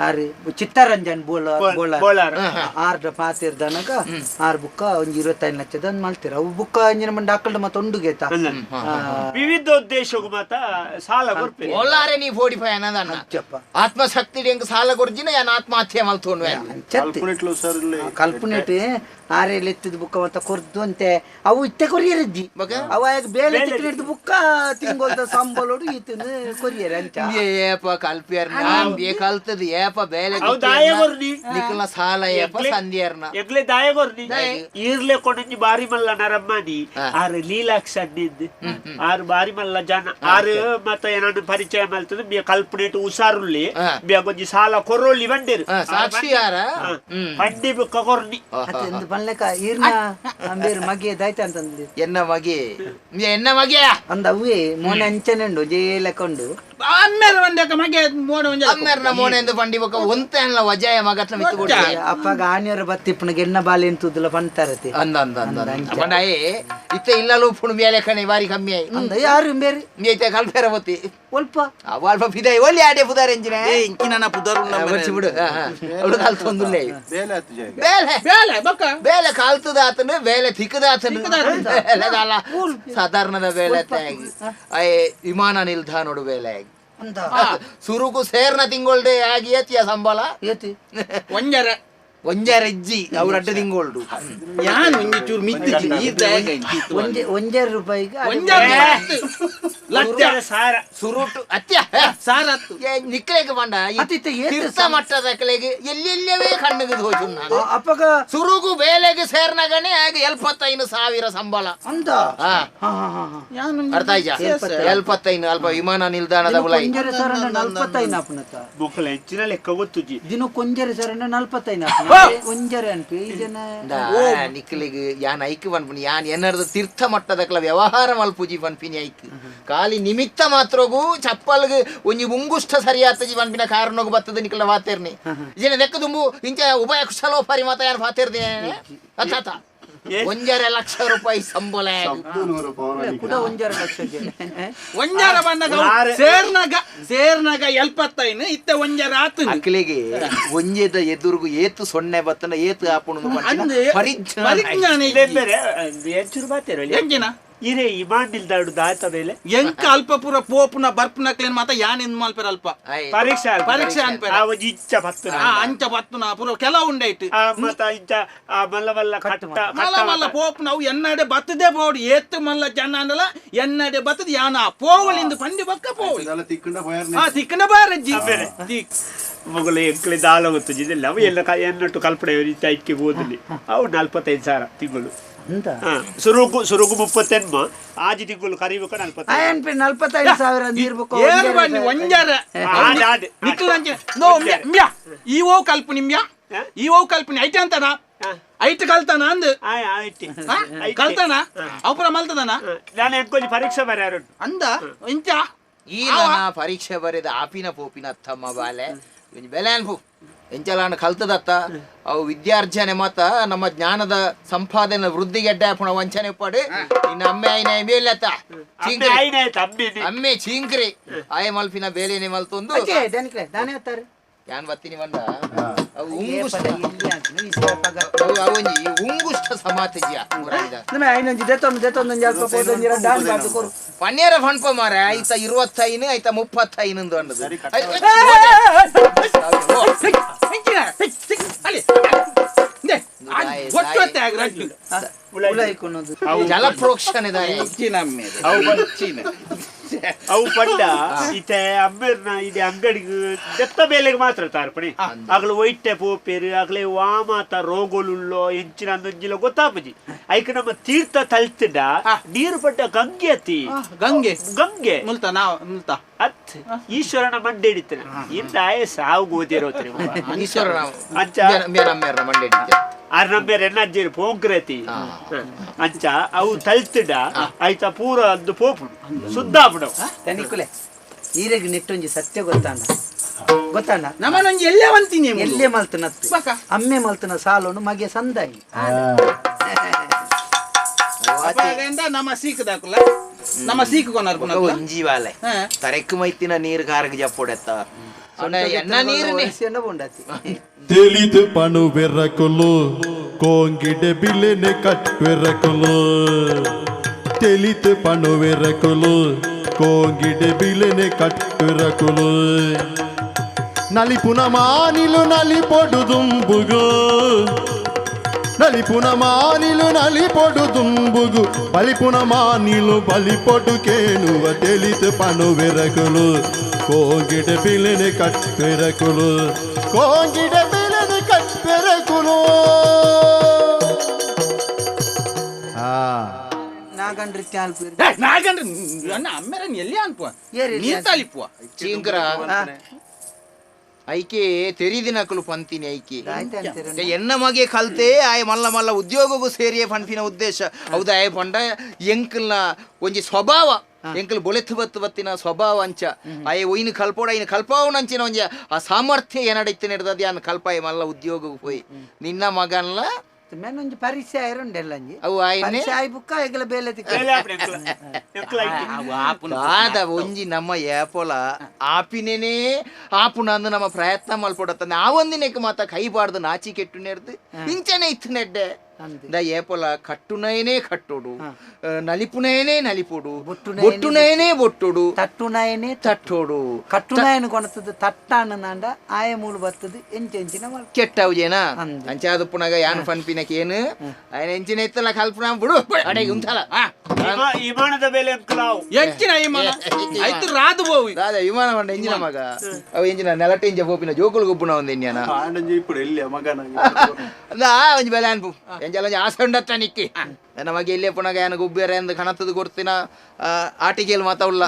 ಆರು ಚಿತ್ತರಂಜನ್ ಬೋಳ ಬೋಳ
ಬೋಳಾರ್.
ಆರ್ಡ ಪಾತೆರ್ದನಗ ಆರ್ ಬುಕ್ಕ ಒಂಜಿ 25 ಲಕ್ಷದ ಒಂದ್ ಮಲ್ತೆರ್ ಅವು ಬುಕ್ಕ ಅಂಜಿನ ಮಂಡ ಅಕ್ಕಲ್ಡ ಮತ್ತ ಉಂಡುಗೇತ
ವಿವಿಧ ಉದ್ದೇಶಕ್ಕೂ ಮಾತ ಸಾಲ ಕೊರ್ಪೆ
ಒಲ್ಲಾರೆ ನೀ ಫೋರ್ಟಿ ಫೈವ್ ಅನ್ನದನ್ನ
ಅಚ್ಚಪ್ಪ
ಆತ್ಮಶಕ್ತಿ ಎಂಕ್ ಸಾಲ ಕೊರ್ಜಿನ ಯಾನ್ ಆತ್ಮಹತ್ಯೆ ಮಲ್ತೋನ್ವೆ
ಕಲ್ಪನೆಟ್ ಆರೆ ಲೆತ್ತದ ಬುಕ್ಕ ಮತ್ತ ಕೊರ್ದು ಅಂತೆ ಅವು ಇತ್ತೆ ಕೊರಿಯರಿದ್ದಿ ಅವ ಬೇಲೆ ತಿಕ್ಕಿನ ಬುಕ್ಕ ತಿಂಗೋಲ್ದ ಸಂಬಳೋಡು ಈತನ ಕೊರಿಯರ್ ಅಂಚ
ಏಪ ಕಲ್ಪಿಯರ್ನ ಬೇ ಕಲ್ತದ ಏಪ ಬೇಲೆ
ಅವು ದಾಯಗೊರ್ನಿ
ನಿಕ್ಲ ಸಾಲ ಏಪ ಸಂಧಿಯರ್ನ
ಎಗ್ಲೆ ದಾಯಗೊರ್ನಿ ಈರ್ಲೆ ಕೊಡಂಜಿ ಬಾರಿ ಮಲ್ಲ ನರಮ್ಮನಿ ಆರು ಲೀಲಾಕ್ಷ ನಿಂದ್ ಆರು ಬಾರಿ ಮಲ್ಲ ಜನ ಆರು ಮತ್ತ ಏನನ್ನು ಪರಿಚಯ ಮಲ್ತದ ಬಿ ಕಲ್ಪನೆಟ್ ಉಸಾರುಲ್ಲಿ ಬಿ ಕೊಂಜಿ ಸಾಲ ಕೊರೋಲಿ ಬಂಡೇರು
ಸಾಕ್ಷಿ ಯಾರ
ಬಂಡಿ ಬುಕ್ಕ ಕೊರ್ನಿ
ಅತ್ತೆ ಒಂದು ಪನ್ಲೆಕ ಈರ್ನ ಅಂಬೇರು ಮಗೆ ದಾಯ್ತ ಅಂತಂದು
ಎನ್ನ ಮಗೆ ಎನ್ನ ಮಗೆಯ
ಅಂದ ಅವೇ ಮೊನೆ ಅಂಚನೆ ಉಂಡು ಜೇಲೆ ಕೊಂಡು
ಅಮ್ಮೆರ್ ಒಂದಕ ಮಗೆ ಮೋನೆ ಒಂಜ
ಅಮ್ಮೆರ್ನ ಮೋನೆ ಎಂದು ಪಂಡಿ ಬೊಕ ಒಂತೆ ಅನ್ಲ ವಜಾಯ ಮಗಟ್ನ ಮಿತ್ತು ಕೊಡ್ತೆ
ಅಪ್ಪಗ ಆನಿಯರ ಬತ್ತಿಪ್ಪನಿಗೆ ಎನ್ನ ಬಾಲೆ ಎಂತುದಿಲ್ಲ ಪಂತಾರತಿ
ಅಂದ ಅಂದ ಅಂದ ಅಂದ ಪಂಡ ಏ ಇತ್ತೆ ಇಲ್ಲಲೂ ಪುಣು ಮೇಲೆ ಕಣೆ ಬಾರಿ ಕಮ್ಮಿ ಆಯಿ
ಅಂದ ಯಾರು ಬೇರೆ
ಇತ್ತೆ ಕಲ್ಪೇರ ಬತ್ತಿ
ಒಲ್ಪ
ಅವು ಅಲ್ಪ ಫಿದಾಯಿ ಒಳ್ಳೆ ಆಡೆ ಪುದಾರ್ ಎಂಜಿನ
ಏ ಇಂಕಿನ ಪುದರ್
ಬಚ್ಚಿ ಬಿಡು ಅವಳು ಕಲ್ತೊಂದುಲ್ಲೇ
ಬೇಲೆ ಆತು ಜಯ
ಬೇಲೆ
ಬೇಲೆ ಬೊಕ
ಬೇಲೆ ಕಾಲ್ತದಾತನು ಬೇಲೆ ತಿಕ್ಕದಾತನು ಬೇಲೆದಲ್ಲ ಸಾಧಾರಣದ ಬೇಲೆ ತಾಗಿ ಅಯ್ಯ ವಿಮಾನ ನಿಲ್ದಾಣೋಡು ಬೇಲೆ ಆಗಿ
ಅಂದ
ಸುರುಕು ಸೇರ್ನ ತಿಂಗೊಳ್ಡೆ ಆಗಿ ಏತಿಯ ಸಂಬಳ
ಏತಿ
ಒಂಜರ
ಒಂಜಾರ ಇಜ್ಜಿ ಅವ್ರ ಅಡ್ಡ ತಿಂಗೊಳ್ಡು
ಯಾನ್ ಒಂಜಿ ಚೂರು ಮಿತ್ತಿಜಿ ಈ ದಾಯಗ
ಒಂಜೆ ಒಂಜಾರು ರೂಪಾಯಿಗೆ
ಒಂಜಾರ ಲಕ್ಷ
ಸಾರ
ಸುರುಟು ಅತ್ಯ
ಸಾರತ್ತು
ನಿಕ್ಕಲೇಗ ಬಂಡ ಈ
ಅತ್ತಿತ್ತ ಏತ್
ತೀರ್ಥ ಮಟ್ಟದ ಕಲೆಗೆ ಎಲ್ಲೆಲ್ಲವೇ ಕಣ್ಣಿಗೆ ಹೋಚು ನಾನು
ಅಪ್ಪಗ
ಸುರುಗು ಬೇಲೆಗೆ ಸೇರ್ನಗನೆ ಆಗ 75,000 ಸಂಬಳ
ಅಂದ
ಹಾ
ಹಾ ಹಾ ಹಾ ಹಾ
ಅರ್ಥ ಆಯ್ತಾ 75 ಅಲ್ಪ ವಿಮಾನ ನಿಲ್ದಾಣದ ಉಲೈ
ಕೊಂಜರೆ ಸರನ ನಲ್ಪತ್ತೈನ ಅಪ್ಪನತ
ಮೊಕ್ಕಳ ಹೆಚ್ಚಿನ ಲೆಕ್ಕ ಗೊತ್ತುಜಿ
ದಿನ ಕೊಂಜರೆ ಸರನ ನಲ್ಪತ್ತೈನ ಒಂಜರೆ ಅನ್ಪಿ ಈ ಜನ
ನಿಕ್ಕಲಿಗೆ ಯಾನ್ ಐಕ್ ಪನ್ಪಿನಿ ಯಾನ್ ಎನ್ನರ್ದ ತೀರ್ಥ ಮಟ್ಟದಕ್ಲ ವ್ಯವಹಾರ ಮಲ್ಪುಜಿ ಪನ್ಪಿನಿ ಐಕ್ ಖಾಲಿ ನಿಮಿತ್ತ ಮಾತ್ರಗೂ ಚಪ್ಪಲ್ಗ್ ಒಂಜಿ ಮುಂಗುಷ್ಟ ಸರಿಯಾತಜಿ ಪನ್ಪಿನ ಕಾರಣಗೂ ಬತ್ತದ ನಿಕ್ಕಲ ವಾತೇರ್ನಿ ಜನ ನೆಕ್ಕ ದುಂಬು ಇಂಚ ಉಭಯ ಕುಶಲೋಪರಿ ಮಾತ ಯಾನ್ ಪಾತೇರ್ದಿ ಅತ್ತ 1.5 ಲಕ್ಷ ರೂಪಾಯಿ ಸಂಬಳ
ಕೂಡ ಒಂಜಾರು ಲಕ್ಷಕ್ಕೆ
ಒಂಜಾರ ಬಂದಾಗ ಸೇರ್ನಾಗ ಸೇರ್ನಾಗ 75 ಇತ್ತೆ ಒಂಜಾರ ಆತು
ಅಕ್ಲಿಗೆ ಒಂಜೆದ ಎದುರುಗು ಏತು ಸೊನ್ನೆ ಬತ್ತನ ಏತು ಆಪುಣು
ಅಂದ್
ಪರಿಜ್ಞಾನ
ಪರಿಜ್ಞಾನ
ಬೇರೆ ಎಂಚೂರು ಬಾತೇರ
ಎಂಜಿನ
ಇರೇ ಇಮಾನ್ ನಿಲ್ದಾಡು ದಾತ ಮೇಲೆ
ಎಂಕ ಅಲ್ಪ ಪೂರ ಪೋಪುನ ಬರ್ಪುನ ಕ್ಲೇನ್ ಮಾತ ಯಾನ್ ಎಂದ್ ಮಲ್ಪೆರ ಅಲ್ಪ
ಆಯ್.
ಪರೀಕ್ಷೆ
ಪರೀಕ್ಷೆ ಅನ್ಪೆರ.
ಆ ಒಂಜಿ ಇಚ್ಚ ಪತ್ತು
ಆ ಅಂಚ ಬತ್ತುನ ಪೂರ ಕೆಲವು ಉಂಡೈಟ್
ಆ ಮತ್ತ ಇಂಚ ಆ ಮಲ್ಲ ಮಲ್ಲ ಕಟ್ಟ
ಮಲ್ಲ ಮಲ್ಲ ಪೋಪುನ ಅವು ಎನ್ನಡೆ ಬತ್ತದೇ ಬೋಡು ಏತ್ತು ಮಲ್ಲ ಜನ ಅಂದಲ ಎನ್ನಡೆ ಬತ್ತದ ಯಾನ ಪೋವಳಿಂದು ಪಂಡಿ ಬಕ್ಕ ಪೋವಳಿ
ಇದೆಲ್ಲ ತಿಕ್ಕಂಡ ಬಯರ್ನೆ
ಆ ತಿಕ್ಕನ ಬಾರಜ್ಜಿ ತಿಕ್
ಮಗಳು ಎಂಕ್ಲೆ ದಾಲ ಗೊತ್ತುಜಿದಿಲ್ಲ ಅವು ಎಲ್ಲ ಎನ್ನಟ್ಟು ಕಲ್ಪನೆ ಇತ್ತ ಐಕ್ಕೆ ಓದಲಿ ಅವು 45,000 ತಿಂಗಳು
ಅಂತ
ಸುರುಗು ಸುರುಗು 38 ಆಜಿ ತಿಂಗಳು ಕರಿಬೇಕು 45
ಅನ್ಪಿ 45,000 ಅಂದ್ ಇರ್ಬೇಕು
ಏರು ಬನ್ನಿ ಒಂಜಾರ ನಿಕ್ಕಲಂಚೆ ನೋ ಮ್ಯಾ ಈ ಓ ಕಲ್ಪು ನಿಮ್ಯಾ ಈ ಓ ಕಲ್ಪನಿ ಐತೆ ಅಂತನ ಐಟ್ ಕಲ್ತಾನ ಅಂದ್ ಕಲ್ತಾನ ಅವಪುರ ಮಲ್ತದನ
ನಾನು ಎಂಕೊಂಜಿ ಪರೀಕ್ಷೆ ಬರ್ಯಾರು
ಅಂದ ಇಂಚ
ಈ ನನ್ನ ಪರೀಕ್ಷೆ ಬರೆದ ಆಪಿನ ಪೋಪಿನ ತಮ್ಮ ಬಾಲೆ ಬೆಲೆ ಅನ್ಪು ಎಂಚಲಾನ ಕಲ್ತದತ್ತ ಅವು ವಿದ್ಯಾರ್ಜನೆ ಮಾತ ನಮ್ಮ ಜ್ಞಾನದ ಸಂಪಾದನೆ ವೃದ್ಧಿಗೆ ಅಡ್ಡ ಪುಣ ವಂಚನೆ ಪಡು ನಿನ್ನ ಅಮ್ಮೆ ಆಯ್ನ ಮೇಲತ್ತ ಅಮ್ಮೆ ಚೀಂಕ್ರಿ ಆಯ ಮಲ್ಪಿನ ಬೇಲೆನೆ ಮಲ್ತೊಂದು ಯಾನ್ ಬತ್ತೀನಿ ಬಂದ ಅವು ಉಂಗುಷ್ಟ ಅವೊಂಜಿ ಉಂಗುಷ್ಟ ಸಮಾತಜಿಯ ಪನ್ನೇರ ಫಣ್ಪ ಮಾರ ಐತ 25 ಐತ 35 ಅಂದದು ಜಲಪ್ರೋಕ್ಷಣೆ
ಅವು ಪಂಡ ಇತ್ತೆ ಅಮ್ಮೆರ್ನ ಇದೆ ಅಂಗಡಿಗೆ ದೆತ್ತ ಬೇಲೆಗೆ ಮಾತ್ರ ತಾರ್ಪಣೆ ಆಗಲು ಒಯ್ಟೆ ಪೋಪೇರು ಆಗಲೇ ವಾಮಾತ ರೋಗಲುಳ್ಳೋ ಎಂಚಿನ ಅಂದೊಂಜಿಲ ಗೊತ್ತಾಪುಜಿ ಐಕ್ ನಮ್ಮ ತೀರ್ಥ ತಲ್ತಿಡ ನೀರು ಪಡ್ಡ ಗಂಗೆ ಅತಿ
ಗಂಗೆ
ಗಂಗೆ
ಮುಲ್ತ ನಾವು ಮುಲ್ತ
ಅತ್ ಈಶ್ವರನ ಮಂಡೆ ಹಿಡಿತನ ಇಂದ ಆಯ ಸಾವು ಗೋದಿರೋತ್ರಿ
ಈಶ್ವರನ
ಅಂಚ
ಮಂಡೆ ಹಿಡಿತ
ಆರ್ ನಂಬೇರ್ ಎನ್ನಜ್ಜೇರು ಪೋಂಕ್ರತಿ ಅಂಚ ಅವು ತಲ್ತಿಡ ಆಯ್ತಾ ಪೂರ ಅಂದು ಪೋಪುಡು ಸುದ್ದಾಪುಡು
ತನಿಕುಲೆ ಈರೆಗ್ ನೆಟ್ಟೊಂಜಿ ಸತ್ಯ ಗೊತ್ತಾನ ಗೊತ್ತಾನ
ನಮ್ಮನೊಂಜಿ ಎಲ್ಲೇ వంತೀನಿ
ಎಲ್ಲೇ ಮಲ್ತನ ಅಮ್ಮೆ ಮಲ್ತನ ಸಾಲೋನು ಮಗೆ ಸಂದಾಯಿ
ನಮ್ಮ ಸೀಕದಾಕುಲ ನಮ್ಮ ಸೀಕು ಕೊನರ್ಪುನ
ಒಂಜಿ ವಾಲೆ ತರೆಕ್ ಮೈತಿನ ನೀರು ಕಾರಗ ಜಪ್ಪೊಡೆತ್ತ ಎನ್ನ ನೀರು
ತಿಳಿದು ಪಣುವೆರಕುಲು ಕೋಂಗಿಡೆ ಬಿಲೆನೆ ಕಟ್ಟುವೆರಕುಲು ತಿಳಿತು ಪಣುವೆರಕುಲು ಕೋಂಗಿಡೆ ಬಿಲೆನೆ ಕಟ್ಟುರಕುಲು ನಲಿಪುನ ಮಾನಿಲು ನಲಿಪೊಡು ದುಂಬುಗು ನಲಿಪುನ ಮಾನಿಲು ನಲಿಪೊಡು ದುಂಬುಗು ಬಲಿಪುನ ಮಾನಿಲು ಬಲಿಪೊಡು ಕೇಣುವ ತಿಳಿತು ಪಣುವೆರಕುಲು ಕೋಂಗಿಡೆ ಬಿಲೆನೆ ಕಟ್ಟುವೆರಕುಲು ಕೋಂಗಿಡೆ ಬಿಲೆನೆ ಕಟ್ಟುವೆರಕುಲು
ನಾಗಂಡ್ರಿ ಅಮ್ಮೆರನ್ ಎಲ್ಲಿ ಅನ್ಪುವ ನೀರ್ ತಾಲಿಪುವ
ಚೀಂಕ್ರ ಐಕೆ ತೆರಿದಿನಕಲು ಪಂತಿನಿ ಐಕೆ ಎನ್ನ ಮಗೆ ಕಲ್ತೆ ಆಯ ಮಲ್ಲ ಮಲ್ಲ ಉದ್ಯೋಗಕ್ಕೂ ಸೇರಿಯೇ ಪನ್ಪಿನ ಉದ್ದೇಶ ಹೌದಾ ಆಯ ಪಂಡ ಎಂಕಲ್ನ ಒಂಜಿ ಸ್ವಭಾವ ಎಂಕಲ್ ಬೊಳೆತ್ತು ಬತ್ತು ಬತ್ತಿನ ಸ್ವಭಾವ ಅಂಚ ಆಯೆ ಒಯ್ನು ಕಲ್ಪೋಡ ಐನು ಕಲ್ಪಾವನಂಚಿನ ಒಂಜ ಆ ಸಾಮರ್ಥ್ಯ ಏನಡಿತ್ತು ನೆಡ್ದದ ಯಾನ್ ಕಲ್ಪಾಯ ಮಲ್ಲ ಉದ್ಯೋಗಕ್ಕೆ ಪೋಯಿ ನಿನ್ನ ಮಗನ್ಲ
ಮೆನೊಂಜಿ ಪರಿಚಯ ಇರುಂಡೆಲ್ಲಂಜಿ
ಅವು ಆಯ್ನೆ
ಪರಿಚಯ ಆಯ್ ಬುಕ್ಕ ಎಗಲ ಬೇಲೆ ತಿಕ್ಕ
ಬೇಲೆ ಆಪುನೆ ಎಂಕ್ಲ. ಎಂಕ್ಲ ಐತಿ.
ದಾದ ಒಂಜಿ ನಮ್ಮ ಏಪೊಲ ಆಪಿನೇನೇ ಆಪುನ ಅಂದು ನಮ್ಮ ಪ್ರಯತ್ನ ಮಲ್ಪೊಡತ್ತ ನಾವೊಂದಿನಕ್ಕೆ ಮಾತ ಕೈ ಬಾರ್ದು ನಾಚಿ ಕೆಟ್ಟು ನೆಡ್ದು ಇಂಚನೆ ಇತ್ತು ನೆಡ್ಡೆ
ಅಂದೆ.
The ಏಪೊಲ ಕಟ್ಟುನಯನೇ ಕಟ್ಟೋಡು, ನಲಿಪುನಯನೇ ನಲಿಪೋಡು,
ಬೊಟ್ಟುನಯನೇ
ಬೊಟ್ಟುನಯನೇ ಬೊಟ್ಟೋಡು,
ತಟ್ಟುನಾಯನೇ
ತಟ್ಟೋಡು.
ಕಟ್ಟುನಾಯನ ಕೊಣತದ ತಟ್ಟಾನ ನಾಂಡ ಆಯ ಮೂಲು ಬರ್ತದ ಎಂಚ ಎಂಚಿನ ಮಲ್ಪ
ಕೆಟ್ಟವು ಜೇನ
ಅಂದೆ.
ಅಂಚಾದ ಪುನಗ ಯಾನ್ ಫನ್ಪಿನಕ್ಕೆ ಏನು ఆయన ಎಂಚಿನ ಇತ್ತಲ್ಲ ಕಲ್ಪನ ಬಿಡು ಅಡೆಗೆ ಉಂತಲ್ಲ.
ವಿಮಾನದ ಬೇಲೆ ಎಂಕ್ಲಾವು.
ಎಂಚಿನ ವಿಮಾನ ಐತು ರಾದು ಬೋವಿ
ದಾದ ವಿಮಾನ ಮಂಡ ಎಂಜಿನ ಮಗ ಅವು ಎಂಜಿನ ನೆಲಟೆ ಇಂಜ ಪೋಪಿನ ಜೋಕುಲು ಗೊಬ್ಬುನ ಒಂದು ಎಂಜನ
ಆಂಡಂಜಿ ఇప్పుడు ಎಲ್ಲಿ ಮಗನ
ಅಂದ ಒಂಜಿ ಬೆಲೆ ಅನ್ಪು ಎಂಜಲ ಒಂಜಿ ಆಸೆ ಉಂಡತ್ತ ನಿಕ್ಕಿ ನನ್ನ ಮಗ ಎಲ್ಲೇ ಪುನಗ ಯಾನ ಗೊಬ್ಬಿಯರ ಎಂದ್ ಕಣತದ ಕೊಡ್ತಿನ ಆಟಿಕೆಲ್ ಮಾತ ಉಲ್ಲ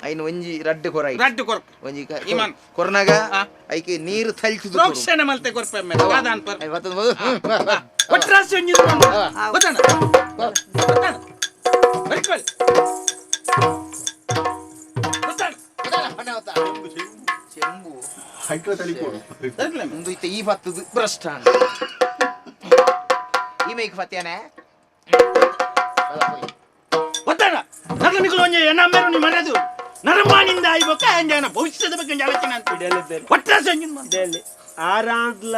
ಐನು ಒಂಜಿ ರಡ್ಡು ಕೊರ
ರಡ್ಡು ಕೊರ್ಪ
ಒಂಜಿ
ವಿಮಾನ.
ಕೊರ್ನಗ ಐಕೆ ನೀರು ತಲ್ಚುದು
ಪ್ರೋಕ್ಷಣೆ ಮಲ್ತೆ ಕೊರ್ಪ ಮೇಲೆ ದಾದ ಅನ್ಪರ್ ಒಟ್ರಾಸಿ ಒಂಜಿ ಗೊತ್ತಾನ ಗೊತ್ತಾನ ಬರಿಕೊಳ್ ಗೊತ್ತಾನ
ಚೆಂಬು
ಹೈಕ್ಲ ತಲಿಪೋಡು.
ಒಂದು ಇತ್ತ ಈ ಬತ್ತದು ಭ್ರಷ್ಟ ಈ ಮೇಕ್ ಫತ್ಯಾನೆ
ಗೊತ್ತಾನ ನಗಲ ಮಿಗುಲು ಒಂಜಿ ಎನ್ನ ಮೇರು ನೀ ಮರದು ನರಮಾನಿಂದ ಆಯ್ಬೊಕ್ಕ ಅಂಜಾನ ಭವಿಷ್ಯದ ಬಗ್ಗೆ ಒಂಜಿ ಆಲೋಚನೆ ಅಂತ ಒಟ್ರಾಸಿ ಒಂಜಿ
ಬೇಲೆ. ಆರಾಂದ್ಲ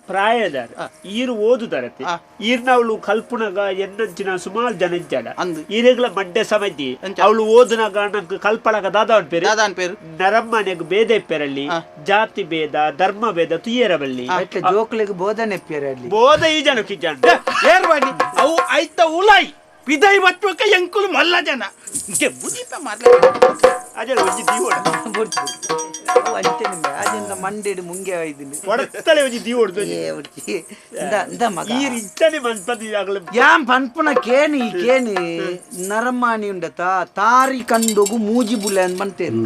ಪ್ರಾಯದಾರ ಈರು ಓದುದಾರತೆ ಈರ್ನವಳು ಕಲ್ಪುನಗ ಎನ್ನಂಚಿನ ಸುಮಾರು ಜನ ಇದ್ದಾಳ
ಅಂದು.
ಈರೆಗ್ಲ ಮಡ್ಡೆ ಸಮಿತಿ
ಅಂಚ.
ಅವಳು ಓದುನಗ ನಂಗೆ ಕಲ್ಪಳಗ ದಾದ ಪೇರು
ದಾದ ಅನ್ಪೇರು
ನರಮ್ಮನೆಗ್ ಭೇದ ಇಪ್ಪೆರಲ್ಲಿ, ಜಾತಿ ಭೇದ ಧರ್ಮ ಭೇದ ತುಯ್ಯರಬಲ್ಲಿ.
ಅಟ್ಟ ಜೋಕ್ಲೆಗ್ ಬೋಧನೆ ಎಪ್ಪಿಯರ ಅಲ್ಲಿ
ಬೋಧ ಈ ಜನಕ್ಕೆ ಜನ
ಏರ್ವಾಡಿ ಅವು ಐತ ಉಲಾಯಿ ಪಿದೈ ಬತ್ತುವಕ್ಕ ಎಂಕುಲು ಮಲ್ಲ ಜನ ಬುದಿಪ ಮಾರ್ಲೆ
ಅದೇ ಒಂಜಿ ದೀವಡ
ಬೊಡ್ಡು. ಅವು ಅಂಚೆ ನಿಂಬೆ ಅದಿಂದ ಮಂಡೆಡು ಮುಂಗೆ ಆಯ್ದಿನಿ
ಒಡತ್ತಲೆ ಒಂಜಿ ದೀವಡ್ದು.
ಏ ಒಡ್ಚಿ. ಇಂದ ಇಂದ ಮಗ
ಈರ್ ಇಂಚನೆ ಮನ್ಪದಿ ಆಗಲ
ಯಾನ್ ಪನ್ಪುನ ಕೇನಿ ಈ ಕೇನಿ ನರಮಾನಿ ಉಂಡತ ತಾರಿ ಕಂಡೊಗು ಮೂಜಿ ಬುಲೆ ಅಂದ್ ಮಂತೇರು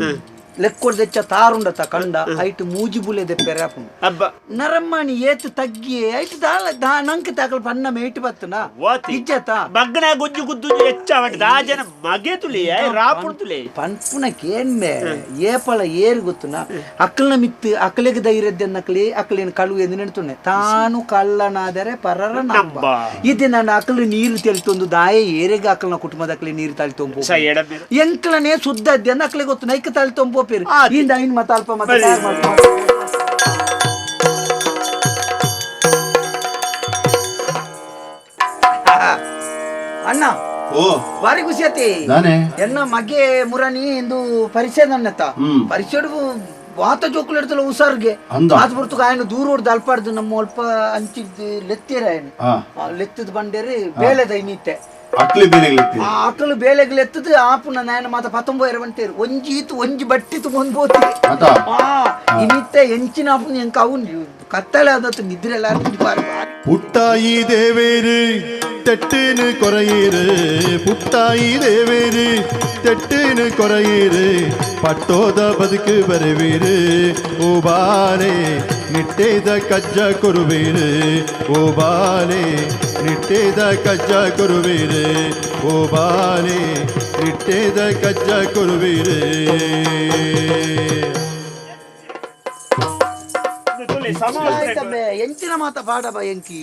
ಲೆಕ್ಕೊಡ್ದೆಚ್ಚ ತಾರುಂಡತ ಕಂಡ ಐಟ್ ಮೂಜಿ ಬುಲೆ ದೆಪ್ಪೆರೆ ಆಪುಂಡು.
ಹಬ್ಬ
ನರಮಾನಿ ಏತು ತಗ್ಗಿ ಐಟ್ ದಾಲ ದಾ ನಂಕ್ ತಾಕಲ್ ಪನ್ನ ಮೇಟ್ ಬತ್ತನ
ವಾತಿ.
ಇಜ್ಜತ
ಮಗ್ನ ಗುಜ್ಜು ಗುದ್ದು ಹೆಚ್ಚ ಆ ಜನ ಮಗೆ ತುಲಿ ರಾಪುಣ್ ತುಲಿ
ಪನ್ಪುನ ಕೇನ್ಮೆ ಏಪಲ ಏರು ಗೊತ್ತುನ ಅಕ್ಕಲ್ನ ಮಿತ್ತು ಅಕ್ಕಲೆಗೆ ಧೈರ್ಯದ್ದನ್ನಕ್ಲಿ ಅಕ್ಕಲೇನು ಕಳು ಎಂದು ನೆಡ್ತುನೆ ತಾನು ಕಳ್ಳನಾದರೆ ಪರರ ನಂಬ
ನಂಬ.
ಇದು ನನ್ನ ಅಕ್ಕಲು ನೀರು ತೆಲ್ತೊಂದು ದಾಯ ಏರೆಗೆ ಅಕ್ಕಲ್ನ ಕುಟುಂಬದ ಅಕ್ಕಲೆ ನೀರು ತಲೆ ತೊಂಬು
ಸ ಎಡಮೇಲೆ
ಎಂಕ್ಲನೇ ಸುದ್ದ ಅದ್ದೆಂದು ಅಕ್ಕಲೆ ಗೊತ್ತು ನೈಕ ತಲೆ ತೊಂಬೋಪೇರು
ಆತಿ.
ಇಂದ ಐನ್ ಮತ ಅಲ್ಪ ಮತ
ಬರಿ.
ತಯಾರ್ ಮಾಡ್ಕೊ. ಅಣ್ಣ
ಓ
ಭಾರಿ ಖುಷಿ ಆತಿ
ನಾನೇ
ಎನ್ನ ಮಗೆ ಮುರಾಣಿ ಎಂದು ಪರಿಚಯ ನನ್ನತ್ತ
ಹ್ಮ್.
ಪರಿಚಯ ವಾತ ಜೋಕುಲು ಇಡ್ತಲ್ಲ ಹುಷಾರ್ಗೆ
ಅಂದ.
ಆತ ಬರ್ತುಕ ఆయన ದೂರ ಹೊಡ್ದು ಅಲ್ಪಾಡ್ದು ನಮ್ಮ ಅಲ್ಪ ಅಂಚಿದ್ದು ಲೆತ್ತೀರ ఆయన
ಹಾ.
ಲೆತ್ತದ ಬಂಡೇರಿ ಬೇಲೆದ ಇನ್ನಿತ್ತೆ
ಅಕ್ಲಿ ಬೇಲೆ
ಆ ಆಕಳು ಬೇಲೆಗ್ ಲೆತ್ತದ ಆಪುನ ನಾಯನ ಮಾತ ಪತ್ತೊಂಬ ಬಂಟೇರು ಒಂಜಿ ಈತು ಒಂಜಿ ಬಟ್ಟಿ ತುಂಬೊಂದು ಬೋತಿ
ಆತ
ಆ ಇನ್ನಿತ್ತೆ ಎಂಚಿನ ಆಪುನ ಎಂಕ ಅವು ಕತ್ತಲೆ ಆದತ್ತು ನಿದ್ರೆ ಎಲ್ಲ ಬಾರಿ ಬಾರಿ
ಪುಟ್ಟಾಯಿ ದೇವೇರು ತೆಟ್ಟಿನ ಕೊರೆಯೀರು, ಪುಟ್ಟಾಯಿ ದೇವೇರು ತೆಟ್ಟಿನ ಕೊರೆಯೀರು, ಪಟ್ಟೋದ ಬದುಕು ಬರುವೀರು, ಓ ಬಾಲೆ ನಿಟ್ಟೇದ ಕಜ್ಜ ಕೊರುವೀರು, ಓ ಬಾಲೆ ನಿಟ್ಟೇದ ಕಜ್ಜ ಕೊರುವೀರು, ಓ ಬಾಲೆ ನಿಟ್ಟೇದ ಕಜ್ಜ ಕೊರುವೀರು.
ತುಲಿ ಸಮಾಜ
ಆಯ್ತಬ್ಬೆ ಎಂಚಿನ ಮಾತ ಪಾಡ ಬಾ ಎಂಕಿ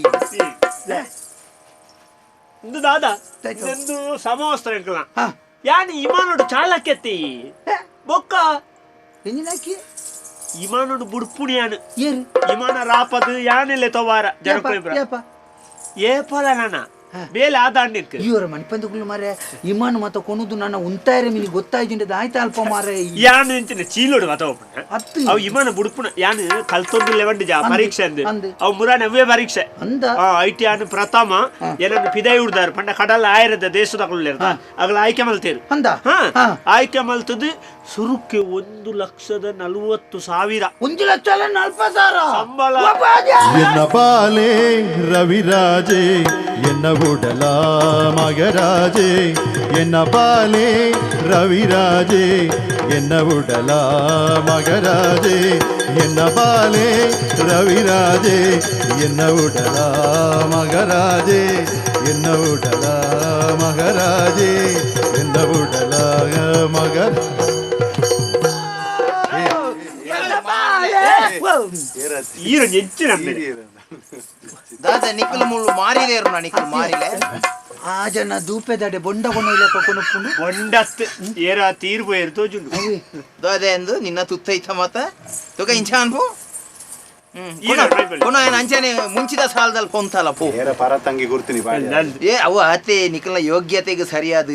ಇಂದು ದಾದ
ಆಯ್ತು.
ಇಂದು ಸಮವಸ್ತ್ರ ಎಂಕ್ಲ
ಹಾ.
ಯಾನ್ ಇಮಾನೋಡು ಚಾಲಕ್ಯತಿ ಬೊಕ್ಕ
ಎಂಜಿನಾಕಿ
ಇಮಾನೋಡು ಬುಡ್ಪುಣಿ ಯಾನ್
ಏರು
ಇಮಾನ ರಾಪದು ಯಾನೆಲ್ಲೆ ತೋವಾರ
ಏಪ
ಜನಕುಲು
ಏಪ
ಏಪಲ ನಾನ ಬೇಲೆ ಆದಾಣ್ಯಕ್ಕೆ
ಇವ್ರ ಮಣಿಪಂದುಗಳು ಮಾರೆ ಇಮಾನು ಮಾತ ಕೊನುದು ನನ್ನ ಉಂತಾಯರೆ ಮಿನಿ ಗೊತ್ತಾಯ್ತಿಂಡದ ಆಯ್ತ ಅಲ್ಪ ಮಾರೆ
ಯಾನ್ ಇಂಚಿನ ಚೀಲೋಡು ಮಾತ ಒಪ್ಪುನ
ಅತ್ತು.
ಅವು ಇಮಾನ ಬುಡ್ಪುಣ ಯಾನ್ ಕಲ್ತೊಂದು ಲೆವಂಡು ಜಾ
ಅಂದು,
ಪರೀಕ್ಷೆ ಅಂದು
ಅಂದು.
ಅವು ಮುರಾನ ಅವೇ ಪರೀಕ್ಷೆ
ಅಂದ
I T ಯಾನ್ ಪ್ರಥಮ ಏನನ್ನು ಪಿದೈ ಉಡ್ದಾರು ಪಂಡ ಕಡಲ ಆಯರದ ದೇಶದಕುಲು ಅಗಲ ಆಯ್ಕೆ ಮಲ್ತೇರು
ಅಂದ
ಹಾ
ಹಾ.
ಆಯ್ಕೆ ಮಲ್ತದ್ದು ಸುರುಕ್ಕೆ 1,40,000
1,40,000
ಸಂಬಳ.
ಎನ್ನ ಬಾಲೆ ರವಿರಾಜೆ ಎನ್ನ ಉಡಲ ಮಗರಾಜೆ, ಎನ್ನ ಬಾಲೆ ರವಿರಾಜೆ ಎನ್ನ ಉಡಲ ಮಗರಾಜೆ, ಎನ್ನ ಬಾಲೆ ರವಿರಾಜೆ ಎನ್ನ ಉಡಲ ಮಗರಾಜೆ, ಎನ್ನ ಉಡಲ ಮಗರಾಜೆ ಎನ್ನ ಉಡಲ ಮಗ.
ಈರು ನೆಂಚಿನ
ದಾದ ನಿಕ್ಕಲು ಮುಳ್ಳು ಮಾರಿಲೇರು ನಾ ನಿಕ್ಕಲು ಮಾರಿಲೆ.
ಆ ಜನ ದೂಪೆದಡೆ ಬೊಂಡ ಕೊನೊಯ್ಲೆ ಕೊನೊಪ್ಪುಂಡು.
ಬೊಂಡತ್ ಏರ ತೀರ್ಪು ಏರು ತೋಜುಂಡು.
ದಾದ ಎಂದು ನಿನ್ನ ತುತ್ತೈತ ಮತ ತುಕ ಇಂಚಾನ್ಪು.
ಈರ ಬೈಬಲ್.
ಕೊನ ಅಂಚನೆ ಮುಂಚಿದ ಸಾಲದಲ್ಲಿ ಪೊಂತಲ್ಲ ಪೋ.
ಏರ ಪರತಂಗಿ ಗುರ್ತಿನಿ ಬಾಡಿ.
ಏ ಅವ ಅತ್ತೆ ನಿಕ್ಕಲ ಯೋಗ್ಯತೆಗೆ ಸರಿಯಾದ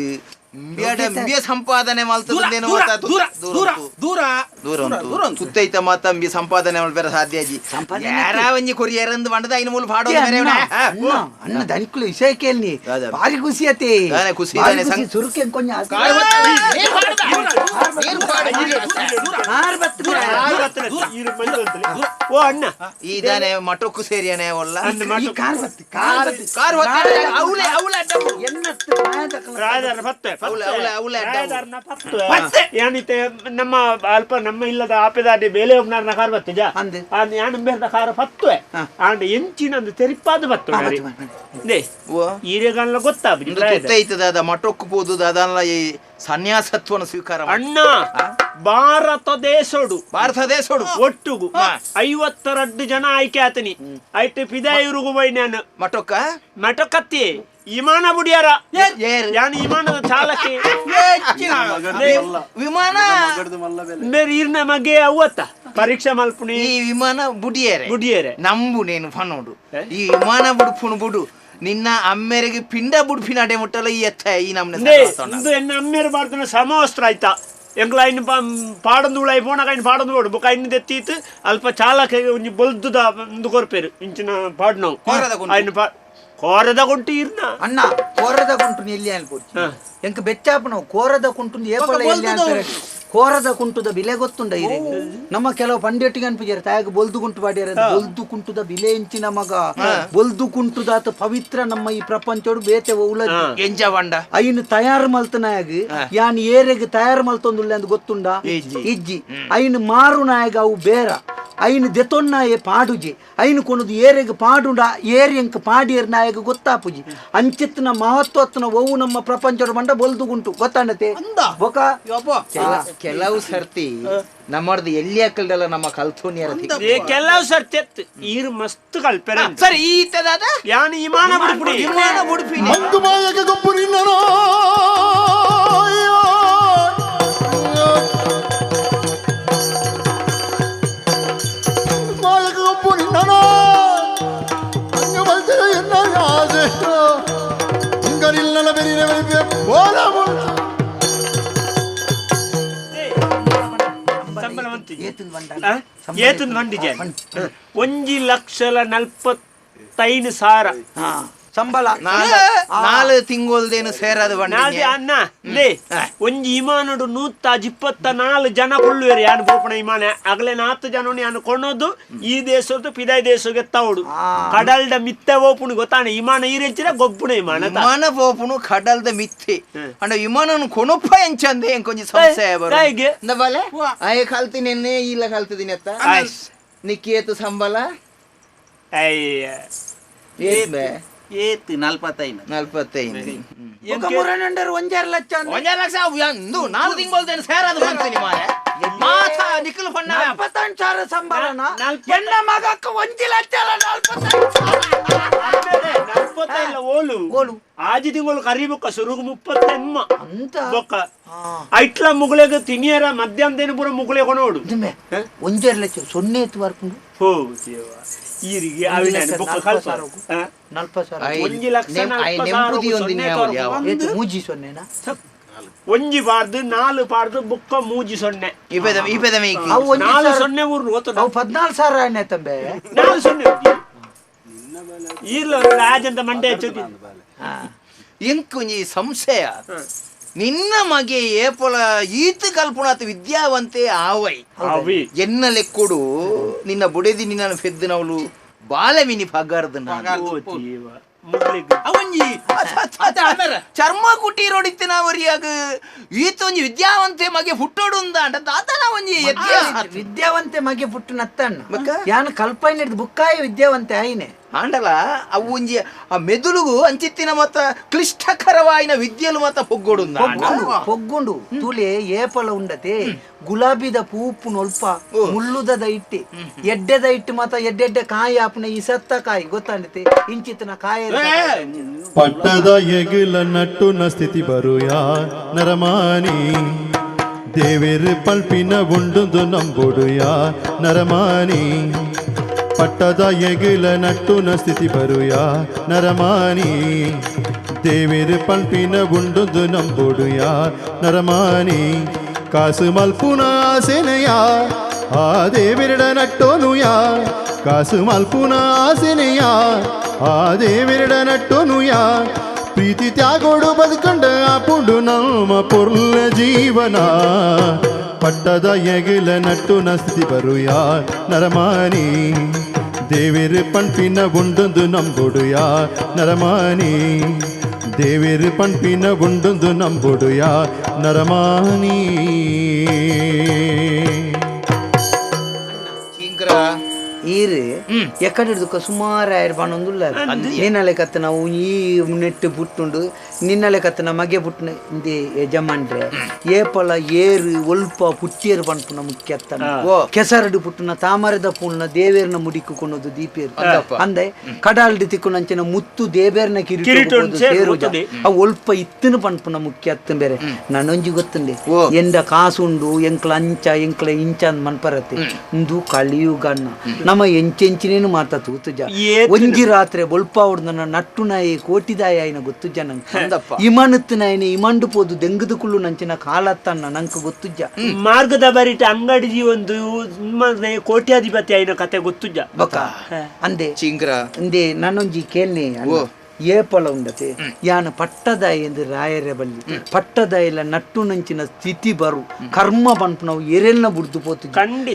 ಇಂಬಿಯಡ ಇಂಬಿಯ ಸಂಪಾದನೆ ಮಲ್ತದೇನು
ದೂರ ದೂರ ದೂರ ದೂರ
ದೂರ ಉಂಟು ತುತ್ತೈತ ಮಾತ ಅಂಬಿ ಸಂಪಾದನೆ ಮಲ್ಪೆರ ಸಾಧ್ಯ ಅಜ್ಜಿ.
ಸಂಪಾದನೆ
ಯಾರ ಒಂಜಿ ಕೊರಿಯರಂದು ಬಂಡದ ಐನು ಮೂಲ ಪಾಡೋದು
ಅಣ್ಣ
ಬೇರೆ
ಅಣ್ಣ ಅಣ್ಣ ದನಿಕುಲು ವಿಷಯ ಕೇಳಿ
ಅದೇ.
ಭಾರಿ ಖುಷಿ ಅತೆ.
ಅದೇ ಖುಷಿ
ಭಾರಿ
ಇದಾನೆ.
ಖುಷಿ. ಸುರುಕೆ ಕೊಂಚ ಆರು ಬತ್ತು
ಈರು ಮಂದಿ ಅಂತಲೇ. ಓ ಅಣ್ಣ
ಈ ದಾನೆ ಮಟೊಕ್ಕು ಸೇರಿಯನೆ ಒಲ್ಲ.
ಅಂದ್
ಈ
ಮಟೊ
ಕಾರ್ ಬತ್ತು ಕಾರ್ ಬತ್ತು
ಕಾರ್ ಹೊತ್ತ ಅವಲೆ ಅವಲೆ ಅಡ್ಡ
ಎನ್ನತ್ತು ಪ್ರಾಯದಕಲ
ಪ್ರಾಯದಾರನ ಪತ್ತೆ
ಅವಲೆ ಅವಲೆ ಅವಲೆ ಅಡ್ಡ
ಪ್ರಾಯದಾರನ ಪತ್ತೆ ಯಾನಿತೆ ನಮ್ಮ ಅಲ್ಪ ನಮ್ಮ ಇಲ್ಲದ ಆಪೆದಾಡಿ ಬೇಲೆ ಒಬ್ನಾರ್ನ ಕಾರ್ ಬತ್ತೆ ಜಾ
ಅಂದ್.
ಯಾನು ಬೇರ್ದ ಕಾರ್ ಪತ್ತುವೆ ಆಂಡ ಎಂಚಿನ ಅಂದ್ ತೆರಿಪಾದ ಬತ್ತು
ಆ, ಬತ್ತು, ಬತ್ತು,
ನೇ
ಓ
ಈರೆಗಲ್ಲ ಗೊತ್ತಾಪುಜಿ
ಇಂದು
ಪ್ರಾಯದ.
ತುತ್ತೈತದ ಮಟೊಕ್ಕು ಪೋದು ದಾದಲ್ಲ ಈ ಸನ್ಯಾಸತ್ವನ ಸ್ವೀಕಾರ ಮಾಡು.
ಅಣ್ಣ ಭಾರತ ದೇಶೋಡು
ಭಾರತ ದೇಶೋಡು
ಒಟ್ಟುಗು 52 ಜನ ಆಯ್ಕೆ ಆತನಿ ಐಟ್ ಪಿದಾಯಿರುಗು ಬೈ ನಾನು
ಮಟೊಕ್ಕ
ಮಟಕತ್ತಿ ವಿಮಾನ ಬುಡಿಯಾರ
ಏರ್.
ಯಾನು ವಿಮಾನದ ಚಾಲಕಿ
ವಿಮಾನ
ಬೇರೆ ಇರ್ನ ಮಗೆ ಅವ್ವತ್ತ ಪರೀಕ್ಷೆ ಮಲ್ಪುಣಿ
ಈ ವಿಮಾನ ಬುಡಿಯರೆ
ಬುಡಿಯರೆ.
ನಂಬು ನೇನು ಪನೋಡು ಈ ವಿಮಾನ ಬುಡ್ಪುಣು ಬುಡು ನಿನ್ನ ಅಮ್ಮೆರೆಗೆ ಪಿಂಡ ಬುಡ್ಪಿನ ಅಡೆ ಮುಟ್ಟಲ್ಲ ಈ ಎತ್ತ ಈ ನಮ್ನೆ
ನೇ, ಇಂದು ಎನ್ನ ಅಮ್ಮೇರು ಬಾರ್ದನ ಸಮವಸ್ತ್ರ ಆಯ್ತಾ ಎಂಗ್ಲ ಐನ್ ಪಾಡೊಂದು ಉಳಾಯಿ ಪೋಣಗ ಐನ್ ಪಾಡೊಂದು ಬೋಡು ಬೊಕ ಐನ್ ದೆತ್ತೀತ್ ಅಲ್ಪ ಚಾಲಕ ಒಂಜಿ ಬೊಲ್ದುದ ಇಂದು ಕೊರ್ಪೇರು ಇಂಚಿನ ಪಾಡ್ನವು
ಕೋರದ ಗುಂಟು.
ಐನ್ ಪಾ ಕೋರದ ಗುಂಟು ಇರ್ನ
ಅಣ್ಣ ಕೋರದ ಕುಂಟುని ಎಲ್ಲಿ ಅನ್ಪೊಡ್ಚಿ ಎಂಕ್ ಬೆಚ್ಚಾಪುನವು ಕೋರದ ಕುಂಟುಂದು ಏಪಲ ಎಲ್ಲಿ ಅನ್ಪೆರೆ ಕೋರದ ಕುಂಟುದ ಬಿಲೆ ಗೊತ್ತುಂಡ ಇರೆ ನಮ್ಮ ಕೆಲವು ಪಂಡಿಯಟ್ಟಿಗೆ ಅನ್ಪಿಜಾರೆ ತಾಯಾಗ ಬೊಲ್ದು ಕುಂಟು ಪಾಡ್ಯಾರ ಬೊಲ್ದು ಕುಂಟುದ ಬಿಲೆ ಎಂಚಿನ ಮಗ ಬೊಲ್ದು ಕುಂಟುದಾತ ಪವಿತ್ರ ನಮ್ಮ ಈ ಪ್ರಪಂಚೋಡು ಬೇತೆ ಉಳ
ಎಂಜ ಬಂಡ
ಐನು ತಯಾರು ಮಲ್ತನಾಗ ಯಾನ್ ಏರೆಗ್ ತಯಾರು ಮಲ್ತೊಂದುಲ್ಲ ಅಂದ್ ಗೊತ್ತುಂಡ ಇಜ್ಜಿ ಐನು ಮಾರು ನಾಯಗ ಅವು ಬೇರ ಐನು ದೆತೊನ್ನಾಯೆ ಪಾಡುಜಿ ಐನು ಕೊನದು ಏರೆಗ್ ಪಾಡುಂಡ ಏರಿ ಎಂಕ್ ಪಾಡಿಯರ್ ನಾಯಗ ಗೊತ್ತಾಪುಜಿ ಅಂಚಿತ್ನ ಮಹತ್ವತ್ನ ಒವು ನಮ್ಮ ಪ್ರಪಂಚದ ಬಂಡ ಬೊಲ್ದು ಗುಂಟು ಗೊತ್ತಾಂಡತೆ ಬೊಕ
ಕೆಲವು ಸರ್ತಿ ನಮ್ಮರ್ದು ಎಲ್ಲಿ ಹಾಕಲ್ದಲ್ಲ ನಮ್ಮ ಕಲ್ತೋನಿಯರ
ಏ ಕೆಲವು ಸರ್ತಿ ಎತ್ತು ಈರು ಮಸ್ತ್ ಕಲ್ಪೆರೆ
ಸರಿ ಈ ಇತ್ತದಾದ
ಯಾನು ವಿಮಾನ ಬುಡ್ಪುಡಿ
ವಿಮಾನ ಬುಡ್ಪಿನಿ
ಮಂಗು ಮಾಯಕ ಗೊಬ್ಬು ನಿನ್ನನೋ ಮಾಯಕ ಗೊಬ್ಬು ನಿನ್ನನೋ ಅಂಗ ಬಲ್ತೆ ಎನ್ನ ಆಸೆ ಇಂಗನಿಲ್ಲನ ಬೆರಿನ ಬೆರಿಪೆ ಬೋಲ
ಸಂಬಳ ಮಂತಿಜಿ.
ಏತುಂದು ಬಂಡ
ಆ? ಏತುಂದು ಮಂಡಿಜೆ 1,45,000
ಹಾ ಸಂಬಳ
ನಾಲ್ ತಿಂಗೊಲ್ದೇನು ಸೇರಾದ
ನಾಲ್ದು
ಬಂಡಿ
ಅಣ್ಣ ಲೇ ಒಂಜಿ ಇಮಾನಡು 124 ಜನ ಕುಳ್ಳುವೆರು ಯಾನು ಪೋಪಣ ಇಮಾನ ಅಗಲೆ ನಾತ್ ಜನನು ಯಾನು ಕೊಣೋದು ಈ ದೇಶದ್ದು ಪಿದಾಯ್ ದೇಶಕ್ಕೆ ತೌಡು ಕಡಲ್ಡ ಮಿತ್ತೆ ಓಪುಣು ಗೊತ್ತಾನೆ ಇಮಾನ ಈರೆಂಚಿನ ಗೊಬ್ಬುಣ ಇಮಾನ ತಾ.
ವಿಮಾನ ಪೋಪುಣು ಕಡಲ್ದ ಮಿತ್ತೆ ಅಂಡ ವಿಮಾನನು ಕೊಣಪ್ಪ ಎಂಚಂದೆ ಎಂಕೊಂಜಿ ಸಂಶಯ ಬರು
ದಾಯಿಗೆ?
ಬಲೆ ಆಯೆ ಕಲ್ತಿನೆನ್ನೆ ಇಲ್ಲ ಕಲ್ತಿದ್ದೀನಿ ಅತ್ತ
ಆಯ್ಸ್.
ನಿಕ್ಕೇತು ಸಂಬಳ
ಅಯ್ಯ
ಏತ್ ಬೇ?
ಏತ್ 45
45
ಬೊಕ ಮುರನಂಡರು 1.5 ಲಕ್ಷ ಅಂದ್.
ಒಂಜಾರು ಲಕ್ಷ ಅವು ಎಂದು ನಾಲ್ ತಿಂಗೊಲ್ದೇನು ಸೇರಾದ ಬಂತೀನಿ ಮಾರೆ ಮಾತಾ ನಿಕ್ಕಲು ಪಣ್ಣ
45,000 ಸಂಬಳನ ಎನ್ನ ಮಗಕ್ಕ 1 ಲಕ್ಷ ಅಲ್ಲ, 45,000.
ನಲ್ವತ್ತೈಲ್ಲ ಓಲು
ಓಲು.
ಆಜಿ ತಿಂಗಳು ಕರಿಬೊಕ್ಕ ಸುರುಗು 38
ಅಂತ
ಬೊಕ್ಕ ಐಟ್ಲ ಮುಗುಳೆಗ ತಿನಿಯರ ಮಧ್ಯಾಹ್ನ ಪೂರ ಮುಗುಳೆ ಕೊನೋಡು
ಇಂದುಮೆ 1.5 ಲಕ್ಷ ಸೊನ್ನೆ ಎತ್ತು ಬರ್ಕೊಂಡು
ಹೋ ದೇವ ಈರಿಗೆ ಅವಿನ ಬೊಕ್ಕ ಕಲ್ಪ ಆ?
40,000
ಒಂಜಿ ಲಕ್ಷ ನಲ್ಪ
ನೆಂಪುದಿ
ಸಾವಿರ
ಒಂದಿನ
ಸೊನ್ನೆ
ಯಾವ
ತೋರ್ಪು.
ಯಾವ
ಏತು ಮೂಜಿ ಸೊನ್ನೆನಾ
ಒಂಜಿ ಬಾರ್ದು ನಾಲು ಬಾರ್ದು ಬುಕ್ಕ ಮೂಜಿ ಸೊನ್ನೆ
ಇಪೆದ ಇಪೆದ ಮೇಕಿ
ಅವು ಒಂಜಿ
ನಾಲು
ಸಾವಿರ-
ಸೊನ್ನೆ ಊರು ಗೊತ್ತು
ಅವು 14,000 ಆಯ್ನೆ ತಂಬೆ
ನಾಲು ಸೊನ್ನೆ ಈರ್ಲ ರಾಜಂತ ಮಂಡೆ ಹಚ್ಚುತ್ತಿ
ಇಂಕೊಂಜಿ ಸಂಶಯ ನಿನ್ನ ಮಗೆ ಏಪೊಲ ಈತ ಕಲ್ಪುಣಾತ ವಿದ್ಯಾವಂತೆ ಆವೈ
ಅವಿ
ಎನ್ನ ಲೆಕ್ಕುಡು ನಿನ್ನ ಬುಡೆದಿ ನಿನ್ನ ಫೆದ್ದಿನವಳು ಬಾಲಮಿನಿ ಪಗಾರ್ದು ನಾನು
ಓ ದೇವ ಮುಗ್ಲಿಗ್
ಅವಂಜಿ ಅತ್ತೆ ಅಮ್ಮೆರ
ಚರ್ಮ ಕುಟೀರೊಡಿತ್ತಿನ ಅವರಿಯಾಗ ಈತ ಒಂಜಿ ವಿದ್ಯಾವಂತೆ ಮಗೆ ಹುಟ್ಟೋಡುಂದ ಅಂಟ ದಾತನ ಒಂಜಿ
ವಿದ್ಯಾವಂತೆ ಮಗೆ ಪುಟ್ಟು ನತ್ತಣ್ಣ
ಬೊಕ್ಕ?
ಯಾನ್ ಕಲ್ಪನೆ ಹಿಡ್ದು ಬುಕ್ಕಾಯ ವಿದ್ಯಾವಂತೆ ಆಯ್ನೆ
ಆಂಡಲ ಅವು ಒಂಜಿ ಆ ಮೆದುಳುಗು ಅಂಚಿತ್ತಿನ ಮತ್ತ ಕ್ಲಿಷ್ಟಕರವಾಯಿನ ವಿದ್ಯೆಲು ಮತ್ತ ಪೊಗ್ಗೊಡು.
ಪೊಗ್ಗುಂಡು ಪೊಗ್ಗುಂಡು ತುಲೆ ಏಪಲ ಉಂಡತೆ ಗುಲಾಬಿದ ಪೂಪು ನೊಲ್ಪ ಮುಳ್ಳುದ ಇಟ್ಟಿ ಎಡ್ಡೆದ ಇಟ್ಟು ಮಾತ ಎಡ್ಡೆಡ್ಡೆ ಕಾಯಿ ಆಪುನ ಈ ಸತ್ತ ಕಾಯಿ ಗೊತ್ತಾಂಡತೆ ಇಂಚಿತ್ತಿನ ಕಾಯಿ.
ಪಟ್ಟದ ಎಗಿಲ ನಟ್ಟುನ ಸ್ಥಿತಿ ಬರುಯಾ ನರಮಾನಿ, ದೇವೆರು ಪಲ್ಪಿನ ಉಂಡುಂದು ನಂಬುಡುಯಾ ನರಮಾನಿ. ಪಟ್ಟದ ಎಗಿಲ ನಟ್ಟುನ ಸ್ಥಿತಿ ಬರುಯಾ ನರಮಾನಿ, ದೇವೆರು ಪಲ್ಪಿನ ಉಂಡುಂದು ನಂಬುಡುಯಾ ನರಮಾನಿ. ಕಾಸು ಮಲ್ಪುನ ಆಸೆನೆಯ ಆ ದೇವಿರಡ ನಟ್ಟೋನುಯಾ, ಕಾಸು ಮಲ್ಪುನ ಆಸೆನೆಯ ಆ ದೇವಿರಡ ನಟ್ಟೋನುಯಾ. ಪ್ರೀತಿ ತ್ಯಾಗೋಡು ಬದುಕಂಡ ಪುಂಡು ನಮ್ಮ ಪೊರ್ಲ ಜೀವನ. ಪಟ್ಟದ ಎಗಿಲ ನಟ್ಟುನ ಸ್ಥಿತಿ ಬರುಯಾ ನರಮಾನಿ, ದೇವಿರು ಪಣ್ಪಿನ ಉಂಡುಂದು ನಂಬುಡುಯಾ ನರಮಾನಿ. ದೇವಿರು ಪಣ್ಪಿನ ಉಂಡುಂದು ನಂಬುಡುಯಾ ನರಮಾನಿ.
ಈರು ಎಕ್ಕಡೆ ಸುಮಾರು ಆಯರ್ ಪಣೊಂದುಲ್ಲ ನಿನ್ನಲೆ ಕತ್ತನ ಈ ನೆಟ್ಟು ಪುಟ್ಟುಂಡು, ನಿನ್ನಲೆ ಕತ್ತನ ಮಗೆ ಪುಟ್ಟನ ಇಂದೆ ಯಜಮಾನ್ರೆ ಏಪಲ ಏರು ಒಲ್ಪ ಪುಟ್ಟಿಯರು ಪನ್ಪುನ ಮುಖ್ಯತ್ತನ. ಕೆಸರಡು ಪುಟ್ಟುನ ತಾಮರದ ಪೂರ್ಣ ದೇವೇರ್ನ ಮುಡಿಕು ಕೊನೋದು ದೀಪೇರು ಅಂದೆ ಕಡಾಲ್ಡು ತಿಕ್ಕುನಂಚಿನ ಮುತ್ತು ದೇವೇರ್ನ ಕಿರೀಟ ಅವು ಒಲ್ಪ ಇತ್ತನು ಪನ್ಪುನ ಮುಖ್ಯತ್ತ. ಬೇರೆ ನಾನೊಂಜಿ ಗೊತ್ತುಂಡೆ ಎಂದ ಕಾಸುಂಡು ಎಂಕ್ಲ ಅಂಚ ಎಂಕ್ಲ ಇಂಚ ಅಂದ್ ಮನ್ಪರತ್ತೆ. ಇಂದು ಕಲಿಯುಗನ್ನ ನಮ್ಮ ಎಂಚೆಂಚಿನೇನು ಮಾತಾ ತೂತುಜ. ಒಂಜಿ ರಾತ್ರಿ ಬೊಲ್ಪ ಹೊಡ್ದನ ನಟ್ಟು ನಾಯಿ ಕೋಟಿದಾಯ ಆಯ್ನ ಗೊತ್ತುಜ ನಂಗೆ. ಇಮಣತ್ತು ನಾಯಿನ ಇಮಂಡು ಪೋದು ದೆಂಗದು ಕುಳ್ಳು ನಂಚಿನ ಕಾಲತ್ತನ್ನ ನಂಗೆ ಗೊತ್ತುಜ.
ಮಾರ್ಗದ ಬರಿಟ ಅಂಗಡಿ ಒಂದು ಕೋಟ್ಯಾಧಿಪತಿ ಆಯ್ನ ಕತೆ ಗೊತ್ತುಜ.
ಬೊಕ ಅಂದೆ
ಚಿಂಗ್ರ
ಅಂದೆ ನಾನೊಂಜಿ ಕೇಳ್ನೆ ಏಪಲ ಉಂಡತೆ ಯಾನ ಪಟ್ಟದಾಯ ಎಂದು ರಾಯರ ಬಲ್ಲಿ ಪಟ್ಟದಾಯಿಲ ನಟ್ಟು ನಂಚಿನ ಸ್ಥಿತಿ ಬರು ಕರ್ಮ ಪನ್ಪುನವು ಎರೆಲ್ನ ಬುಡ್ದು ಪೋತು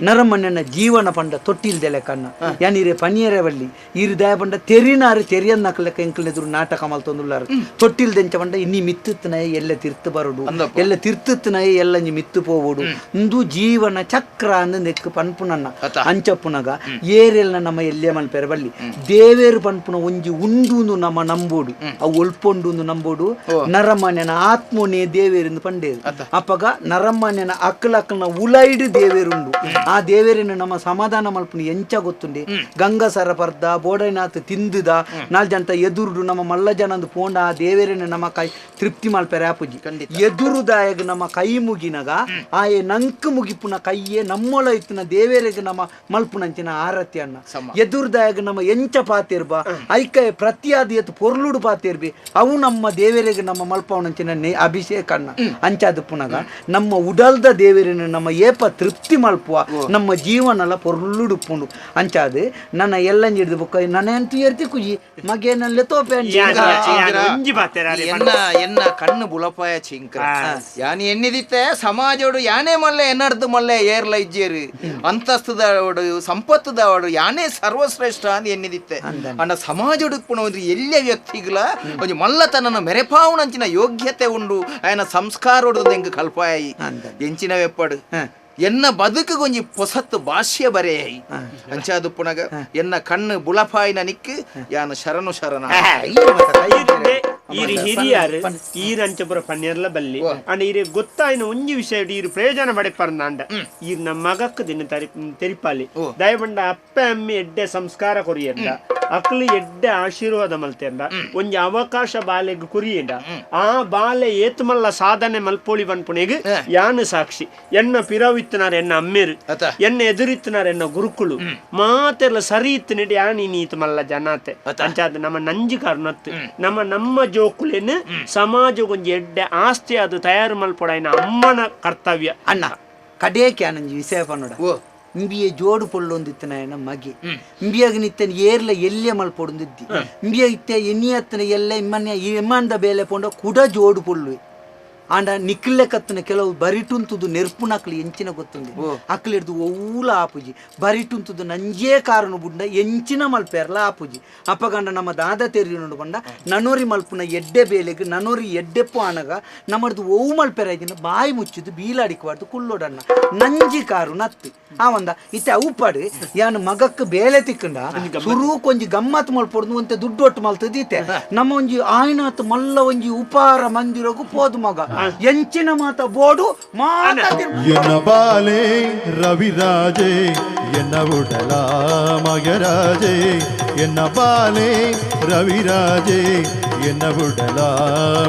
ನರಮಣ್ಣನ ಜೀವನ ಪಂಡ ತೊಟ್ಟಿಲ್ದೆಲೆ ಕಣ್ಣ ಯಾನ್ ಇರೆ ಪನಿಯರೆ ಬಲ್ಲಿ ಇರು ದಾಯ ಪಂಡ ತೆರಿನಾರು ತೆರಿಯನ್ನಕಲೆಕ್ಕ ಎಂಕಲ್ನೆದುರು ನಾಟಕ ಮಲ್ತೊಂದುಲ್ಲಾರು. ತೊಟ್ಟಿಲ್ದೆಂಚ ಪಂಡ ಇನ್ನಿ ಮಿತ್ತುತ್ತನಾಯ ಎಲ್ಲ ತಿರ್ತು ಬರೋಡು, ಎಲ್ಲ ತಿರ್ತುತ್ತನಾಯ ಎಲ್ಲ ಇಂಜಿ ಮಿತ್ತು ಪೋವೋಡು. ಇಂದು ಜೀವನ ಚಕ್ರ ಅಂದ್ ನೆಕ್ಕು ಪನ್ಪುನನ್ನ ಅಂಚಪ್ಪುನಗ ಏರೆಲ್ನ ನಮ್ಮ ಎಲ್ಲೆ ಮಲ್ಪೆರೆ ಬಲ್ಲಿ ದೇವೇರು ಪನ್ಪುನ ಒಂಜಿ ಉಂಡು ನಮ್ಮ ನಂಬೋಡು ಅವು ಒಲ್ಪೊಂಡು ನಂಬೋಡು ನರಮಾನ್ಯನ ಆತ್ಮನೇ ದೇವೇರಿಂದ ಪಂಡೇರು. ಅಪ್ಪಗ ನರಮಾನ್ಯನ ಅಕ್ಕಲಕ್ಕನ ಉಲೈಡು ದೇವೇರುಂಡು. ಆ ದೇವೇರಿನ ನಮ್ಮ ಸಮಾಧಾನ ಮಲ್ಪುನ ಎಂಚ ಗೊತ್ತುಂಡೆ. ಗಂಗಸರ ಪರ್ದ ಬೋಡೈನಾಥ್ ತಿಂದುದ ನಾಲ್ ಜಂತ ಎದುರುಡು ನಮ್ಮ ಮಲ್ಲ ಜನಂದು ಪೋಂಡ ಆ ದೇವೇರಿನ ನಮ್ಮ ಕೈ ತೃಪ್ತಿ ಮಲ್ಪೆರೆ ಆಪುಜಿ. ಎದುರುದಾಯಗ ನಮ್ಮ ಕೈ ಮುಗಿನಗ ಆಯೆ ನಂಕ್ ಮುಗಿಪುನ ಕೈಯೇ ನಮ್ಮೊಳ ಇತ್ತಿನ ದೇವೇರಿಗೆ ನಮ್ಮ ಮಲ್ಪುನಂಚಿನ ಆರತಿ ಅನ್ನ. ಎದುರುದಾಯಗ ನಮ್ಮ ಎಂಚ ಪಾತಿರ್ಬ ಐಕಯ ಪ್ರತಿಯಾದ ಎತ್ತು ಪೊರ್ಲುಡು ಪಾತಿರ್ಬಿ ಅವು ನಮ್ಮ ದೇವರಿಗೆ ನಮ್ಮ ಮಲ್ಪವನಂಚಿನ ಅಭಿಷೇಕ ಅನ್ನ. ಅಂಚಾದ ಪುನಗ ನಮ್ಮ ಉಡಲ್ದ ದೇವರಿನ ನಮ್ಮ ಏಪ ತೃಪ್ತಿ ಮಲ್ಪುವ ನಮ್ಮ ಜೀವನಲ ಪೊರ್ಲುಡು ಪುಂಡು. ಅಂಚಾದ ನನ್ನ ಎಲ್ಲ ಹಿಡಿದು ಬೊಕ್ಕ ನನ್ನ ಎಂತು ಎರ್ತಿ ಕುಜಿ ಮಗೇನಲ್ಲೇ ತೋಪೆ
ಎನ್ನ ಎನ್ನ ಕಣ್ಣು ಬುಲಪಾಯ ಚಿಂಕ್ರ ಯಾನಿ ಎನ್ನಿದಿತ್ತೆ ಸಮಾಜೋಡು ಯಾನೇ ಮಲ್ಲೆ ಎನ್ನಡ್ದು ಮಲ್ಲೆ ಏರ್ಲ ಇಜ್ಜೇರು ಅಂತಸ್ತದವಡು ಸಂಪತ್ತದವಡು ಯಾನೇ ಸರ್ವಶ್ರೇಷ್ಠ ಅಂದ್ ಎನ್ನಿದಿತ್ತೆ. ಅಂಡ ಸಮಾಜೋಡು ಪುಣ ಒಂದು ಎಲ್ಲ ವ್ಯಕ್ತಿಗಳ ಒಂಜಿ ಮಲ್ಲತನನ ಮೆರೆಪಾವುನಂಚಿನ ಯೋಗ್ಯತೆ ಉಂಡು ಆಯನ ಸಂಸ್ಕಾರೋಡು ಎಂಕ್ ಕಲ್ಪಾಯಿ ಎಂಚಿನ ವೆಪ್ಪಡು ಎನ್ನ ಬದುಕು ಒಂಜಿ ಪೊಸತ್ತು ಭಾಷ್ಯ ಬರೆಯಾಯಿ. ಅಂಚಾದು ಪುನಗ ಎನ್ನ ಕಣ್ಣು ಬುಲಪಾಯಿನ ನಿಕ್ಕು ಯಾನು ಶರಣು ಶರಣ.
ಈರು ಹಿರಿಯಾರು ಈರಂಚಪುರ ಪನ್ನೆರ್ಲ ಬಲ್ಲಿ ಅಂಡ ಈರೆ ಗೊತ್ತಾಯಿನ ಒಂಜಿ ವಿಷಯ ಈರು ಪ್ರಯೋಜನ ಪಡೆಪರ್ನಾಂಡ ಈರ್ ನಮ್ಮ ಮಗಕ್ಕೆ ದಿನ ತೆರಿಪಾಲಿ ದಯಪಂಡ ಅಪ್ಪೆ ಅಮ್ಮಿ ಎಡ್ಡೆ ಸಂಸ್ಕಾರ ಕೊರಿಯಂಡ ಅಕ್ಲು ಎಡ್ಡೆ ಆಶೀರ್ವಾದ ಮಲ್ತೆಂಡ ಒಂಜಿ ಅವಕಾಶ ಬಾಲೆಗ್ ಕುರಿಯಂಡ ಆ ಬಾಲೆ ಏತ್ಮಲ್ಲ ಸಾಧನೆ ಮಲ್ಪೋಳಿ ಪನ್ಪುನೆಗ್ ಯಾನು ಸಾಕ್ಷಿ. ಎನ್ನ ಪಿರವಿತ್ತನಾರ ಎನ್ನ ಅಮ್ಮೇರು ಎನ್ನ ಎದುರಿತ್ತನಾರ ಎನ್ನ ಗುರುಕುಳು ಮಾತೆಲ್ಲ ಸರಿ ಇತ್ತನಿಡ್ ಯಾನ್ ಇನಿ ಮಲ್ಲ ಜನಾತೆ. ಅಂಚಾದ ನಮ್ಮ ನಂಜಿ ಕಾರಣತ್ತು ನಮ್ಮ ನಮ್ಮ ಜೋಕುಲೇನು ಸಮಾಜ ಒಂಜಿ ಎಡ್ಡೆ ಆಸ್ತಿ ಅದು ತಯಾರು ಮಲ್ಪೊಡಾಯಿನ ಅಮ್ಮನ ಕರ್ತವ್ಯ.
ಅಣ್ಣ ಕಡೇಕೆ ಆನಂಜಿ ವಿಷಯ ಪನ್ನೋಡ ಇಂಬಿಯೆ ಜೋಡು ಪೊಳ್ಳೊಂದಿತ್ತನ ಮಗೆ ಇಂಬಿಯಾಗ ನಿತ್ತನ ಏರ್ಲ ಎಲ್ಲೆ ಮಲ್ಪೊಡೊಂದಿದ್ದಿ ಇಂಬಿಯ ಇತ್ತೆ ಎನ್ನಿ ಅತ್ತನ ಎಲ್ಲ ಇಮ್ಮನ್ಯ ಇಮ್ಮಂದ ಬೇಲೆ ಪೊಂಡ ಕುಡ ಜೋಡು ಪೊಳ್ಳುವೆ. ಆಂಡ ನಿಕ್ಲೆ ಕತ್ತನ ಕೆಲವು ಬರಿಟುಂತುದು ನೆರ್ಪುನಕ್ಲು ಎಂಚಿನ ಗೊತ್ತುಂದು ಅಕ್ಲೆಡ್ದು ಒವ್ಲ ಆಪುಜಿ ಬರಿಟುಂತುದು ನಂಜೇ ಕಾರಣ ಬುಡ್ಡ ಎಂಚಿನ ಮಲ್ಪೆರ್ಲ ಆಪುಜಿ. ಅಪಗಂಡ ನಮ್ಮ ದಾದ ತೆರಿಯುಂಡು ಪಂಡ ನನೋರಿ ಮಲ್ಪುನ ಎಡ್ಡೆ ಬೇಲೆಗ್ ನನೋರಿ ಎಡ್ಡೆಪ್ಪು ಆನಗ ನಮ್ಮದು ಒವು ಮಲ್ಪೆರ ಇದಿನ ಬಾಯಿ ಮುಚ್ಚಿದ್ದು ಬೀಲಾಡಿಕ್ವಾರ್ದು ಕುಲ್ಲೋಡಣ್ಣ ನಂಜಿ ಕಾರು ನತ್ತು ಆ ಒಂದ ಇತ್ತೆ ಅವು ಯಾನು ಮಗಕ್ಕೆ ಬೇಲೆ ತಿಕ್ಕಂಡ ಸುರು ಕೊಂಜಿ ಗಮ್ಮತ್ ಮಲ್ಪೊಡ್ದು ಒಂತೆ ದುಡ್ಡು ಒಟ್ಟು ಮಲ್ತದ ಇತ್ತೆ ನಮ್ಮ ಒಂಜಿ ಆಯ್ನಾತ್ ಮಲ್ಲ ಒಂಜಿ ಉಪಾರ ಮಂದಿರಗು ಪೋದು ಮಗ ಎಂಚಿನ ಮಾತ ಬೋಡು ಮಾತ
ಎನ್ನ ಬಾಲೆ ರವಿರಾಜೆ ಎನ್ನ ಉಡಲ ಮಗರಾಜೆ ಎನ್ನ ಬಾಲೆ ರವಿರಾಜೆ ಎನ್ನ ಉಡಲ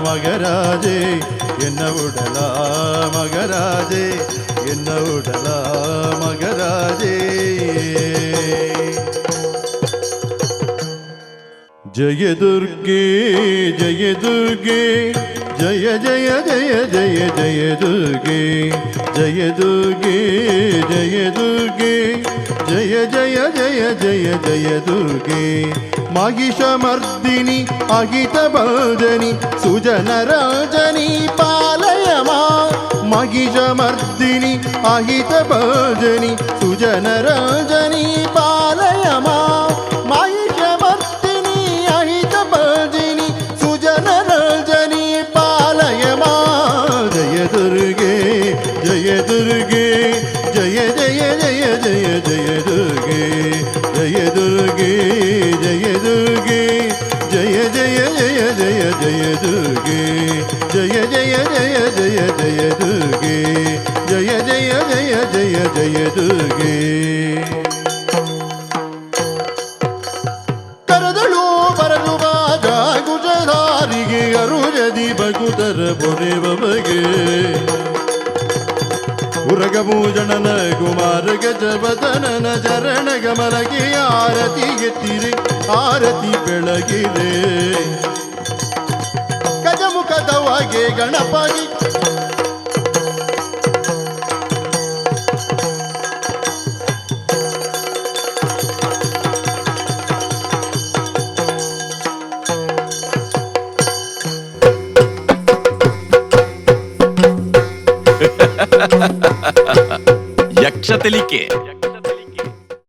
ಮಗರಾಜೆ ಎನ್ನ ಉಡಲ ಮಗರಾಜೆ ಎನ್ನ ಉಡಲ ಮಗರಾಜೆ. ಜಯ ದುರ್ಗೆ ಜಯ ದುರ್ಗೆ ಜಯ ಜಯ ಜಯ ಜಯ ಜಯ ದುರ್ಗೆ ಜಯ ದುರ್ಗೆ ಜಯ ದುರ್ಗೆ ಜಯ ಜಯ ಜಯ ಜಯ ಜಯ ದುರ್ಗೆ. ಮಹಿಷಮರ್ದಿನಿ ಅಹಿತ ಭಜನಿ ಸುಜನ ರಾಜನಿ ಪಾಲಯ ಮಾ. ಮಹಿಷಮರ್ದಿನಿ ಅಹಿತ ಭಜನಿ ಸುಜನ ರಾಜನಿ ಪಾಲಯ ಮಾ. ಮಹಿಷಮರ್ದಿನಿ ಅಹಿತ ಭಜನಿ ಸುಜನ ರಾಜನಿ ಪಾಲಯ ಮಾ. ಜಯ ದುರ್ಗೆ ಜಯ ದುರ್ಗೆ ಜಯ ಜಯ ಜಯ ಜಯ ಜಯ ದುರ್ಗೆ ಜಯ ದುರ್ಗೆ ಜಯ ದುರ್ಗೆ ಜಯ ಜಯ ಜಯ ಜಯ ಜಯ ದುರ್ಗೆ ಜಯ ಜಯ ಜಯ ಜಯ ಜಯ ದುರ್ಗೆ ಜಯ ಜಯ ಜಯ ಜಯ ಜಯ ದುರ್ಗೆ. ಕರದಳು ಬರಲು ಗುಜರಾರಿಗೆ ಅರುಜದಿ ಬಗುತರ ಬೊರೆವ ಬಗೆ ಉರಗಭೂಷಣನ ಕುಮಾರ ಗಜವದನನ ಚರಣ ಗಮನಗೆ ಆರತಿ ಎತ್ತಿರೆ ಆರತಿ ಬೆಳಗಿರೆ ಗಜಮುಖದವಗೆ ಗಣಪಗಿ.
ಯಕ್ಷ ತೆಲಿಕೆ.